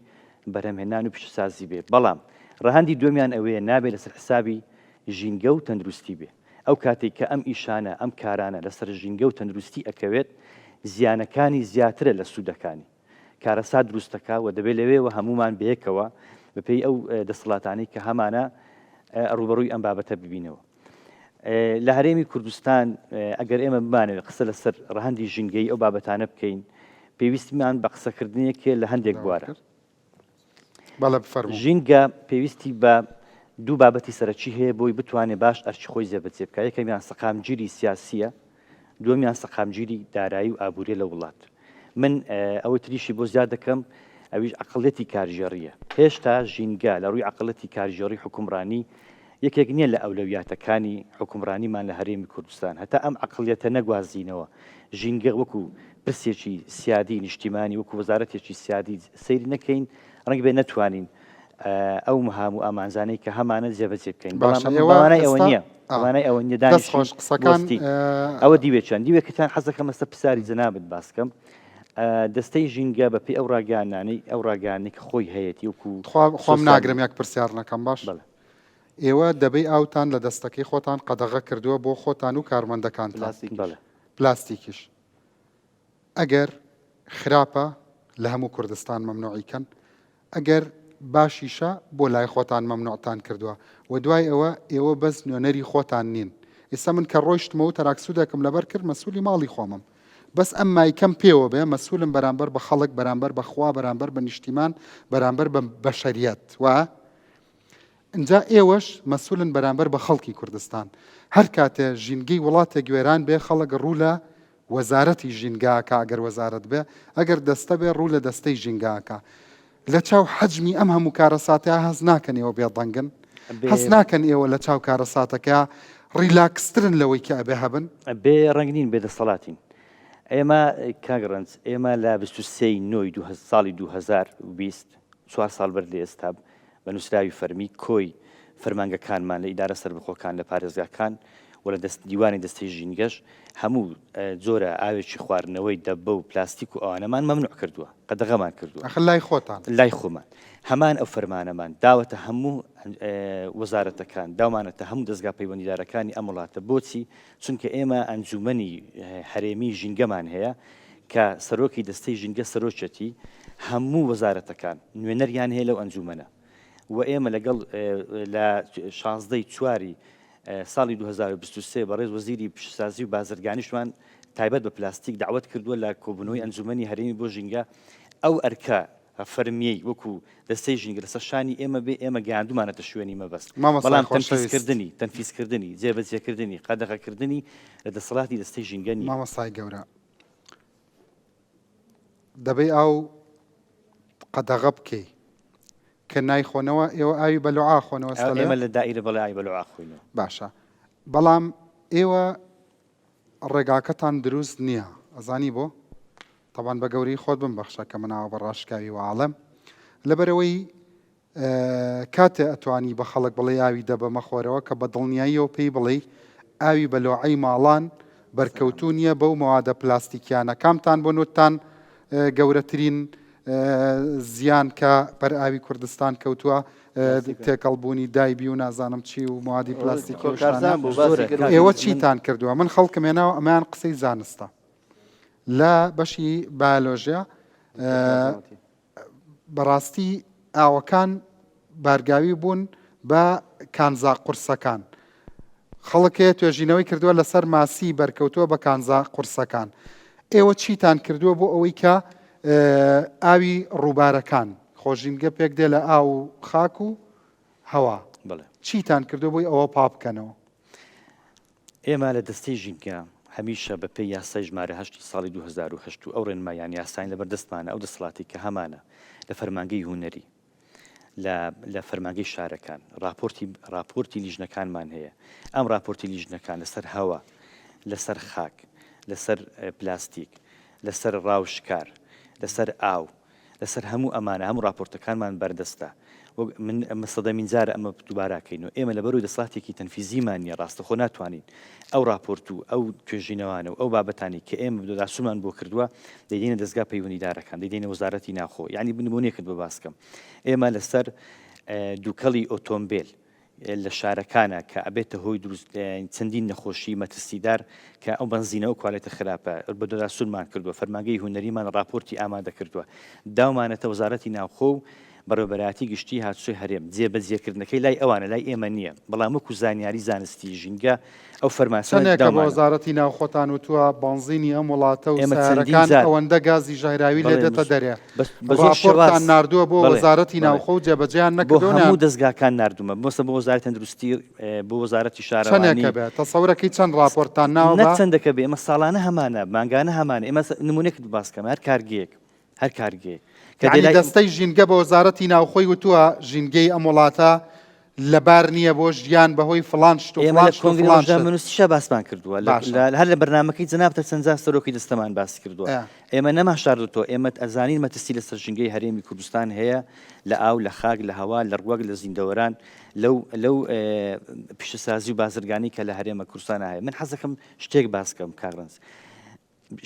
بەرهەمهێنان و پیشەسازی بێ بەڵام ڕەهەندی دووەمیان ئەوەیە نابێ لەسەر حسابی ژینگە و تەندروستی بێ. ئەو کاتەی کە ئەم ئیشانە، ئەم کارانە لەسەر ژینگە و تەندروستی ئەکەوێت زیانەکانی زیاترە لە سوودەکانی. کارەسات دروست دەکا و دەبێت لەوێوە هەموومان بەیەکەوە بەپێی ئەو دەسەڵاتانەی کە هەمانە ڕووبەڕووی ئەم بابەتە ببینەوە. لە هەرێمی کوردستان ئەگەر ئێمە بمانەوێت قسە لەسەر ڕەهەندی ژینگەیی ئەو بابەتانە بکەین پێویستمان بە قسەکردنێکێ لە هەندێک بوارە. بەڵێ بفەرموو. ژینگە پێویستی بە دوو بابەتی سەرەکی هەیە بۆی بتوانێت باش ئەرکی خۆی جێبەجێ بکات، یەکەمیان سەقامگیری سیاسییە، دووەمیان سەقامگیری دارایی و ئابووریە لە وڵات. من ئەوەی تریشی بۆ زیاد دەکەم ئەویش عەقڵیەتی کارگێڕییە. هێشتا ژینگە لە ڕووی عەقڵیەتی کارگێڕی حوکمڕانی یەکێک نییە لە ئەولەویاتەکانی حوکمڕانیمان لە هەرێمی کوردستان. هەتا ئەم عەقڵیەتە نەگوازینەوە، ژینگە وەکو پرسێکی سیادی نیشتیمانی، وەکو وەزارەتێکی سیادی سەیری نەکەین، ڕەنگبێ نەتوانین ئەو مهام و ئامانجانەی کە هەمانە جێبەجێ بکەین. بەڵام باشە ئەمە ئێوە بە مانای ئەوە ئێستا نییە، بە ئا مانای ئەوە نییە دەست دانیشین خۆش قسەکان بوەستین. ئەوە دیوێکیان، دیوێکتان حەز دەکەم ئەستا پرسیاری جەنابت باس کەم. دەستەی ژینگە بە پێی ئەو ڕاگەیاندنانەی ئەو ڕاگەیاندنەی کە خۆی هەیەتی وەکو تخوا خۆم سۆسیال ناگرم یەک پرسیار نەکەم باش؟ بەڵێ. ئێوە دەبەی ئاوتان لە دەستەکەی خۆتان قەدەغە کردووە بۆ خۆتان و کارمەندەکانتان. پلاستیکیش. بەڵێ. پلاستیکیش. ئەگەر خراپە لە هەموو کوردستان مەمنوعی کەن، ئەگەر باشیشە بۆ لای خۆتان مەمنوعتان کردووە و دوای ئەوە ئێوە بەس نوێنەری خۆتان نین. ئیستا من کە ڕۆیشتمەوە و تەراکسودێکم لەبەر کرد مەسولی ماڵی خۆمم. بەس ئەم مایکەم پێوە بێ مەسولم بەرامبەر بە خەڵک، بەرامبەر بە خوا، بەرامبەر بە نیشتیمان، بەرامبەر بە بەشەریەت. وایە؟ ئینجا ئێوەش مەسولن بەرامبەر بە خەڵکی کوردستان. هەر کاتێ ژینگەی وڵاتێک وێران بێ خەڵک ڕوو لە وەزارەتی ژینگە ئەکا ئەگەر وەزارەت بێ، ئەگەر دەستە بێ ڕوو لە دەستەی ژینگە ئەکا. لە چاو حەجمی ئەم هەموو کارەساتەیا هەست ناکەن ئێوە بێدەنگن؟ بێ هەست ناکەن ئێوە لە چاو کارەساتەکەیا ڕیلاکسترن لەوەی کە ئەبێ هەبن؟ بێ ڕەنگ نین، بێ دەسەڵاتین. ئێمە کاک ڕەنج، ئێمە لە 23 ی نۆی ساڵی 2020، چوار ساڵ بەر لە ئێستا، بە نووسراوی فەرمی کۆی فەرمانگەکانمان لە ئیدارە سەربەخۆکان لە پارێزگاکان و لە دەست دیوانی دەستەی ژینگەش هەموو جۆرە ئاوێکی خواردنەوەی دەبە و پلاستیک و ئەوانەمان مەمنوع کردووە، قەدەغەمان کردووە. ئەخر لای خۆتان؟ لای خۆمان. هەمان ئەو فەرمانەمان داوەتە هەموو وەزارەتەکان، داومانەتە هەموو دەزگا پەیوەندیدارەکانی ئەم وڵاتە. بۆچی؟ چونکە ئێمە ئەنجوومەنی هەرێمی ژینگەمان هەیە کە سەرۆکی دەستەی ژینگە سەرۆکیەتی، هەموو وەزارەتەکان نوێنەریان هەیە لەو ئەنجوومەنە و ئێمە لەگەڵ لە 16 ی چواری ساڵی 2023 بەڕێز وەزیری پیشەسازی و بازرگانیشمان تایبەت بە پلاستیک دەعوەت کردووە لە کۆبوونەوەی ئەنجوومەنی هەرێمی بۆ ژینگە ئەو ئەرکە فەرمیەی وەکو دەستەی ژینگە لەسەر شانی ئێمە بێ ئێمە گەیاندومانەتە شوێنی مەبەست مامۆستای بەڵام خۆشەویست. تەنفیزکردنی تەنفیزکردنی جێبەجێکردنی قەدەغەکردنی لە دەسەڵاتی دەستەی ژینگە نییە. مامۆستای گەورە دەبەی ئاو قەدەغە بکەی کە نایخۆنەوە ئێوە ئاوی بە لوعا خۆنەوە سەلێ؟ ئێمە لە دائیرە بەڵێ ئاوی بە لوعا خۆینەوە. باشە بەڵام ئێوە ڕێگاکەتان دروست نییە ئەزانی بۆ؟ تەبان بە گەورەی خۆت بمبەخشە کە من ئاوا بە ڕاشکاوی وەئەڵێم لەبەرئەوەی کاتێ ئەتوانی بە خەڵک بڵێی ئاوی دەبە مەخۆرەوە کە بە دڵنیاییەوە پێی بڵێی ئاوی بە لۆعەی ماڵان بەرکەوتوو نییە بەو مەوادە پلاستیکیانە کامتان بۆ نوتتان گەورەترین زیان کە بەر ئاوی کوردستان کەوتووە تێکەڵ بوونی دایبی و نازانم چی و موادی پلاستیکی و شتانە. ئێوە چیتان کردووە من خەڵکم هێناوە ئەمەیان قسەی زانستە لە بەشی بایۆلۆژیا بەڕاستی ئاوەکان بارگاوی بوون بە کانزا قورسەکان. خەڵک هەیە توێژینەوەی کردووە لەسەر ماسی بەرکەوتووە بە کانزا قورسەکان. ئێوە چیتان کردووە بۆ ئەوەی کە ئاوی ڕووبارەکان، خۆ ژینگە پێک دێ لە ئاو و خاک و هەوا، چیتان کردووە بۆی ئەوە پاک بکەنەوە؟ ئێمە لە دەستەی ژینگە هەمیشە بە پێی یاسای ژمارە هەشتی ساڵی 2008 و ئەو ڕێنماییان یاسایان لەبەر دەستمانە ئەو دەسەڵاتی کە هەمانە لە فەرمانگەی هونەری لە لە فەرمانگەی شارەکان راپۆرتی راپۆرتی لیژنەکانمان هەیە ئەم راپۆرتی لیژنەکان لەسەر هەوا لەسەر خاک لەسەر پلاستیک لەسەر ڕاوشکار لەسەر ئاو لەسەر هەموو ئەمانە هەموو ڕاپۆرتەکانمان بەردەستە. وەک من ئەمە سەدەمین جارە ئەمە دووبارە کەینەوە. ئێمە لەبەرئەوەی دەسەڵاتێکی تەنفیزیمان نییە ڕاستەخۆ ناتوانین ئەو ڕاپۆرت و ئەو توێژینەوانە و ئەو بابەتانەی کە ئێمە بەدواداچوونمان بۆ کردووە دەیدەینە دەزگا پەیوەندیدارەکان، دەیدەینە وەزارەتی ناوخۆ. یانی نموونەیەکت بۆ باس کەم. ئێمە لەسەر دووکەڵی ئۆتۆمبێل لە شارەکانە کە ئەبێتە هۆی دروست چەندین نەخۆشی مەترسیدار کە ئەو بەنزینە و کوالێتە خراپە بەدواداچوونمان کردووە فەرمانگەی هونەریمان ڕاپۆرتی ئامادە کردووە داومانەتە وەزارەتی ناوخۆ و بەڕێوەبەرایەتی گشتی هاتوچۆی هەرێم جێبەجێکردنەکەی لای ئەوانە لای ئێمە نییە بەڵام وەکو زانیاری زانستی ژینگە ئەو فەرمانە چەندێکە بە داومانە. وەزارەتی ناوخۆتان وتووە بەنزینی ئەم وڵاتە و ئێمە چەندین سەیارەکان جار ئەوەندە گازی ژەهراوی لێ بەڵێ دێتە دەرێ بەس بە زۆر ڕاپۆرتان شێواز ناردووە بۆ بەڵێ وەزارەتی بەڵێ ناوخۆ و جێبەجێیان بۆ نەکردووە هەموو نیان دەزگاکان ناردوومە مۆسە بۆ وەزارەتی تەندروستی بۆ وەزارەتی شارەوانی چەندێکە بێ تەسەورەکەی چەند ڕاپۆرتتان ناوە نەک بە چەندەکە بێ ئێمە ساڵانە هەمانە مانگانە هەمانە ئێمە نموونەیەکت باس کەم هەر کارگەیەک هەر کارگەیەک کە یەعنی دێ لای دەستەی ژینگە بە وەزارەتی ناوخۆی وتووە ژینگەی ئەم وڵاتە لەبار نییە بۆ ژیان بەهۆی فڵان شت و ئێمە فڵان لە شت و کۆنگرەی فڵان شت. ڕۆژنامەنووسیشا باسمان کردووە لە باشە. لە هەر لە بەرنامەکەی جەنابتە چەند جار سەرۆکی دەستەمان باسی کردووە ئە. ئێمە نەمانشاردۆتەوە ئێمە ئەزانین مەترسی لەسەر ژینگەی هەرێمی کوردستان هەیە لە ئاو لە خاک لە هەوا لە ڕوەک لە زیندەوەران لەو لەو پیشەسازی و بازرگانی کە لە هەرێمە کوردستانە هەیە من حەزەکەم شتێک باس کەم کاک ڕەنج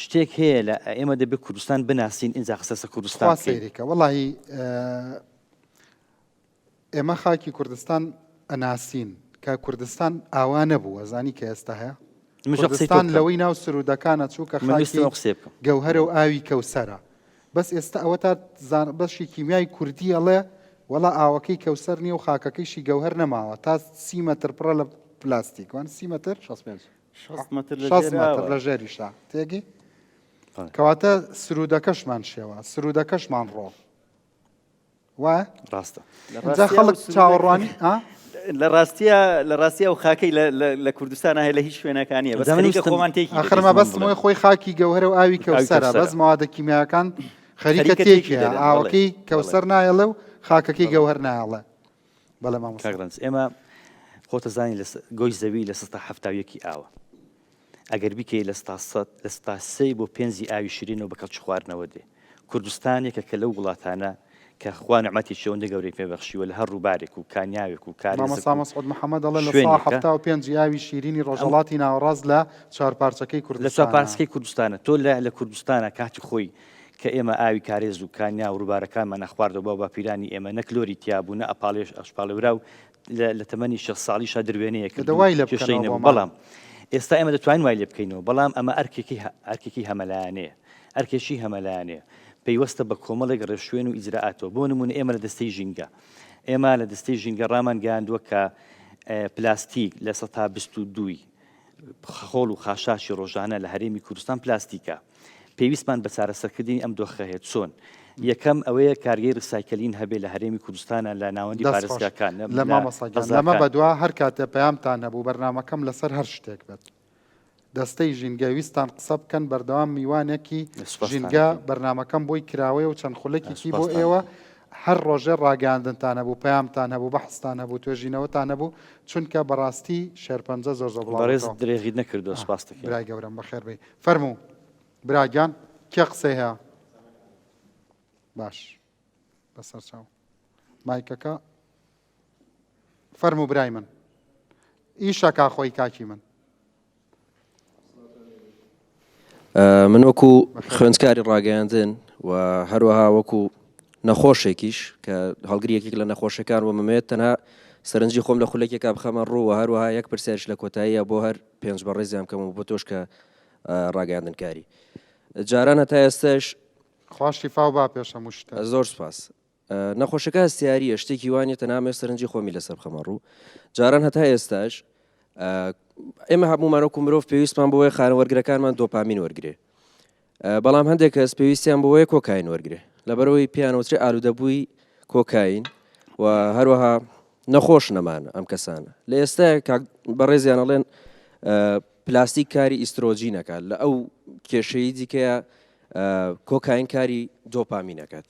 شتێک هەیە لە ئێمە دەبێت کوردستان بناسین ئینجا قسە لەسەر کوردستان خوا بکەین. سەیریکە وەڵاهی ئێمە خاکی کوردستان ئەناسین کە کوردستان ئاوا نەبوو ئەزانی کە ئێستا هەیە منیش قسەی تۆ کوردستان بکەم. لەوەی ناو سرودەکانە چوو کە من خاکی ویستم ئەو قسەیە بکەم. گەوهەرە و ئاوی کەوسەرە بەس ئێستا ئەوە تا زان بەشی کیمیای کوردی ئەڵێ وەڵا ئاوەکەی کەوسەر نییە و خاکەکەیشی گەوهەر نەماوە تا سی مەتر پڕە لە پلاستیک وان سی مەتر 65 60 مەتر لە 60 ژێر مەتر ئاوە. لە ژێریشا تێگەی بەڵێ. کەواتە سرودەکەشمان شێوە سرودەکەشمان ڕۆ وایە؟ ڕاستە. لە ئینجا ڕاستیا خەڵک ئەو سروودە چاوەڕوانی ئا؟ لە ڕاستیا لە ڕاستیا ئەو خاکەی لە لە لە کوردستانا هەیە لە هیچ شوێنەکا نییە بەس جا من خەریکە ویستم خۆمان تێکی ئاخر دەدەین. مەبەستم ئەوەی خۆی خاکی گەوهەرە و ئاوی ئاوی کەوسەرە کەوسەرە. بەس مەوادە کیمیاکان خەریکە خەریکە تێکی تێکیە دەدەن، بەڵێ، ئاوەکەی بەڵێ. کەوسەر نایەڵێ و خاکەکەی بەڵێ. گەوهەر نایەڵێ بەڵێ مامۆستا. کاک ڕەنج ئێمە خۆتە زانی لە گۆی زەوی لە سەتا 71 ئاوە ئەگەر بیکەی لە ستا سەد لە ستا سێی بۆ پێنجی ئاوی شیرینەوە بە کەڵکی خواردنەوە دێ کوردستان یەکێکە لەو وڵاتانە کە خوا نیعمەتێکی ئەوەندە گەورەی پێ بەخشیوە لە هەر ڕووبارێک و کانیاوێک و کارێزک مامۆستا و مەسعود محەمەد دەڵێ لە سا شوێنێکە 75 ی ئاوی شیرینی ئەم ڕۆژهەڵاتی ناوەڕاست لە چوارپارچەکەی لە کوردستانە. چوارپارچەکەی کوردستانە تۆ لە لە کوردستانە کاتی خۆی کە ئێمە ئاوی کارێز و کانیا و ڕووبارەکانمان ئەخواردەوە باو باپیرانی ئێمە نە کلۆری تیا بوو نە ئەپاڵێش ئەشپاڵێوراو لە لە تەمەنی 60 ساڵیشا دروێنەیە دە کرد و وای لێ کێشەی بکەنەوە نەبوو بۆمان. بەڵام ئێستا ئێمە دەتوانین وای لێ بکەینەوە بەڵام ئەمە ئەرکێکی ئەرکێکی هەمەلایەنەیە ئەرکێکی هەمەلایەنەیە پەیوەستە بە کۆمەڵێک ڕێوشوێن و ئیجرائاتەوە، بۆ نموونە ئێمە لە دەستەی ژینگە ئێمە لە دەستەی ژینگە ڕامان گەیاندووە کە پلاستیک 22% ی خۆڵ و خاشاشی ڕۆژانە لە هەرێمی کوردستان پلاستیکە. پێویستمان بە چارەسەرکردنی ئەم دۆخە هەیە چۆن؟ یەکەم ئەوەیە کارگەی recycling هەبێ لە هەرێمی کوردستانە لە ناوەندی دەست خۆش پارێزگاکان لە لە مامۆستا گیان لەمە قەزاکان. بەدوا هەر کاتێ پەیامتان هەبوو بەرنامەکەم لەسەر هەر شتێک بێت دەستەی ژینگە ویستان قسە بکەن بەردەوام میوانێکی سوپاستان ژینگە ئەکەین. بەرنامەکەم بۆی کراوەیە و چەند خولەکێکی بۆ سوپاستان ئێوە ئەکەین. هەر ڕۆژێ ڕاگەیاندنتان هەبوو پەیامتان هەبوو بەحستان هەبوو توێژینەوەتان هەبوو چونکە بەڕاستی شێرپەنجە زۆر زۆر بڵاو بەڕێزت بۆتەوە. درێغیت نەکردووە سوپاست دەکەین. برای گەورەم بەخێر بێی فەرموو برا گیان کێ قسەی هەیە باش بەسەر چاو مایکەکە فەرموو برای من ئیشەکا خۆی کاکی من. من وەکو خوێندکاری ڕاگەیاندن و هەروەها وەکو نەخۆشێکیش کە هەڵگری یەکێک لە نەخۆشەکان و مەمەوێت تەنها سەرنجی خۆم لە خولەکێکا بخەمە ڕوو و هەروەها یەک پرسیاریش لە کۆتاییە بۆ هەر پێنج بەڕێزیان بکەم و بۆ تۆش کە ڕاگەیاندنکاری جاران هەتا ئێستاش خوا شیفا و با پێش هەموو شتێک. زۆر سوپاس. نەخۆشەکە هەستیارییە، شتێکی وا نییە تەنها ئەمەوێت سەرنجی خۆمی لەسەر بخەمە ڕوو. جاران هەتا ئێستاش ئێمە هەموومان وەکو مرۆڤ پێویستمان بۆیە خانە وەرگرەکانمان دۆپامین وەرگێ بەڵام هەندێک کەس پێویستیان بۆیە کۆکاین وەرگێ لەبەرەوەی پیانەوترێ ئالوودەبووی کۆکاین و هەروەها نەخۆش نەمان ئەم کەسانە لە ئێستا بەڕێزیان ئەڵێن پلاستیک کاری ئیسترۆجی نەکات لە ئەو کێشەی دیکەیە کۆکاین کاری دۆپامین نەکات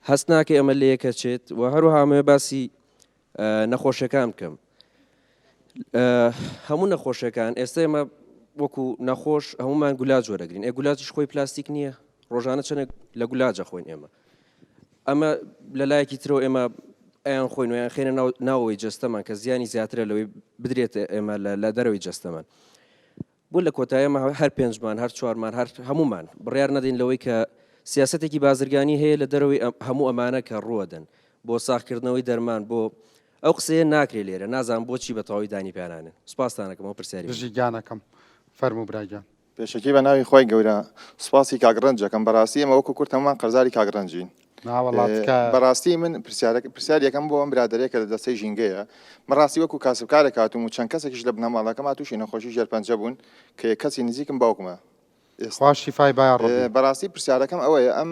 هەست ناکەی ئەمە لەیەک ئەچێت و هەروەها ئەمەوێ باسی نەخۆشیەکان بکەم هەموو نەخۆشیەکان ئێستا ئێمە وەکو نەخۆش هەمومان گولاج وەرەگرین ئێ گولاجیش خۆی پلاستیک نییە ڕۆژانە چەندێک لە گولاجە خۆین ئێمە ئەمە لە لایەکی ترەوە ئێمە ئەیان خۆین و یان خێنە ناوەوەی جەستەمان کە زیانی زیاترە لەوەی بدرێت ئێمە لە دەرەوەی جەستەمان بۆ لە کۆتایی ئێمە هەر پێنجمان، هەر چوارمان، هەر هەموومان بڕیار نەدەین لەوەی کە سیاسەتێکی بازرگانی هەیە لە دەرەوەی هەموو ئەمانە کە ڕووەدەن بۆ ساغکردنەوەی دەرمان بۆ ئەو قسەیە ناکرێ لێرە نازانم بۆچی بە تەواوی دانی پیانانێن سوپاستانەکەم ئەوە پرسیاری بژی گیانەکەم فەرموو برا گیان. پێشەکی بە ناوی خوای گەورە سوپاسی کاک ڕەنج ئەکەم بەراستی ئێمە وەکو کورد هەموومان قەرزاری کاک ڕەنجین ناوەڵا تکایە. بەڕاستی من پرسیارەک پرسیاری یەکەم بۆ ئەم برادەرەیە کە لە دەستەی ژینگەیە من ڕاستی وەکو کاسبکارێک هاتووم و چەند کەسێکیش لە بنەماڵەکەما تووشی نەخۆشی ژێرپەنجە بوون کە یەک کەسی نزیکم باوکمە ئێستا خوا شیفای با یاڕەبی. بەڕاستی پرسیارەکەم ئەوەیە ئەم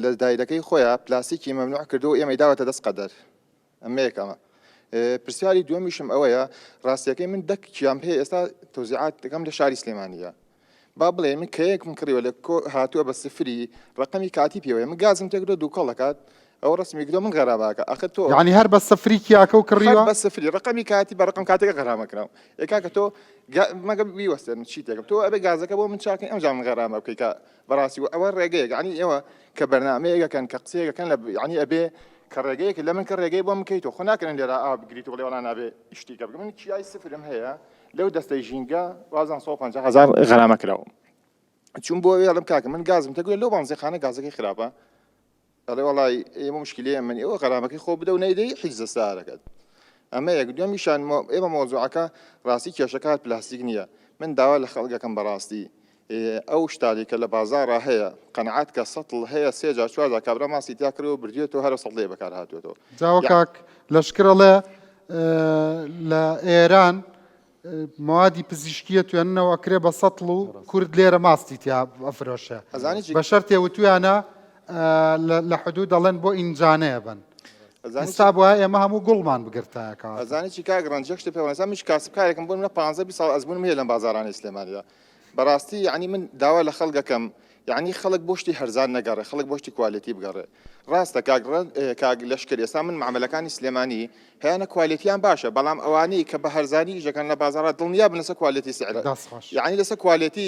لە دایرەکەی خۆیا پلاستیکی مەمنوع کردووە و ئێمەی داوەتە دەست قەدەر ئەمە یەکەمە. پرسیاری دووەمیشم ئەوەیە ڕاستیەکەی من دە کیام هەیە ئێستا تەوزیعات دەکەم لە شاری سلێمانیە با بڵێ من کەیەکم کڕیوە لە کۆ هاتووە بە سفری ڕقەمی کاتی پێوەیە من گازم تێکردو دووکەڵ دەکات ئەو ڕسمی گرۆ من غەراباکە ئەخر تۆ یعنی هەر بە سفری کیاکە و کڕیوە بە سفری ڕقەمی کاتی بە ڕقم کاتێک غەرامە کراوم ئێ کاکە تۆ مەگە بیوەستێن چی تێکم تۆ ئەبێ گازەکە بۆ من چاکەی ئەمجا من غەرامە بکەی کە بەڕاستی و ئەوە ڕێگەیەک یعنی ئێوە کە بەرنامەیەکەکەن کە قسەیەکەکەن لە یعنی ئەبێ کە ڕێگەیەک لە من کە ڕێگەی بۆ من کەیتەوە خۆ ناکرێن لێرە ئاو بگریت و بڵێ وەڵا نابێ شتی کە بکەم من کیای سفرم هەیە لەو دەستەی ژینگە وازان 150 هەزار غەرامە کراوم چون بۆ ئەوێ ئەڵێم کاکە من گازم تەگوێ لەو بانزیخانە گازەکەی خراپە ئەڵێ وەڵای ئێمە مشکلەیە من ئێوە غەرامەکەی خۆ بدە و نەیدەی حیجزە سارەکەت ئەمە یەک دووەمیشان ئێمە مەوزوعەکە ڕاستی کێشەکە هەر پلاستیک نییە من داوا لە خەڵک ئەکەم بەڕاستی ئەو شتانەی کە لە بازاڕا هەیە قەناعەت کە سەتڵ هەیە سێ جار چوار جار کابرا ماسی تیا کڕیوە بردوێتەوە هەر ئەو سەتڵەیە بەکار هاتووەتەوە جا وە کاک لەشکر ئەڵێ لە ئێران موادی پزیشکیە توێننەوە ئەکرێ بە سەتڵ و کورد لێرە ماستی تیا ئەفرۆشێ ئەزانی چی بە شەرتێ وتویانە لە حدود دەڵێن بۆ ئینجانەیە بن ئەزانی چی ئێستا بوایە ئێمە هەموو گوڵمان بگرتایە کەواتە ئەزانی چی کاک ڕەنج یەک شتێ پێ بڵێم ئێستا منیش کاسبکارێکم بۆ نمونە 15 20 ساڵ ئەزموونم هەیە لەم بازاڕانەی سلێمانیدا بەڕاستی یەعنی من داوا لە خەڵک ئەکەم یەعنی خەڵک بۆ شتی هەرزان نەگەڕێ خەڵک بۆ شتی quality بگەڕێ ڕاستە کاک کاک لەشکر ئێستا من معاملەکانی سلێمانی هەیانە quality یان باشە بەڵام ئەوانەی کە بە هەرزانی ئیشەکەن لە بازاڕا دڵنیا بن لەسەر quality سعرە دەست خۆش. یەعنی لەسەر quality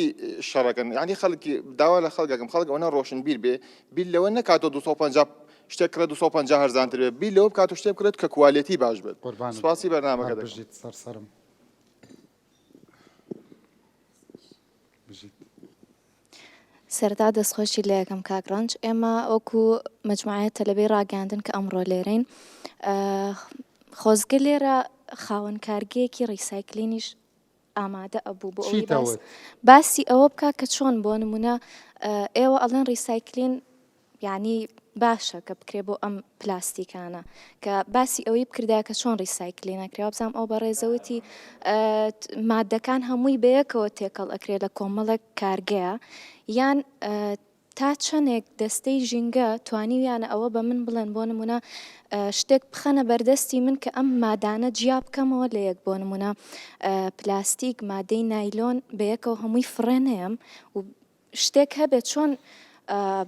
شەڕەکەن یەعنی خەڵکی داوا لە خەڵک ئەکەم خەڵک ئەوەنە ڕۆشنبیر بێ بیر لەوە نەکاتەوە 250. شتێک کڕێت 250 هەرزانتر بێت بیر لەوە بکات و شتێک بکڕێت کە quality باش بێت قوربانت سوپاسی بم بەرنامەکە هەر دەکەم. بژیت سەر سەرم. بژیت. سەرەتا دەستخۆشی لێ ئەکەم کاک ڕەنج ئێمە وەکو مەجموعەیە تەلەبەی ڕاگەیاندن کە ئەمڕۆ لێرەین خۆزگە لێرە خاوەن کارگەیەکی recycling یش ئامادە ئەبوو بۆ ئەوەی باس باسی ئەوە بکە کە چۆن بۆ نمونە ئێوە ئەڵێن recycling یانی باشە کە بکرێ بۆ ئەم پلاستیکانە کە باسی ئەوەی بکردایە کە چۆن recycling ئەکرێ وابزانم ئەو بەڕێزە وتی مادەکان هەمووی بەیەکەوە تێکەڵ ئەکرێ لە کۆمەڵێک کارگەیە یان تا چەندێک دەستەی ژینگە توانیویانە ئەوە بە من بڵێن بۆ نمونە شتێک بخەنە بەردەستی من کە ئەم مادانە جیا بکەمەوە لە یەک بۆ نمونە پلاستیک مادەی نایلۆن بەیەکەوە هەمووی فڕێ نەیەم و شتێک هەبێت چۆن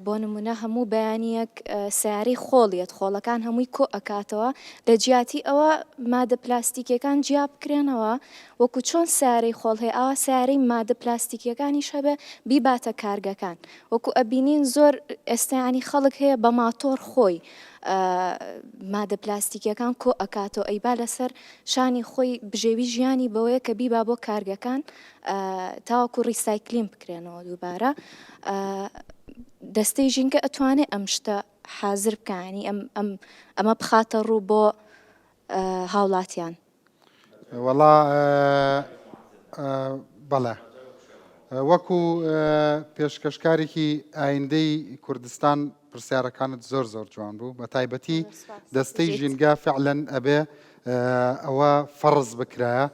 بۆ نمونە هەموو بەیانیەک سەیارەی خۆڵ یەت خۆڵەکان هەمووی کۆ ئەکاتەوە لە جیاتی ئەوە مادە پلاستیکیەکان جیا بکرێنەوە وەکو چۆن سەیارەی خۆڵ هەیە ئاوا سەیارەی مادە پلاستیکیەکانیش هەبێ بیباتە کارگەکان وەکو ئەبینین زۆر ئێستا یانی خەڵک هەیە بە ماتۆڕ خۆی مادە پلاستیکیەکان کۆ ئەکاتەوە ئەیبا لەسەر شانی خۆی بژێوی ژیانی بەوەیە کە بیبا بۆ کارگەکان تاوەکو recycling بکرێنەوە دووبارە دەستەی ژینگە ئەتوانێ ئەم شتە حازر بکا یانی ئەم ئەم ئەمە بخاتە ڕوو بۆ هاوڵاتیان. وەڵا بەڵێ وەکو پێشکەشکارێکی ئایندەی کوردستان پرسیارەکانت زۆر زۆر جوان بوو بە تایبەتی دەستەی ژینگە فعلەن ئەبێ ئەوە فەڕز بکرایە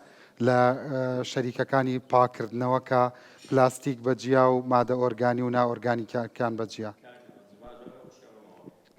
لە شەریکەکانی پاککردنەوە کە پلاستیک بە جیا و مادە ئۆرگانی و نائۆرگانیکەکان بە جیا.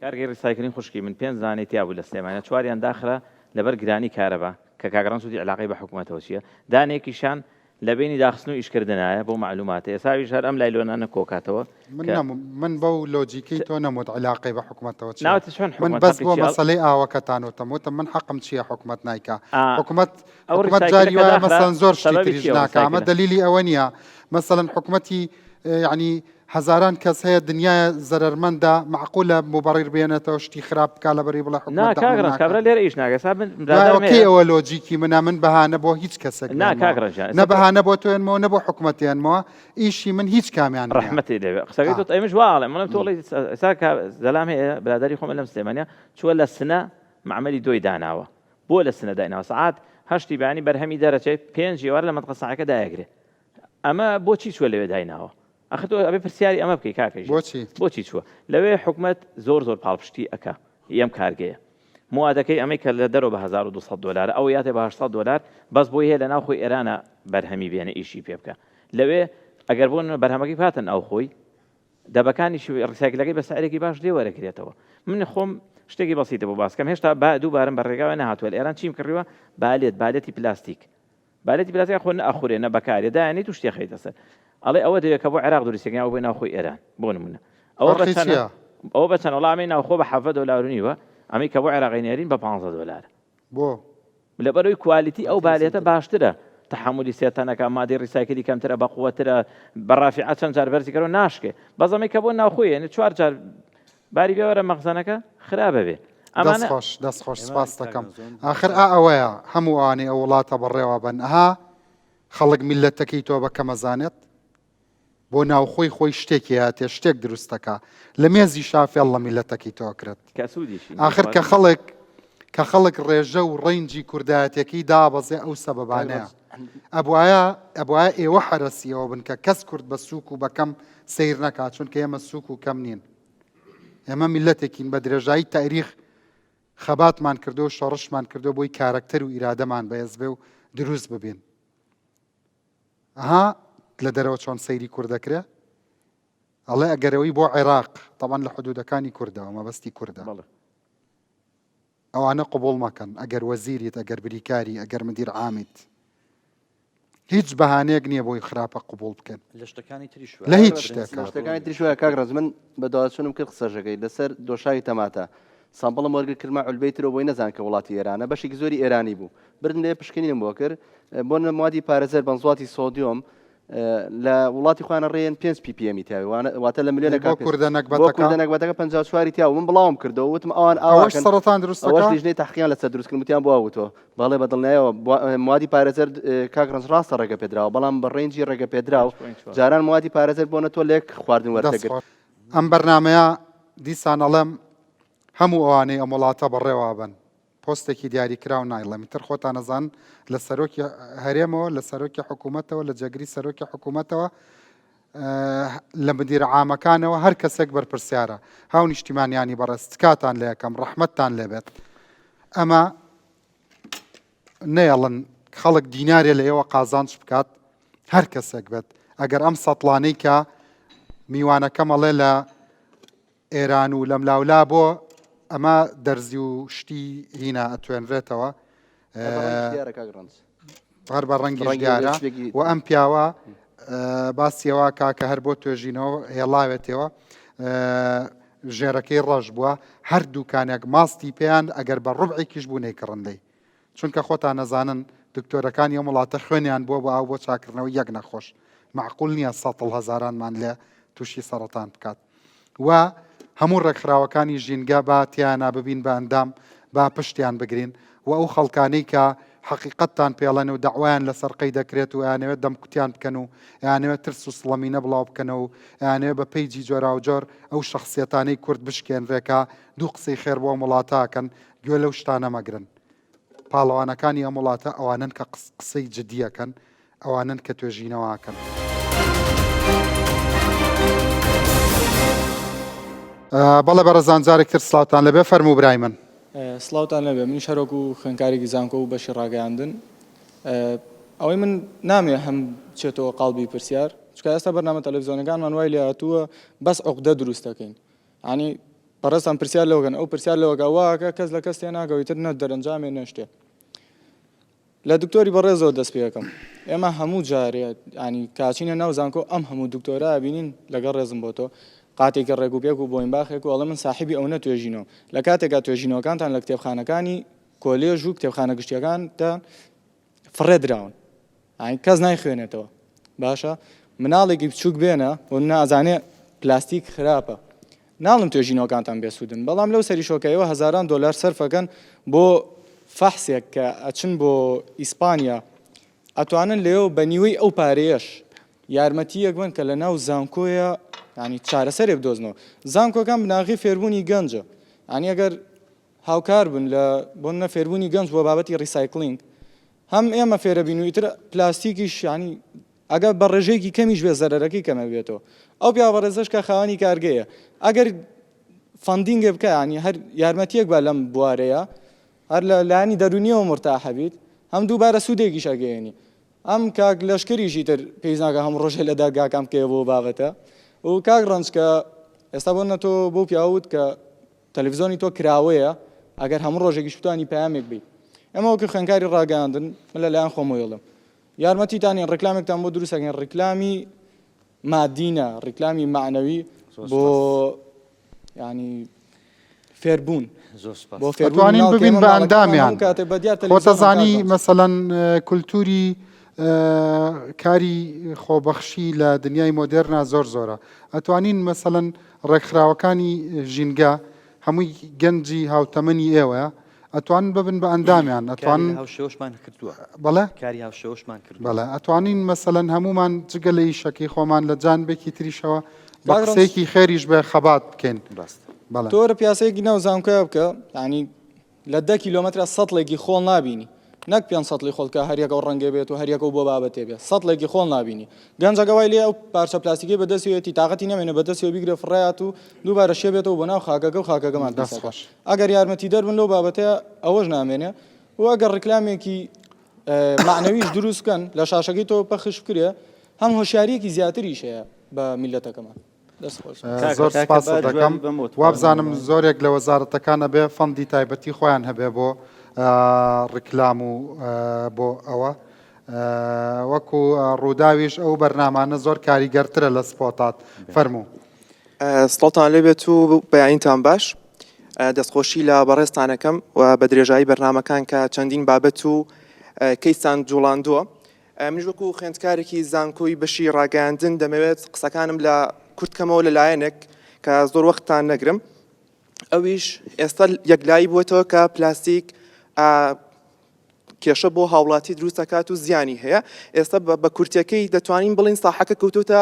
کارگەی recycling خوشکی من پێنج دانەی تیا بوو لە سلێمانیا چواریان داخرا لەبەر گرانی کارەبا کە کاک ڕەنج وتی علاقەی بە حکومەتەوە چیە دانەیەکیشان لە بەینی داخستن و ئیشکردنایە بۆ مەعلوماتە ئێستا ئەویش هەر ئەم لایلۆنانە کۆکاتەوە من کە نەم من بەو لۆجیکەی تۆ نەموت عیلاقەی بە حکومەتەوە چیە ناوت چۆن من حکومەت بەس حەقی بۆ چیە مەسەلەی ئاوەکەتان وتم وتم من حەقم چیە حکومەت نایکا ئا حکومەت ئەو حکومەت جاری ڕیسایکلە کە وایە داخرا مەسەلەن زۆر شتی سەبەبی تریش چیە ئەو ناکا ئەمە ڕیسایکلە؟ دەلیلی ئەوە نیە مەسەلەن حکومەتی یەعنی هەزاران کەس هەیە دنیایە زەرەرمەندە مەعقولە موبەڕیر بێنێتەوە شتی خراپ بکا لەبەری بڵێ نا حکومەت کاک دەعمم ڕەنج ناکا کابرا لێرە ئیش ناکا ئێستا من دوای برادەرم ئەوە کەی هەیە ئەوە لۆجیکی منە من بەهانە بۆ هیچ کەسێک نا کاک بێنمەوە ڕەنج جان نە ئێستا تۆ بەهانە بۆ تۆ ێنمەوە نە بۆ حکومەت ێنمەوە ئیشی من هیچ کامیان نییە. ڕەحمەتی لێ بێ قسەکەی ئا. تۆ ئەمش وا ئەڵێم ئەڵێم تۆ ئەڵێی ئێستا کا زەلام هەیە برادەری خۆمە لەم سلێمانیە چووە لە سنە مەعمەلی دۆی داناوە بۆ لە سنە دایناوە سەعات هەشتی بەیانی بەرهەمی دەرەچێ پێنج ئێوارە لە مەنتقە ساعەکە دایەگرێ ئەمە بۆچی چووە لەوێ دایناوە ئەخر تۆ ئەبێ پرسیاری ئەمە بکەی کاکە ژیر بۆچی؟ بۆچی چووە لەوێ حکومەت زۆر زۆر پاڵپشتی ئەکا ی ئەم کارگەیە موادەکەی ئەمەی کە لە دەرەوە بە 1200 دۆلارە ئەو یاتێ بە 800 دۆلار بەس بۆی هەیە لە ناو خۆی ئێرانە بەرهەمی بێنە ئیشی پێ بکە لەوێ ئەگەر بۆ نمونە بەرهەمەکەی باتن ئەو خۆی دەبەکانیشی ڕیسایکلەکەی بە سعرێکی باش لێ وەرەگرێتەوە من خۆم شتێکی بەسیتە بۆ باسکەم هێشتا با دووبارم بە ڕێگاوە نەهاتووە لە ئێران چیم کڕیوە بالێت بالێتی پلاستیک بالێتی پلاستیک خۆ نە ئەخورێ نە بەکارێ دایانیت و شتێ خەیتە سەر ئەڵێ ئەوە دەوێت کە بۆ عێراق دروستێکن ئەو بۆ ناوخۆی ئێران بۆ نمونە ئەوە بە فەرقی چەنە چییە؟ ئەوە بە چەند وەڵا ئەمەی ناوخۆ بە 17 دۆلار و نیوە ئەمەی کە بۆ عێراقی نێرین بە 15 دۆلار بۆ؟ لەبەرەوەی quality ئەو بالێتە باشترە تەحەمولی سێ تەنەکە مادەی recycle ی کەمترە بەقوەترە بە ڕافیعە چەند جار بەرزی کەرەوە ناشکێ بەس ئەمەی کە بۆ ناوخۆی یعنی چوار جار باری بێوەرە مەخزەنەکە خراپە بێ دەست ئەمانە خۆش دەست خۆش ئێمە سپاست کاک دەکەم نەزۆن ئاخر ئا ئەوەیە هەموو ئەوانەی ئەو وڵاتە بەڕێوە بەن ئەها خەڵک میللەتەکەی تۆ بە کەمەزانێت بۆ ناوخۆی خۆی شتێکی هاتێ شتێک دروست دەکا لە مێزیشا فێڵ لە میللەتەکەی تۆ ئەکرێت کە سوودیشی نییە ئاخر کە خواردنی. خەڵک کە خەڵک ڕێژە و ڕەینجی کوردایەتەکەی دابەزێ ئەو کاک سەبەبانەیە ڕەنج ئەبوایە ئەبوایە ئێوە حەرەسیەوە بن کە کەس کورد بە سووک و بە کەم سەیر نەکا چونکە ئێمە سووک و کەم نین ئێمە میللەتێکین بە درێژایی تاریخ خەباتمان کردو و شۆڕشمان کردو بۆی کارەکتەر و ئیرادەمان بەهێز بێ و دروست ببین ئەها لە دەرەوە چۆن سەیری کورد دەکرێ ئەڵێ ئەگەرەوەی بۆ عێراق تەبعەن لە حدودەکانی کوردەوە مەبەستی کوردە بەڵێ. ئەوانە قبوڵ مەکەن ئەگەر وەزیریت ئەگەر بریکاری ئەگەر مدیر عامیت هیچ بەهانەیەک نییە بۆی خراپە قبوڵ بکەن لە شتەکانی تریش لە هیچ لە شتێکە شتەکانی تریش وایە کاک ڕەنج من بەدواداچوونم کرد قسەشەکەی لەسەر دۆشاوی تەماتە sample م وەرگر کردمە عولبەی ترەوە بۆی نەزان کە وڵاتی ئێرانە بەشێکی زۆری ئێرانی بوو بردم لێ پشکنینم بۆ کرد بۆ نموادی پارێزەر بەنزواتی سۆدیۆم. لە وڵاتی خۆیانە ڕێن 5 ppm تیاوی واتە لە ملیۆنێک بۆ کوردە نەگبەتەکە بۆ کوردە نەگبەتەکە 54 تیا من بڵاوم کردەوە وتم ئەوان ئەوەش سەرەتان دروست ئەوەش لیژنەی تحقیقیان لەسەر دروست کردن وتیان بۆ وتۆ بەڵێ بە دڵنیایەوە موادی پارێزەر کاک ڕەنج ڕاستە ڕێگە پێدراوە بەڵام بە ڕێنجی ڕێگە پێدراو جاران موادی پارێزەر بۆ نە تۆ لێک خواردن وەردەگرت. ئەم بەرنامەیە دیسان ئەڵێم هەموو ئەوانەی ئەم وڵاتە بەڕێوە ئەبەن پۆستێکی دیاریکراو نایڵێم ئیتر خۆتان ئەزانن لە سەرۆکی هەرێمەوە لە سەرۆکی حکوومەتەوە لە جێگری سەرۆکی حکوومەتەوە لە مدیر عامەکانەوە هەر کەسێک بەرپرسیارە هاونیشتیمانیانی بەڕێز تکاتان لێ ئەکەم ڕەحمەتتان لێبێت ئەمە نەیەڵن خەڵک دینارێ لە ئێوە قازانج بکات هەر کەسێک بێت ئەگەر ئەم سەتڵانەی کە میوانەکەم ئەڵێ لە ئێران و لەملاولا بۆ ئەمە دەرزی و شتی هینا ئەتوێنرێتەوە هەر بە ڕەنگی دیارە و ئەم پیاوە باسیەوە کاکە هەر بۆ توێژینەوە هێڵاوێتەوە ژێرەکەی ڕەش بووە هەر دوکانێک ماستی پێیان ئەگەر بە ڕبعێکیش بوو نەیکڕن لێی چونکە خۆتان نەزانن دکتۆرەکانی ئەم وڵاتە خوێنیان بووە بۆ ئاو بۆ چاکردنەوەی یەک نەخۆش معقول نییە سەتڵ هەزارانمان لێ تووشی سەرەتان بکات و هەموو ڕێکخراوەکانی ژینگە با تیانا ببین بە ئەندام با پشتیان بگرین و ئەو خەڵکانەی کە حەقیقەتتان پێڵێن و دەعوایان لەسەر قەی دەکرێت و ئەیانەوێت دەمکوتیان بکەن و ئەیانەوێت ترس و سڵەمینە بڵاو بکەنەوە و ئەیانەوێت بە پەیجی جۆراوجۆر ئەو شەخسیەتانەی کورد بشکێنرێ کە دوو قسەی خێر بۆ ئەم وڵاتە ئەکەن گوێ لەو شتانە مەگرن. پاڵەوانەکانی ئەم وڵاتە ئەوانەن کە قسەی جدی ئەکەن، ئەوانەن کە توێژینەوە ئەکەن. بەڵێ بەڕێزان جارێک تر سڵاوتان لەبێ فەرموو برای من. سڵاوتان لەبێ منیش هەروەکو خوێندکارێکی زانکۆ و بەشی ڕاگەیاندن ئەوەی من نامەوێ هەم بچێتەوە قاڵبی پرسیار چونکە ئێستا بەرنامە تەلەفزیۆنەکانمان وای لێهاتووە بەس عوقدە دروست دەکەین یانی بەڕێزتان پرسیار لەوەکەن ئەو پرسیار لەوەکە واکە کەس لە کەس تێناگەوە ئیتر نە دەرەنجامێ نە شتێ لە دکتۆری بەڕێزەوە دەست پێەکەم ئێمە هەموو جارێ ینی کاچینە ناو زانکۆ ئەم هەموو دکتۆرا بینین لەگەڵ ڕێزم بۆ تۆ قاتێکی ڕێک و پێک و بۆینباخێک و ئەڵێ من ساحیبی ئەو نە توێژینەوە لە کاتێکا توێژینەوەکانتان لە کتێبخانەکانی کۆلێژ و کتێبخانە گشتیەکانتان فڕێ دراون یانی کەس نایخوێنێتەوە باشە مناڵێکی بچووک بێنە و نازانێ پلاستیک خراپە ناڵم توێژینەوەکانتان بێسوودن بەڵام لەو سەریشۆکەیەوە هەزاران دۆلار سەرفەکەن بۆ فەحسێک کە ئەچن بۆ ئیسپانیا ئەتوانن لێەوە بە نیوەی ئەو پارەیەش یارمەتیەک بن کە لە ناو زانکۆیە ینی چارەسەرێ بدۆزنەوە زانکۆکان بناغی فێربوونی گەنجە ینی ئەگەر هاوکار بن لە بۆ نە فێربوونی گەنج بۆ بابەتی recycling هەم ئێمە فێرەبین و ئیتر پلاستیکیش یانی ئەگەر بە ڕێژەیەکی کەمیش بێ زەرەرەکەی کەمە بێتەوە ئەو پیاوە بەڕێزەش کە خاوەنی کارگەیە ئەگەر funding ێ بکە ینی هەر یارمەتیەک بە لەم بوارەیە هەر لە لایەنی دەرونیەوە مرتاحە بیت هەم دووبارە سوودێکیش ئەگەیەنی ئەم کاک لەشکریش ئیتر پێویست ناکە هەموو ڕۆژێ لە دادگاکان بکەوێ بۆ بابەتە و کاک ڕەنج کە ئێستا بۆ نە تۆ بۆ پیاوت کە تەلەفزیۆنی تۆ کراوەیە ئەگەر هەموو ڕۆژێکیش بتوانی پەیامێک بی ئێمە وەکو خوێندکاری ڕاگەیاندن من لە لایەن خۆمەوە ئەڵێم یارمەتیتانین ڕیکلامێکتان بۆ دروست ئەکەین ڕیکلامی مادی نا ڕیکلامی مەعنەوی بۆ ینی فێربوون بۆ فێربوونی مناڵ کە ببین ئێمە بە ماڵەکەمان ئەندامیان هەموو کاتێ بە دیار خۆتەزانی تەلەفزیۆنمان کاک ڕەنج. مەسەلەن کولتوری کاری خۆبەخشی لە دنیای مۆدێرنا زۆر زۆرە ئەتوانین مەسەلەن ڕێکخراوەکانی ژینگە هەمووی گەنجی هاوتەمەنی ئێوەیە ئەتوانن ببن بە ئەندامیان کاری ئەتوانن هاوشێوەشمان کردووە. بەڵێ؟ کاری هاوشێوەشمان کردووە. بەڵێ ئەتوانین مەسەلەن هەموومان جگە لە ئیشەکەی خۆمان لە جانبێکی تریشەوە بە کاک ڕەنج قسەیەکی خێریش بێ خەبات بکەین. ڕاستە. بەڵێ. تۆ وەرە پیاسەیەکی ناو زانکۆیا بکە یانی لە دە کیلۆمەترا سەتڵێکی خۆڵ نابینی نەک پێنج سەتڵی خۆڵ کە هەریەکە و ڕەنگێ بێت و هەریەکە و بۆ بابەتێ بێت سەتڵێکی خۆڵ نابینی گەنجەکە وای لێ ئەو پارچە پلاستیکەی بەدەستیەتی تاقەتی نەمێنێ بەدەستیەوە بیگرێ فڕێیات و دووبارە شێ بێتەوە بۆ ناو خاکەکە و خاکەکەمان دەست پیسەکە خۆش. ئەگەر یارمەتیدەر بن لەو بابەتەیە ئەوەش نامێنێ و ئەگەر ڕیکلامێکی مەعنەویش دروست بکەن لە شاشەکەی تۆ پەخش بکرێ هەم هۆشیاریەکی زیاتریش هەیە بە میللەتەکەمان. زۆر سپاست دەکەم وابزانم زۆرێک لە وەزارەتەکان ئەبێ fund ی تایبەتی خۆیان هەبێ بۆ ڕیکلام و بۆ ئەوە وەکو ڕووداویش ئەو بەرنامانە زۆر کاریگەرترە لە سپۆتات فەرموو. سڵاوتان لێبێت و بەیانیتان باش دەستخۆشی لە بەڕێزتانەکەم و بە درێژایی بەرنامەکان کە چەندین بابەت و کەیستان جوڵاندووە. منیش وەکو خوێندکارێکی زانکۆی بەشی ڕاگەیاندن دەمەوێت قسەکانم لە کورت کەمەوە لە لایەنێک کە زۆر وەختتان نەگرم ئەویش ئێستا یەکلایی بووەتەوە کە پلاستیک کێشە بۆ هاوڵاتی دروست دەکات و زیانی هەیە ئێستا بە کورتەکەی دەتوانین بڵین ساحەکە کەوتوتە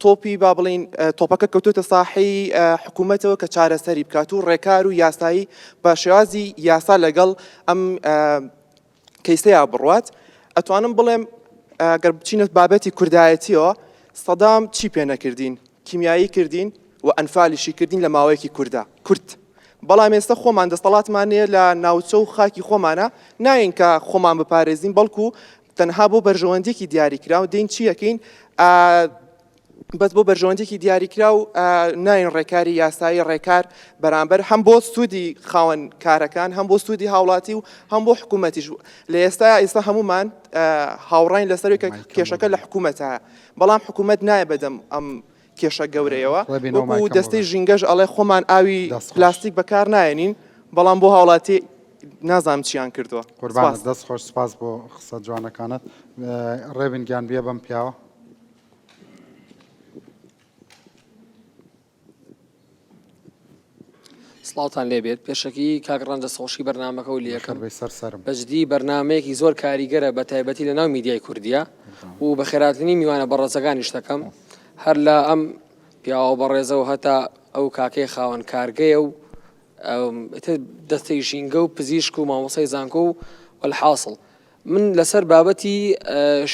تۆپی با بڵین تۆپەکە کەوتوتە ساحی حکوومەتەوە کە چارەسەری بکات و ڕێکار و یاسایی بە شێوازی یاسا لەگەڵ ئەم کەیسەیا بڕوات ئەتوانم بڵێم گەر بچینە بابەتی کوردایەتیەوە سەدام چی پێ نەکردین کیمیایی کردین و ئەنفالیشی کردین لە ماوەیەکی کوردا کورت بەڵام ئێستا خۆمان دەستەڵاتمان نییە لە ناوچە و خاکی خۆمانە ناین کە خۆمان بپارێزین بەڵکو تەنها بۆ بەرژەوەندیکی دیاریکراو دین چیەکەین بەس بۆ بەرژەوەندیەکی دیاریکراو ناین ڕێکاری یاسایی ڕێکار بەرامبەر هەم بۆ سوودی خاوەن کارەکان هەم بۆ سوودی هاوڵاتی و هەم بۆ حکوومەتیش لە ئێستا ئێستا هەمومان هاوڕین لەسەر کە کێشەکە لە حکوومەتە بەڵام حکوومەت نایە بەدەم ئەم کێشە گەورەیەوە وەکو دەستەی ژینگەش ئەڵێ خۆمان ئاوی پلاستیک بەکار نایەنین بەڵام بۆ هاوڵاتی نازانم چیان کردووە. قوربانت دەست خۆش سپاس بۆ قسە جوانەکانت ڕێبین گیان بیە بەم پیاوە. سڵاوتان لێبێت پێشەکی کاک ڕەنج دەستخۆشی بەرنامەکە و لەکەم سەر سەرم بەجدی بەرنمەیەکی زۆر کاریگەرە بە تایبەتی لە ناو میدیای کوردیە و بەخێراتنی میوانە بەڕێزەکانیش دەکەم هەر لە ئەم پیاوە بەڕێزەوە هەتا ئەو کاکەی خاوەن کارگەیە و دەستەی ژینگە و پزیشک و مامۆسای زانکۆ و وەلحاصل من لەسەر بابەتی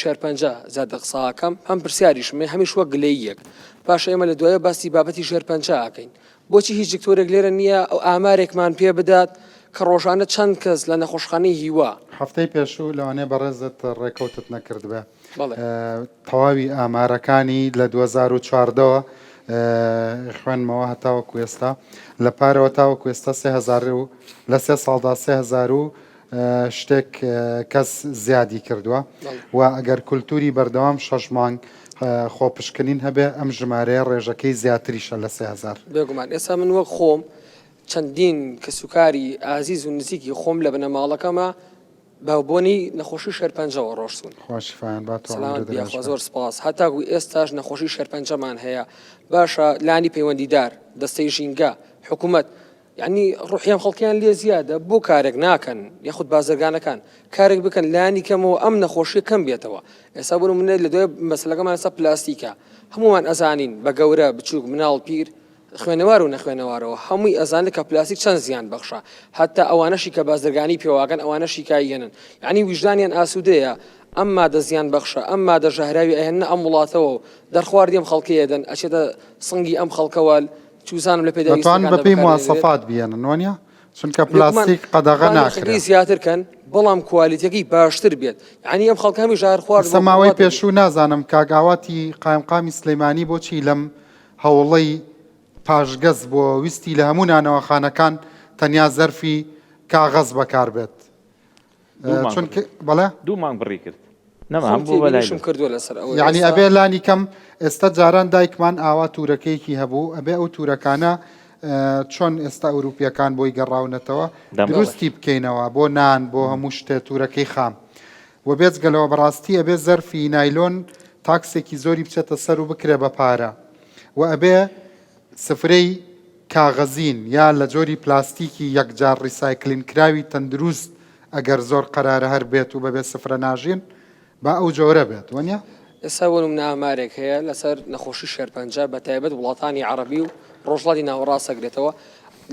شێرپەنجە زیاتر قسە ئەکەم هەم پرسیاریشم هەیە هەمیش وەک گلەییەک باشە ئێمە لە دوایە باسی بابەتی شێرپەنجە ئەکەین بۆچی هیچ دکتۆرێک لێرە نییە ئەو ئامارێکمان پێ بدات کە ڕۆژانە چەند کەس لە نەخۆشخانەی هیوا هەفتەی پێشوو لەوانەیە بەڕێزت ڕێکەوتت نەکردبێ تەواوی ئامارەکانی لە 2014 ەوە خوێنمەوە هەتاوەکو ئێستا لە پارەوە تاوەکو ئێستا 3000 و لە سێ ساڵدا 3000 و شتێک کەس زیادی کردووە و ئەگەر کولتوری بەردەوام شەش مانگ خۆپشکنین هەبێ ئەم ژمارەیە ڕێژەکەی زیاتریشە لە 3000. بێگومان ئێستا من وەک خۆم چەندین کەسوکاری ئازیز و نزیکی خۆم لە بنەماڵەکەما بە بۆنەی نەخۆشی شێرپەنجەوە ڕۆشتوون. خوا شیفایان بات و سەلامەت عومرت بی درێژ یاخوا بێت. زۆر سپاس هەتاکو ئێستاش نەخۆشی شێرپەنجەمان هەیە باشە لانی پەیوەندیدار دەستەی ژینگە حکومەت یانی ڕوحی ئەم خەڵکەیان لێ زیادە بۆ کارێک ناکەن یاخود بازرگانەکان کارێک بکەن لانی کەمەوە ئەم نەخۆشیە کەم بێتەوە ئێستا بۆ نمونە لە دوای مەسلەکەمان ئێستا پلاستیکە هەمومان ئەزانین بە گەورە بچووک مناڵ پیر خوێنەوار و نەخوێنەوارەوە هەمووی ئەزانێت کە پلاستیک چەند زیان بەخشە هەتا ئەوانەشی کە بازرگانی پێواکەن ئەوانەشی کایەنن یعنی ویژدانیان ئاسوودەیە ئەم مادە زیان بەخشە ئەم مادە ژەهراوی ئەهێننە ئەم وڵاتەوە و دەرخواردی ئەم خەڵکەیە دەن ئەچێتە سنگی ئەم خەڵکەوە چوزانم لە دەتوان پێداویستیەکاندا بەپێی بەکاردێنرێت. مواسەفات بیێنن وانیە؟ چونکە بێگومان پلاستیک قەدەغە با نرخەکەی ناکرێ. زیاتر کەن بەڵام کوالیتیەکەی باشتر بێت یانی ئەم خەڵکە هەمیشە هەر خوارد ئێستا بۆ ماوەی وڵاتێکی. پێشوو نازانم کاک ئاواتی قایمقامی سلیمانی بۆچی لەم هەوڵەی پاشگەز بووە ویستی لە هەموو نانەواخانەکان تەنیا زەرفی کاغەز بەکار بێت چونکە بەڵێ دوو مانگ بڕی کرد نەما خۆم هەم بوو بەلای تێبینیشم کردووە لەسەر ئەوە یعنی ئێستا ئەبێ لانی کەم ئێستا جاران دایکمان ئاوا تورەکەیەکی هەبوو ئەبێ ئەو تورەکانە چۆن ئێستا ئەوروپیەکان بۆی گەڕاونەتەوە دەم بەڵێ. دروستی بکەینەوە بۆ نان بۆ هەموو شتێ تورەکەی خام و بێجگەلەوە بەڕاستی ئەبێ زەرفی نایلۆن تاکسێکی زۆری بچێتە سەر و بکرێ بە پارە و ئەبێ سفرەی کاغەزین یا لە جۆری پلاستیکی یەکجار ڕیسایکلین کراوی تەندروست ئەگەر زۆر قەرارە هەر بێت و بەبێ سفرە ناژین با ئەو جۆرە بێت وەنیە؟ ئێستا بۆ نمونە ئامارێک هەیە لەسەر نەخۆشی شێرپەنجە بە تایبەت وڵاتانی عەڕەبی و ڕۆژهەڵاتی ناوەڕاست ئەگرێتەوە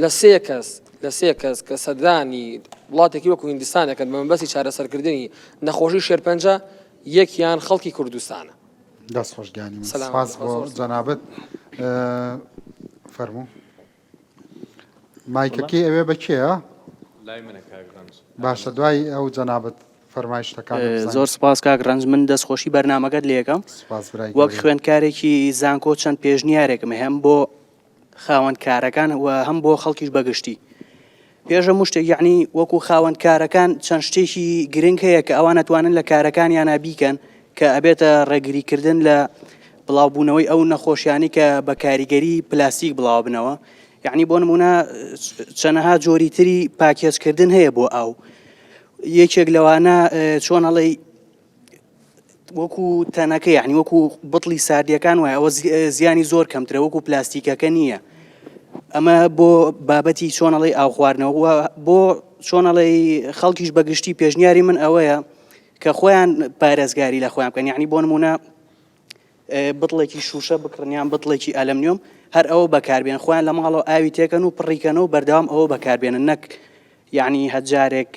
لە سێ کەس لە سێ کەس کە سەردانی وڵاتێکی وەکو هیندستان ئەکەن بە مەبەستی چارەسەرکردنی نەخۆشی شێرپەنجە یەکیان خەڵکی کوردستانە. دەست خۆش گیانی من سەلامەت سپاس بی بۆ زۆر سپاس. جەنابت فەرموو مایکەکەی ئەوێ بە کێیە؟ لای منە کاک ڕەنج. باشە دوای ئەو جەنابت فەرمایشتەکانت بزانین. زۆر سپاس کاک ڕەنج من دەستخۆشی بەرنامەکەت لێکەم سپاس برای وەک گەورەی. خوێندکارێکی زانکۆ چەند پێشنیارێکم هەیە هەم بۆ خاوەن کارەکان و هەم بۆ خەڵکیش بەگشتی پێش هەموو شتێک یەعنی وەکو خاوەن کارەکان چەند شتێکی گرنگ هەیە کە ئەوان ئەتوانن لە کارەکانیانە بیکەن کە ئەبێتە ڕێگریکردن لە بڵاوبوونەوەی ئەو نەخۆشیانی کە بە کاریگەری پلاستیک بڵاوبنەوە یعنی بۆ نمونە چەنەها جۆری تری پاکێجکردن هەیە بۆ ئاو یەکێک لەوانە چۆن ئەڵێی. وەکو تەنەکە یعنی وەکو بتڵی ساردیەکان وایە ئەوە زیانی زۆر کەمترە وەکو پلاستیکەکە نییە ئەمە بۆ بابەتی چۆنەڵی ئاو خواردنەوە بۆ چۆنەڵی خەڵکیش بەگشتی پێشنیاری من ئەوەیە کە خۆیان پارێزگاری لە خۆیان بکەن یعنی بۆ نمونە بتڵێکی شوشە بکڕن یان بتڵێکی ئەلەمنیۆم هەر ئەوە بەکاربێن خۆیان لە ماڵەوە ئاوی تێکەن و پڕیکەنەوە بەردەوام ئەوە بەکاربێنن نەک یعنی هەجارێک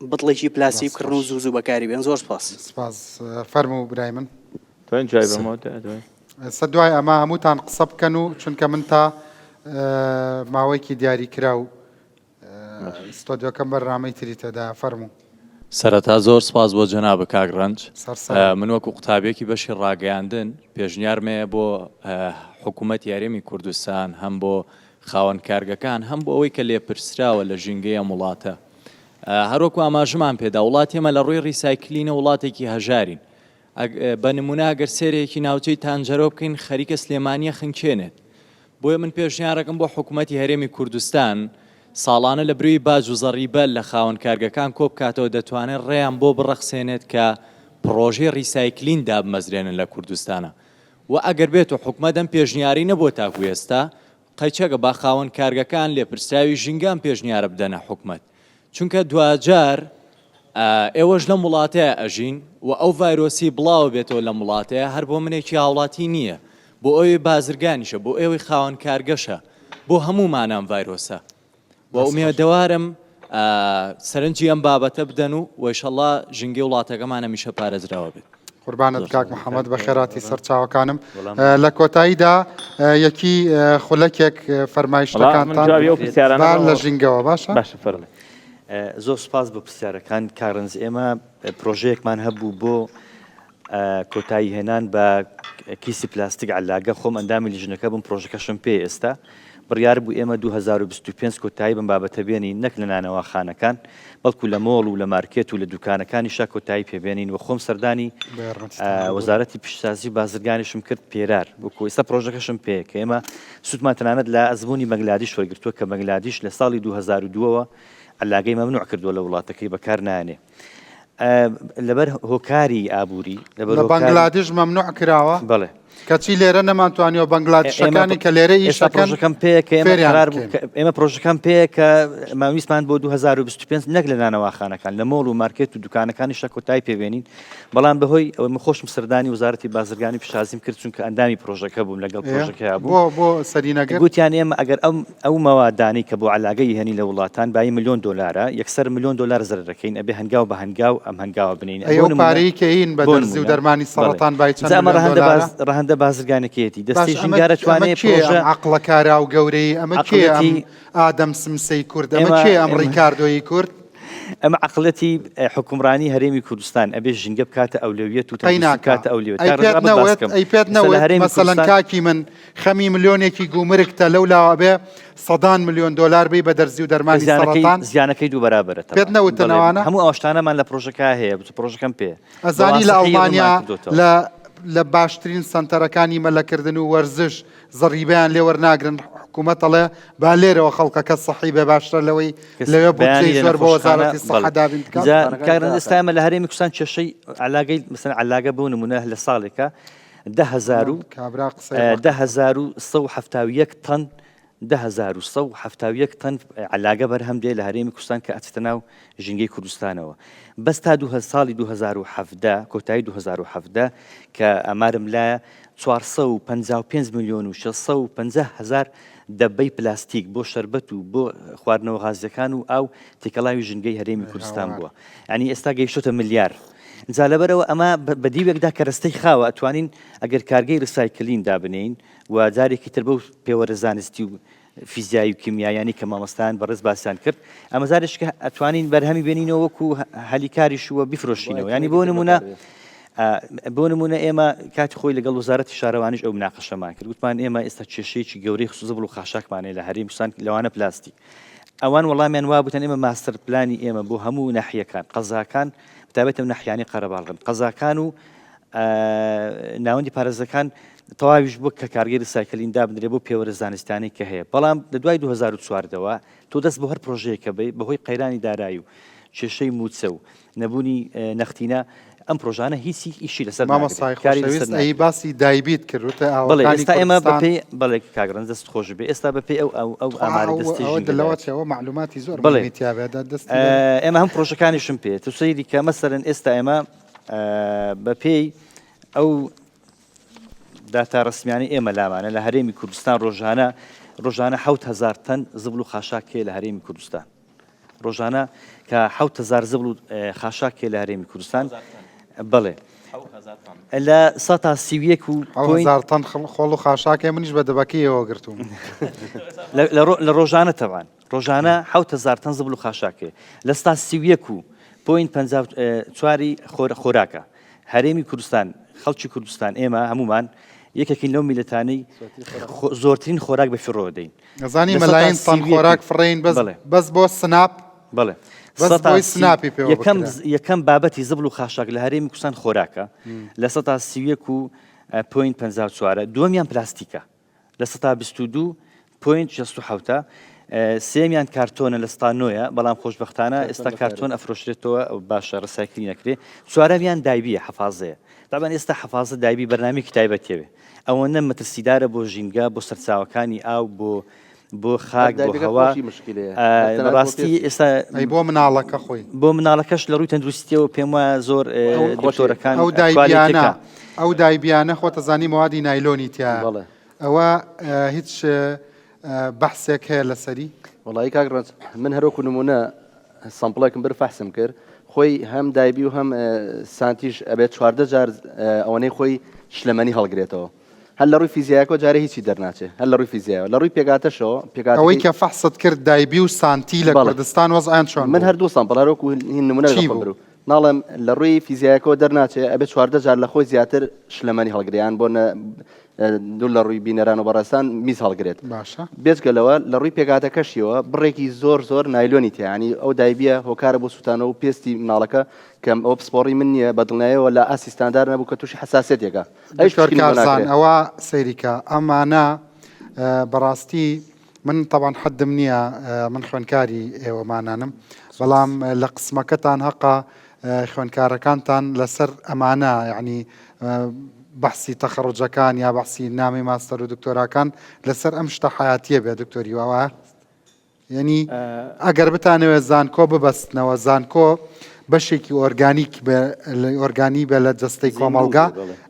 بتڵێکی پلاسی بکڕن و زوو زوو بەکاری بێن زۆر سپاس. سپاس فەرموو برای من. توانین جوابی بەمەوە دوای. ئێستا دوای ئەمە هەمووتان قسە بکەن و چونکە من تا ماوەیەکی دیاری کراو ستۆدیۆکەم بەرنامەی تری تێدایە فەرموو. سەرەتا زۆر سپاس بۆ جەنابت کاک ڕەنج. من وەکو قوتابیەکی بەشی ڕاگەیاندن پێشنیارم هەیە بۆ حکوومەتی هەرێمی کوردستان هەم بۆ خاوەن کارگەکان هەم بۆ ئەوەی کە لێپرسراوە لە ژینگەی ئەم وڵاتە هەروەکو ئاماژەمان پێدا وڵاتی ئێمە لە ڕووی recycling ە وڵاتێکی هەژارین بە نمونە ئەگەر سێرێکی ناوچەی تانجەرۆ بکەین خەریکە سلێمانیە خنکێنێت بۆیە من پێشنیارەکەم بۆ حکومەتی هەرێمی کوردستان ساڵانە لە بروی باج و زەڕیبە لە خاوەن کارگەکان کۆبکاتەوە دەتوانێت ڕێیان بۆ بڕەخسێنێت کە پڕۆژەی recycling دابمەزرێنن لە کوردستانە و ئەگەر بێت و حکومەت ئەم پێشنیارەی نەبووە تاکو ئێستا قەیچەکە با خاوەن کارگەکان لێپرسراوی ژینگە ئەم پێشنیارە بدەنە حکومەت چونکە دواجار ئێوەش لەم وڵاتەیە ئەژین و ئەو ڤایرۆسی بڵاوە بێتەوە لەم وڵاتەیە هەر بۆ منێکی هاوڵاتی نییە بۆ ئەوی بازرگانیشە بۆ ئێوەی خاوەن کارگەشە بۆ هەموومانە ئەم ڤایرۆسە و ئومێدەوارم سەرنجی ئەم بابەتە بدەن و وەیشەڵا ژینگەی وڵاتەکەمان هەمیشە پارێزراوە بێت. قوربانت کاک محەممەد بە خێراتی سەرچاوەکانم لە کۆتاییدا یەکی خولەکێک فەرمایشتەکانتان لە ژینگەوە باشە باشە فەرموو. زۆر سوپاس بۆ پرسیارەکان کاک ڕەنج ئێمە پرۆژەیەکمان هەبوو بۆ کۆتایی هێنان بە کیسی پلاستیک عەلاگە خۆم ئەندامی لیژنەکە بووم پرۆژەکەشم پێ ئێستا بڕیار بوو ئێمە 2025 کۆتایی بەم بابەتە بێنین نەک لە نانەواخانەکان بەڵکو لە مۆڵ و لە مارکێت و لە دوکانەکانیشا کۆتایی پێبێنین و خۆم سەردانی وەزارەتی پیشەسازی و بازرگانیشم کرد پێرار وەکو ئێستا پرۆژەکەشم پێ کە ئێمە سوودمان تەنانەت لە ئەزموونی بەنگلادیش وەرگرتووە کە بەنگلادیش لە ساڵی 2002ەوە عەلاگەی مەمنوع کردووە لە وڵاتەکەی بەکار نانێ لەبەر هۆکاری ئابووری لەبەر لە بەنگلادیش مەمنوع کراوە بەڵێ کەچی لێرە نەمانتوانیوە بەنگلادیشەکانی کە لێرە ئیشەکەن پرۆژەکەم پێیە کە ئێمە قرار بوو ئێمە پرۆژەکەم پێیە کە ماویستمان بۆ 2025 نەک لە نانەواخانەکان لە مۆڵ و مارکێت و دوکانەکانیشە کۆتایی پێبێنین بەڵام بەهۆی ئەوەی من خۆشم سەردانی وەزارەتی بازرگانی پیشازیم کرد چونکە ئەندامی پرۆژەکە بووم لەگەڵ پرۆژەکەیا بووم بۆ بۆ سەری نەگرت گوتیان ئێمە ئەگەر ئەم ئەو مەوادانەی کە بۆ عەلاگە یهێنی لە وڵاتان بایی ملیۆن دۆلارە یەکسەر ملیۆن دۆلار زەرەرەکەین ئەبێ هەنگاو بە هەنگاو ئەم هەنگاوە بنێین ئەی بۆ ئەو نموونە پارەی کە هین بە بۆ دەرزی و نموونە دەرمانی بەڵێ سەڕەتان بای چەند جا ئەمە ملیۆن ڕەهەندە دۆلارە باز ڕەهەندە بازرگانەکەیەتی باش دەستەی ئەمە ژینگە ئەمە ئەتوانێ کێیە ئەم پرۆژە عەقڵە کارا و گەورەی ئەمە کێیە ئەم عەقڵیەتی ئادەم سمسەی کورد ئەمە ئێمە کێیە ئەم ئێمە ڕیکاردۆیی کورد ئەمە عەقڵیەتی حوکمڕانی هەرێمی کوردستان ئەبێ ژینگە بکاتە ئەولەویەت و قەی تەندروستی ناکا بکاتە ئەولەویەت ئەی کاک پێت ڕەزا بت باس نەوت کەم ئەی پێت ئێستا لە نەوت هەرێمی مەسەلەن کوردستان کاکی من خەمی ملیۆنێکی گومرگتە لەو لاوە ئەبێ سەدان ملیۆن دۆلار بی بە دەرزی و دەرمانی زیانەکەی سەڕەتان زیانەکەی دوو بەرابەرە پێت تەبعەن نەوتن بەڵێ ئەوانە هەموو ئەو شتانەمان لە پرۆژەکە هەیە پرۆژەکەم پێ بە ئەزانی لە واسیحی ڕوونمان ئەڵمانیا کردۆتەوە لە لە باشترین سەنتەرەکانی مەلەکردن و وەرزش زەڕیبەیان لێ وەرناگرن حکوومەت ئەڵێ با لێرەوە خەڵکەکە سەحی بێ باشترە لەوەی لەوێ بەیانی بودجەی لە زۆر بۆ نەخۆشخانە وەزارەتی بەڵێ سەحە دابین بکات. جا کاک ڕەنج ئێستا ئێمە لە هەرێمی کوردستان کێشەی عەلاگەی مەسەلەن عەلاگە بۆ نموونە لە ساڵێکا دە هەزار و کابرا قسەی ڕەق 10171 تەن 10171 تەن عەلاگە بەرهەم دێ لە هەرێمی کوردستان کە ئەچێتە ناو ژینگەی کوردستانەوە بەس تا دوو ساڵی 2017 کۆتایی 2017 کە ئامارم لایە 455 ملیۆن و 650 هەزار دەبەی پلاستیک بۆ شەربەت و بۆ خواردنەوە غازیەکان و ئاو تێکەڵاوی ژینگەی هەرێمی کوردستان بووە یانی ئێستا گەیشتۆتە ملیار جا لەبەرەوە ئەمە بە دیوێکدا کەرەستەی خاوە ئەتوانین ئەگەر کارگەی recycling دابنێین و جارێکی تر بەو پێوەرە زانستی و فیزیایی و کیمیاییانەی کە مامۆستایان بەڕێز باسیان کرد ئەمە جارێک کە ئەتوانین بەرهەمی بێنینەوە وەکو هەلی کاریش و بیفرۆشینەوە ینی بۆ نمونە بۆ نمونە ئێمە کاتی خۆی لەگەڵ وەزارەتی شارەوانیش ئەو مناقەشەمان کرد وتمان ئێمە ئێستا کێشەیەکی گەورەی زبڵ و خاشاکمان هەیە لە هەرێمی کوردستان لەوانە پلاستیک ئەوان وەڵامیان وا بوتن ئێمە ماستەر پلانی ئێمە بۆ هەموو ناحیەکان قەزاکان بەتایبەت ئەو ناحیانەی قەرەباڵغن قەزاکان و ناوەندی پارێزەکان تەواویش بوو کە کارگەی recycling دابنرێ بۆ پێوەرە زانستانەی کە هەیە بەڵام لە دوای 2014ەوە تۆ دەست بۆ هەر پرۆژەیەکە بی بەهۆی قەیرانی دارایی و کێشەی موچە و نەبوونی نەختینە. ئەم پرۆژانە هیچی ئیشی لەسەر مامۆستای خۆشەویست ئەی باسی دایبیت کرد وتە بەڵێ ئێستا ئێمە بەپێی بەڵێ کاک ڕەنج دەست خۆش بێ ئێستا بەپێی ئەو ئەو ئەو ئاماری دەستی ژینگە لەوە چەوە معلوماتی زۆر بەڵێ دەست ئێمە هەم پرۆژەکانیشم پێ تو سەیری کە مەسەرن ئێستا ئێمە بەپێی ئەو داتا ڕسمیانی ئێمە لامانە لە هەرێمی کوردستان ڕۆژانە ڕۆژانە 1000 تەن زبڵ و خاشاک هەیە لە هەرێمی کوردستان ڕۆژانە کە 7000 زبڵ و خاشاک هەیە لە هەرێمی کوردستان بەڵێ لە سەتا 31 و هزار تەن خۆڵ و خاشاکێ منیش بە دەبەکەیەوە گرتووم لە ڕۆژانە تەوان ڕۆژانە 7000 تەن زبڵ و خاشاک هەیە لە ستا 31 و point 54 خۆراکە هەرێمی کوردستان خەڵکی کوردستان ئێمە هەمومان یەکێکین لەو میلەتانەی زۆرترین خۆراک بە فیڕۆ دەین ئەزانی مەلاین تەن خۆراک فڕین بەس بەس بۆ سناپ بەڵێ بەس بۆی سناپی پێوە یەکەم یەکەم بابەتی زبڵ و خاشاک لە هەرێمی کوردستان خۆراکە لە سەتا 31 و point 54 دووەمیان پلاستیکە لە سەتا 22 point 67 سێمیان کارتۆنە لە ستا نۆیە بەڵام خۆشببختانە ئێستا کارتۆن ئەفرۆشرێتەوە باشە recycling نەکرێ چوارەمیان دایبیە حەفازەیە دابان ئێستا حەفازە دایبی بەرنامەیەکی تایبەتیەوێ ئەوەنە مەترسیدارە بۆ ژینگە، بۆ سەرچاوەکانی ئاو، بۆ بۆ خاک، بۆ هەوا. بەڕاستی ئێستا ئەی بۆ مناڵەکە خۆی؟ بۆ مناڵەکەش لە ڕووی تەندروستیەوە پێم وایە زۆر دکتۆرەکان ئەو دایبیانە ئەو دایبیانە خۆتەزانی موادی نایلۆنی تیایە ئەوە هیچ بەحسێک هەیە لەسەری؟ وەڵایی کاک ڕەنج من هەروەکو نمونە sample ێکم بر فەحسم کرد خۆی هەم دایبی و هەم سانتیش ئەبێت 14 جار ئەوەنەی خۆی شلەمەنی هەڵگرێتەوە هەر لە ڕووی فیزیایەکەوە جارێ هیچی دەرناچێ هەر لە ڕووی فیزیایەوە لە ڕووی پێکهاتەشەوە پێکهاتەکەی ئەوەی کە فەحست کرد دایبی و سانتی لە کوردستان وەزعیان چۆن من بوو؟ هەر دوو sample هەروەکو هین نمونە چی لە خۆم بوو؟ برو ناڵێم لە ڕووی فیزیایەکەوە دەرناچێ ئەبێ 14 جار لە خۆی زیاتر شلەمەنی هەڵگرێ یان بۆ نە دوور لە ڕووی بینەران و بەڕێزان میز هەڵگرێت. باشە. بێجگە لەوە لە ڕووی پێکهاتەکەشیەوە بڕێکی زۆر زۆر نایلۆنی تیا یانی ئەو دایبیە هۆکارە بۆ سوتانەوە و پێستی مناڵەکە کە ئەوە پسپۆڕی من نییە بە دڵنیایەوە لە ئاستی ستاندار نەبوو کە تووشی حەساسیەتێکە ئەویش دکتۆر پشکنین بۆ کارزان ناکرێ. ئەوە سەیری کە ئەمانە بەڕاستی من تەبعەن حەدم نییە من خوێندکاری ئێوەمانانم بەڵام لە قسمەکەتان هەقە خوێندکارەکانتان لەسەر ئەمانە یعنی بەحسی تەخەڕوجەکان یا بەحسی نامی ماستەر و دکتۆراکان لەسەر ئەم شتە حیاتیە بێ دکتۆری واوە یعنی ئەگەر بتانەوێت زانکۆ ببەستنەوە زانکۆ بەشێکی ئۆرگانیک ئۆرگانی بە لە جەستەی کۆمەڵگا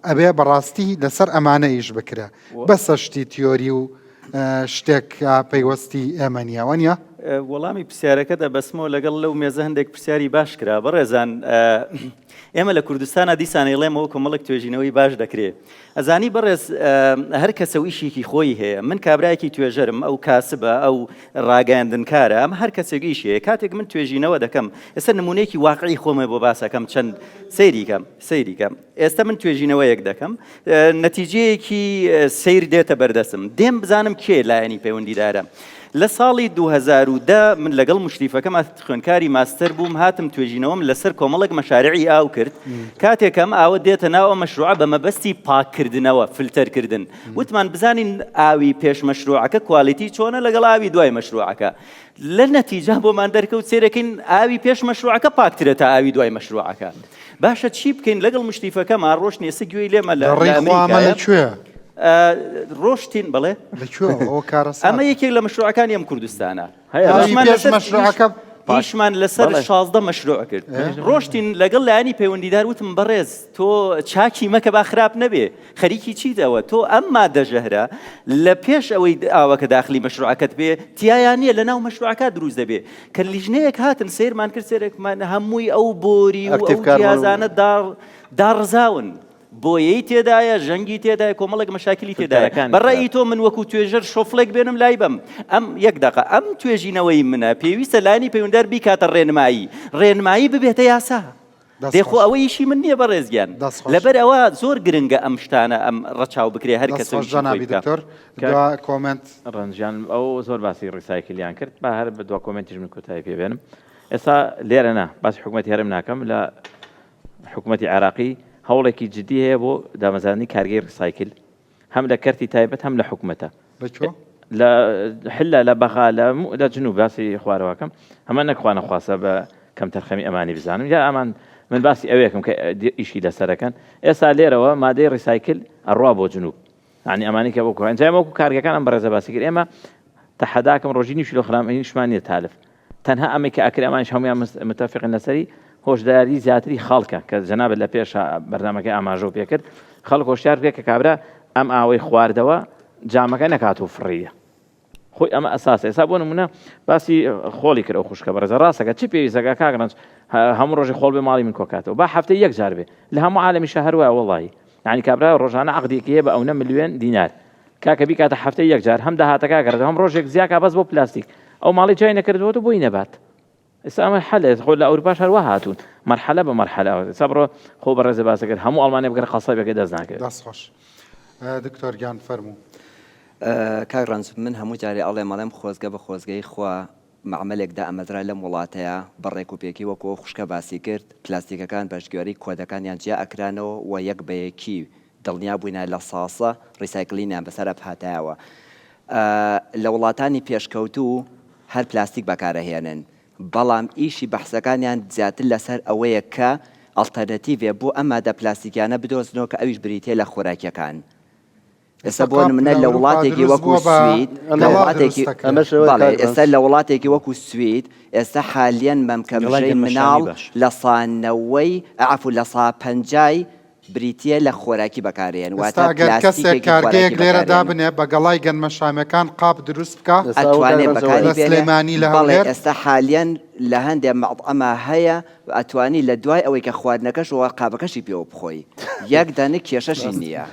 ئەبێ بەڕاستی لەسەر ئەمانە ئیش بکرێ بەسە شتی تیۆری و شتێک پەیوەستی ئێمە نییە وەنیە؟ وەڵامی پرسیارەکەت ئەبەستمەوە لەگەڵ لەو مێزە هەندێک پرسیاری باش کرا بەڕێزان ئێمە لە کوردستانە دیسان ئەیڵێمەوە کۆمەڵێک توێژینەوەی باش دەکرێ ئەزانی بەڕێز هەر کەسە و ئیشێکی خۆی هەیە من کابرایەکی توێژەرم ئەو کاسبە ئەو ڕاگەیاندنکارە ئەم هەر کەسێک ئیش هەیە کاتێک من توێژینەوە دەکەم ئێستا نمونەیەکی واقعی خۆمە بۆ باسەکەم چەند سەیریکەم سەیریکەم ئێستا من توێژینەوەیەک دەکەم نەتیجەیەکی سەیر دێتە بەردەستم دێم بزانم کێ لایەنی پەیوەندیدارە. لە ساڵی 2010 من لەگەڵ مشریفەکەم خوێندکاری ماستەر بووم هاتم توێژینەوەم لەسەر کۆمەڵێک مەشارعی ئاو کرد کاتێک ئەم ئاوە دێتە ناو ئەم مەشروعە بە مەبەستی پاککردنەوە فلتەرکردن وتمان بزانین ئاوی پێش مەشروعەکە quality چۆنە لەگەڵ ئاوی دوای مەشروعەکە لە نەتیجە بۆمان دەرکەوت سێرەکەین ئاوی پێش مەشروعەکە پاکترە تا ئاوی دوای مەشروعەکە باشە چی بکەین لەگەڵ مشریفەکەما ڕۆشتین ئێستا گوێی لێمە لە ڕێی خوا ئەمە لە کوێ؟ ڕۆشتین بەڵێ لە کوێ ئەوە کارەساتە ئەمە یەکێک لە مەشروعەکانی ئەم کوردستانە ئاوی پێش مەشروعەکە ئیشمان لەسەر 16 مەشروع کرد ڕۆشتین لەگەڵ لایەنی پەیوەندیدار وتم بەڕێز تۆ چاکی مەکە با خراپ نەبێ خەریکی چیت ئەوە تۆ ئەم مادە ژەهرە لە پێش ئەوەی ئاوەکە داخلی مەشروعەکەت بێ تیایا نییە لە ناو مەشروعەکە دروست دەبێ کە لیژنەیەک هاتن سەیرمان کرد سێرێکمان هەمووی ئەو بۆری و ئەو جیازانە داڕزاون بۆیەی تێدایە ژەنگی تێدایە کۆمەڵێک مەشاکلی تێدایە بە ڕەئی تۆ من وەکو توێژەر شۆفڵێک بێنم لای بەم ئەم یەک دەقە ئەم توێژینەوەی منە پێویستە لایەنی پەیوەندار بیکاتە ڕێنمایی ڕێنمایی ببێتە یاسا دێ خۆ ئەوە ئیشی من نییە بەڕێز گیان لەبەر ئەوە زۆر گرنگە ئەم شتانە ئەم ڕەچاو بکرێ هەر کەسە ئیشی خۆی بکا. دکتۆر دوا comment. ڕەنج گیان ئەو زۆر باسی recycle یان کرد با هەر بە دوا comment یش من کۆتایی پێ بێنم ئێستا لێرە نا باسی حکوومەتی هەرێم ناکەم لە حکوومەتی عێراقی هەوڵێکی جدی هەیە بۆ دامەزراندنی کارگەی recycle هەم لە کەرتی تایبەت هەم لە حکومەتە. لە کوێ؟ لە حلە لە بەغا لە لە جنوب باسی خوارەوەکەم هەمە نەک خوانەخواستە بە. کەمتەرخەمی ئەمانی بزانم یا ئەمان من باسی ئەوێکم کە ئیشی لەسەرەکەن ئێستا لێرەوە مادەی recycle ئەڕوا بۆ جنوب یعنی ئەمانی کە وەکو ئەنجام وەکو کارگەکان ئەم بەڕێزە باسی کرد ئێمە تەحەداکەم ڕۆژی نیو کیلۆگرام ئینیشمان نییە تالف تەنها ئەمەی کە ئەکرێ ئەمانیش هەموویان متفقن لەسەری هۆشداری زیاتری خەڵکە کە جەنابت لە پێش بەرنامەکەی ئاماژەو پێکرد خەڵک هۆشیار بکە کە کابرا ئەم ئاوەی خواردەوە جامەکە نەکات و فڕیە خۆی ئەمە ئەساسە ئێستا بۆ نمونە باسی خۆڵی کرد ئەو خوشکە بەڕێزە ڕاستەکە چی پێویستەکە کاک ڕەنج هەموو ڕۆژی خۆڵ بێ ماڵی من کۆکاتەوە با هەفتەی یەک جار بێ لە هەموو عالەمیشە هەر وایە وەڵڵاهی یعنی کابرا ڕۆژانە عەقدێکی هەیە بە ئەونە ملیۆن دینار کاکە بیکاتە هەفتەی یەک جار هەم داهاتەکە گەڕێتەوە هەم ڕۆژێک زیاکا بەس بۆ پلاستیک ئەو ماڵی جای نەکردووەتەوە بۆی نەبات ئێستا ئەمە حەلە خۆ لە ئەوروپاش هەروە هاتوون مەرحەلە بە مەرحەلە ئێستا بڕۆ خۆ بەڕێزە باسە کرد هەموو ئەڵمانیا بگەرە قەسابێکە دەست ناکەوێت. دەست خۆش دکتۆر گیان فەرموو. کاک ڕەنج من هەموو جارێ ئەڵێم ئەڵێم خۆزگە بە خۆزگەی خوا مەعمەلێک دائەمەزرا لەم وڵاتەیا بە ڕێک و پێکی وەکو ئەو خوشکە باسی کرد پلاستیکەکان بەشگوێرەی کۆدەکانیان جیا ئەکرانەوە و یەک بە یەکی دڵنیا بووینە لە ساسە recycling یان بەسەرا بهاتایەوە لە وڵاتانی پێشکەوتوو هەر پلاستیک بەکارئەهێنن بەڵام ئیشی بەحسەکانیان زیاتر لەسەر ئەوەیە کە alternative ێ بۆ ئەم مادە پلاستیکیانە بدۆزنەوە کە ئەویش بریتیە لە خۆراکیەکان. ئێستا بۆ نمونە لە وڵاتێکی وەکو سوید لە وڵاتێکی بەڵێ ئێستا لە وڵاتێکی وەکو سوید ئێستا حالیەن مەمکە مژەی مناڵ لە سا نەوەی عەفو لە سا پەنجای بریتیە لە خۆراکی بەکارێن واتە ئەگەر کەسێک کارگەیەک لێرە دابنێ بە گەڵای گەنمەشامەکان قاپ دروست بکا ئەتوانێ بەکاری لە سلێمانی لە هەولێر ئێستا حالیەن لە هەندێ مەطعەما هەیە ئەتوانی لە دوای ئەوەی کە خواردنەکەش وە قابەکەشی پێوە بخۆی یەک دەنک کێشەشی نییە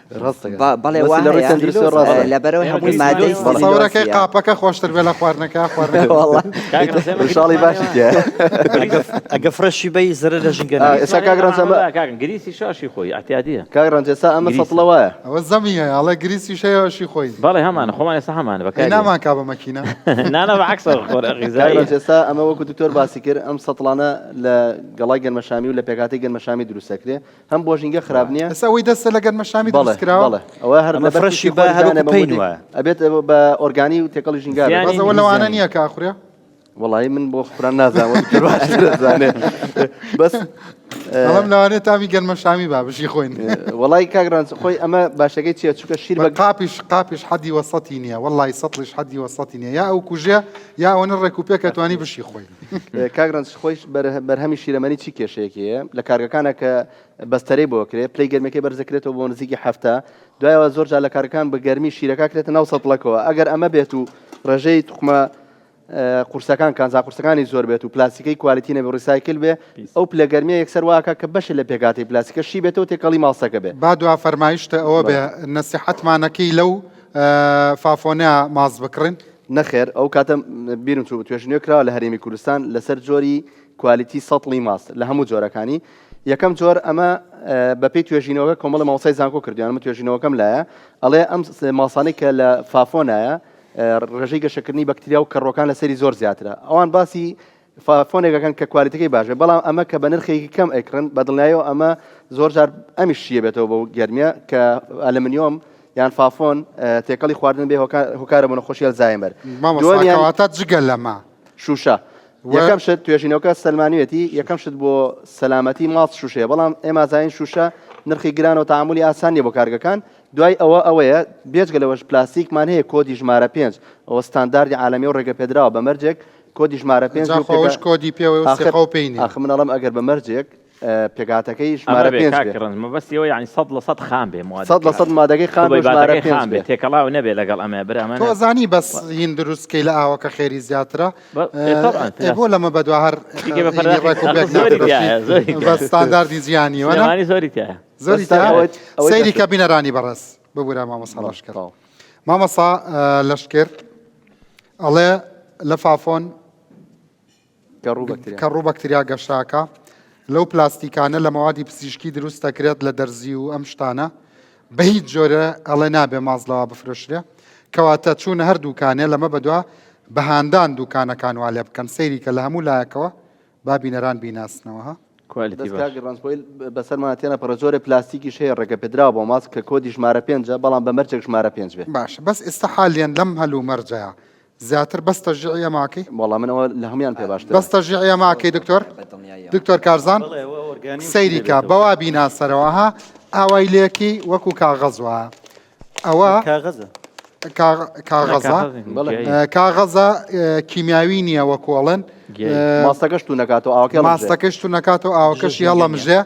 بەڵێ وا هەیە لەبەرئەوەی هەمووی مادەی تەسەورەکەی قاپەکە خۆشتر بێ لە خواردنەکە خواردنەکە شاڵی باشی تیایە ئەگە فرەشی بەی زەرەر لە ژینگە ناکات. ئێستا کاک ڕەنج ئەمە کاک گریسی شاشی خۆی ئەعتیادیە کاک ڕەنج ئێستا ئەمە سەتڵە وایە ئەوە زەمی هەیە ئەڵێ گریسیش هەیە ئەوشی خۆی بەڵێ هەمانە خۆمان ئێستا هەمانە بەکاری نامان کا بە مەکینە نانا بە عەکسەوە خۆر غیزایی کاک ڕەنج ئێستا ئەمە وەکو دکتۆر باسی کرد ئەم سەتڵانە لە گەڵای گەنمەشامی و لە پێکهاتەی گەنمەشامی دروست دەکرێ هەم بۆ ژینگە خراپ نییە. ئێستا ئەوەی دەستە لە گەنمەشامی دروست کراوە؟ بەڵێ ئەوە هەر ئەمە لەبەر فرەشی پیسی بە خۆی هەر دانێ وەکو بە پەین مودێک وایە. ئەبێت بە ئۆرگانی و تێکەڵی ژینگە بێت. بەس ئەوە لەوانە نییە کە ئەخورێ؟ وەڵایی من بۆ خوران نازانم وەک دکتۆر باشتر ئەزانێ بەس بەڵام لەوانەیە تامی گەنمەشامی با بژی خۆین. وەڵای کاک ڕەنج خۆی ئەمە باشەکەی چییە چونکە شیر بە قاپیش قاپیش حەدی وەسەتی نییە وەڵی سەتڵیش حەدی وەسەتی نییە یا ئەو کوژێ یا ئەوەنە ڕێک و پێکە توانی بشی خۆی. کاک ڕەنج خۆیش بەرهەمی شیرەمەنی چی کێشەیەکی هەیە لە کارگەکانە کە بەستەرەی بۆ کرێ پلەی گەرمەکەی بەرزەکرێتەوە بۆ نزیکی هەفتە دوایەوە زۆر جار لە کارەکان بە گەرمی شیرەکە کرێتە ناو سەتڵەکەوە ئەگەر ئەمە بێت و ڕێژەی توخمە قورسەکان کانزا قورسەکانی زۆر بێت و پلاستیکەی quality نەبێ recycle بێ ئەو پلە گەرمیە یەکسەر واکە کە بەشێ لە پێکهاتەی پلاستیکە شی بێتەوە تێکەڵی ماڵسەکە بێ. با دوا فەرمایشتە ئەوە بێ نەسیحەتمانەکەی لەو فافۆنە ماست بکڕین؟ نەخێر ئەو کاتە بیرم چوو توێژینەوە کراوە لە هەرێمی کوردستان لەسەر جۆری quality سەتڵی ماست لە هەموو جۆرەکانی یەکەم جۆر ئەمە بەپێی توێژینەوەکە کۆمەڵی مامۆستای زانکۆ کردیان من توێژینەوەکەم لایە ئەڵێ ئەم ماسانەی کە لە فافۆنایە ڕێژەی گەشەکردنی بەکتریا و کەڕووەکان لەسەری زۆر زیاترە ئەوان باسی فۆنێک ئەکەن کە quality ەکەی باش بێت بەڵام ئەمە کە بە نرخێکی کەم ئەیکڕن بە دڵنیایەوە ئەمە زۆر جار ئەمیش شیە بێتەوە بەو گەرمیە کە ئەلمنیۆم یان فافۆن تێکەڵی خواردن بێ هۆکارە بۆ نەخۆشی ئەلزایمەر مامۆستا کەواتە جگە لەمە شوشە یەکەم شت توێژینەوەکە سەلمانویەتی یەکەم شت بۆ سەلامەتی ماڵ شوشەیە بەڵام ئێمە زانین شوشە نرخی گرانە و تەعامولی ئاسان نیە بۆ کارگەکان دوای ئەوە ئەوەیە بێجگە لەوەش پلاستیکمان هەیە کۆدی ژمارە پێنج ئەوە ستانداردی عالەمی و ڕێگەپێدراوە بە مەرجێک کۆدی ژمارە پێنج جا و خۆ ئەوش پێکا کۆدی پێوەیە و ئاخر سیقە و پێی نییە. ئاخر من ئەڵێم ئەگەر بە مەرجێک پێکهاتەکەی ئەمە ژمارە بێ پێنج کاک بێ. ڕەنج مەبەستی ئەوە یانی 100% خام بێ سەد لە موادەکەی سەد مادەکەی خام بێ و ژمارە حوبەیباتەکەی پێنج خام بێ بێ. تێکەڵاو نەبێ لەگەڵ ئەمە برا ئەمە تۆ نە ئەزانی بەس هین دروست کەی لە ئاوەکە خێری زیاترە بە ئێ تەبعەن ئێ بۆ لەمە بەدوا هەر دیکە بە هینی پەرداخی ڕێک و ئاخر پێک زۆری نافرۆشی تیایە زۆری بە تیایە ستانداردی جیهانی وەنە سلێمانی زۆری تیایە زۆری بەس تا تیایە ئەوەی ئەوەی سەیری دەست کە بینەرانی بەڕێز ببورە مامۆستا بەڵێ لەشکر تەواو. مامۆستا لەشکر ئەڵێ لە فافۆن کەڕوو بەکتریا گەشاکە لەو پلاستیکانە لە مەوادی پزیشکی دروست دەکرێت لە دەرزی و ئەم شتانە بە هیچ جۆرە ئەڵێ نابێ مازلەوە بفرۆشرێ کەواتە چوونە هەر دوکانێ لەمە بەدوا بەهاندان دوکانەکان وا لێ بکەن سەیری کە لە هەموو لایەکەوە با بینەران بیناسنەوە ها. quality بەس باش. کاک ڕەنج خۆی بەسەرمان تێنەپەڕێ جۆرێ پلاستیکیش هەیە ڕێگەپێدراوە بۆ ماسک کە کۆدی ژمارە پێنجە بەڵام بە مەرجێک ژمارە پێنج بێ. باشە بەس ئێستا حالیەن لەم هەلومەرجەیا. زیاتر بەس تەشجیعی ئەمە ئەکەی؟ وەڵا من ئەوە لە هەموویان پێ باشترە. بەس تەشجیعی ئەمە ئەکەی دکتۆر؟ دکتۆر کارزان سەیری کە بەوا بیناسەرەوە ها ئاوای لێکی وەکو کاغەز وایە ئەوە کاغەزە کاغەزە کاغەزە کیمیاوی نییە وەکو ئەڵێن ماستەکەش تو نەکاتەوە ئاوەکە ماستەکەش تو نەکاتەوە ئاوەکەشی هەڵەمژێ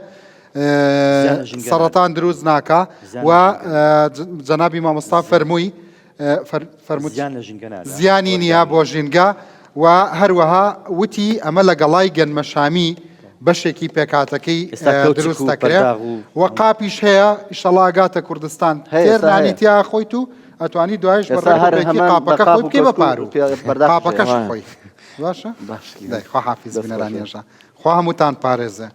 سەڕەتان دروست ناکا و جەنابی مامۆستا فەرمووی فەرمووت زیانی نییە بۆ ژینگە و هەروەها وتی ئەمە لە گەڵای گەنمەشامی بەشێکی پێکاتەکەی دروست دەکرێت و قاپیش هەیە ئیشەڵا گاتە کوردستان تێر نانی تیا خۆیت و ئەتوانی دوایش بە ڕێکی قاپەکە خۆی بکەی بە پارو قاپەکەش خۆی باشە خوا حافیز بینەرانیشە خوا هەمووتان پارێزێ.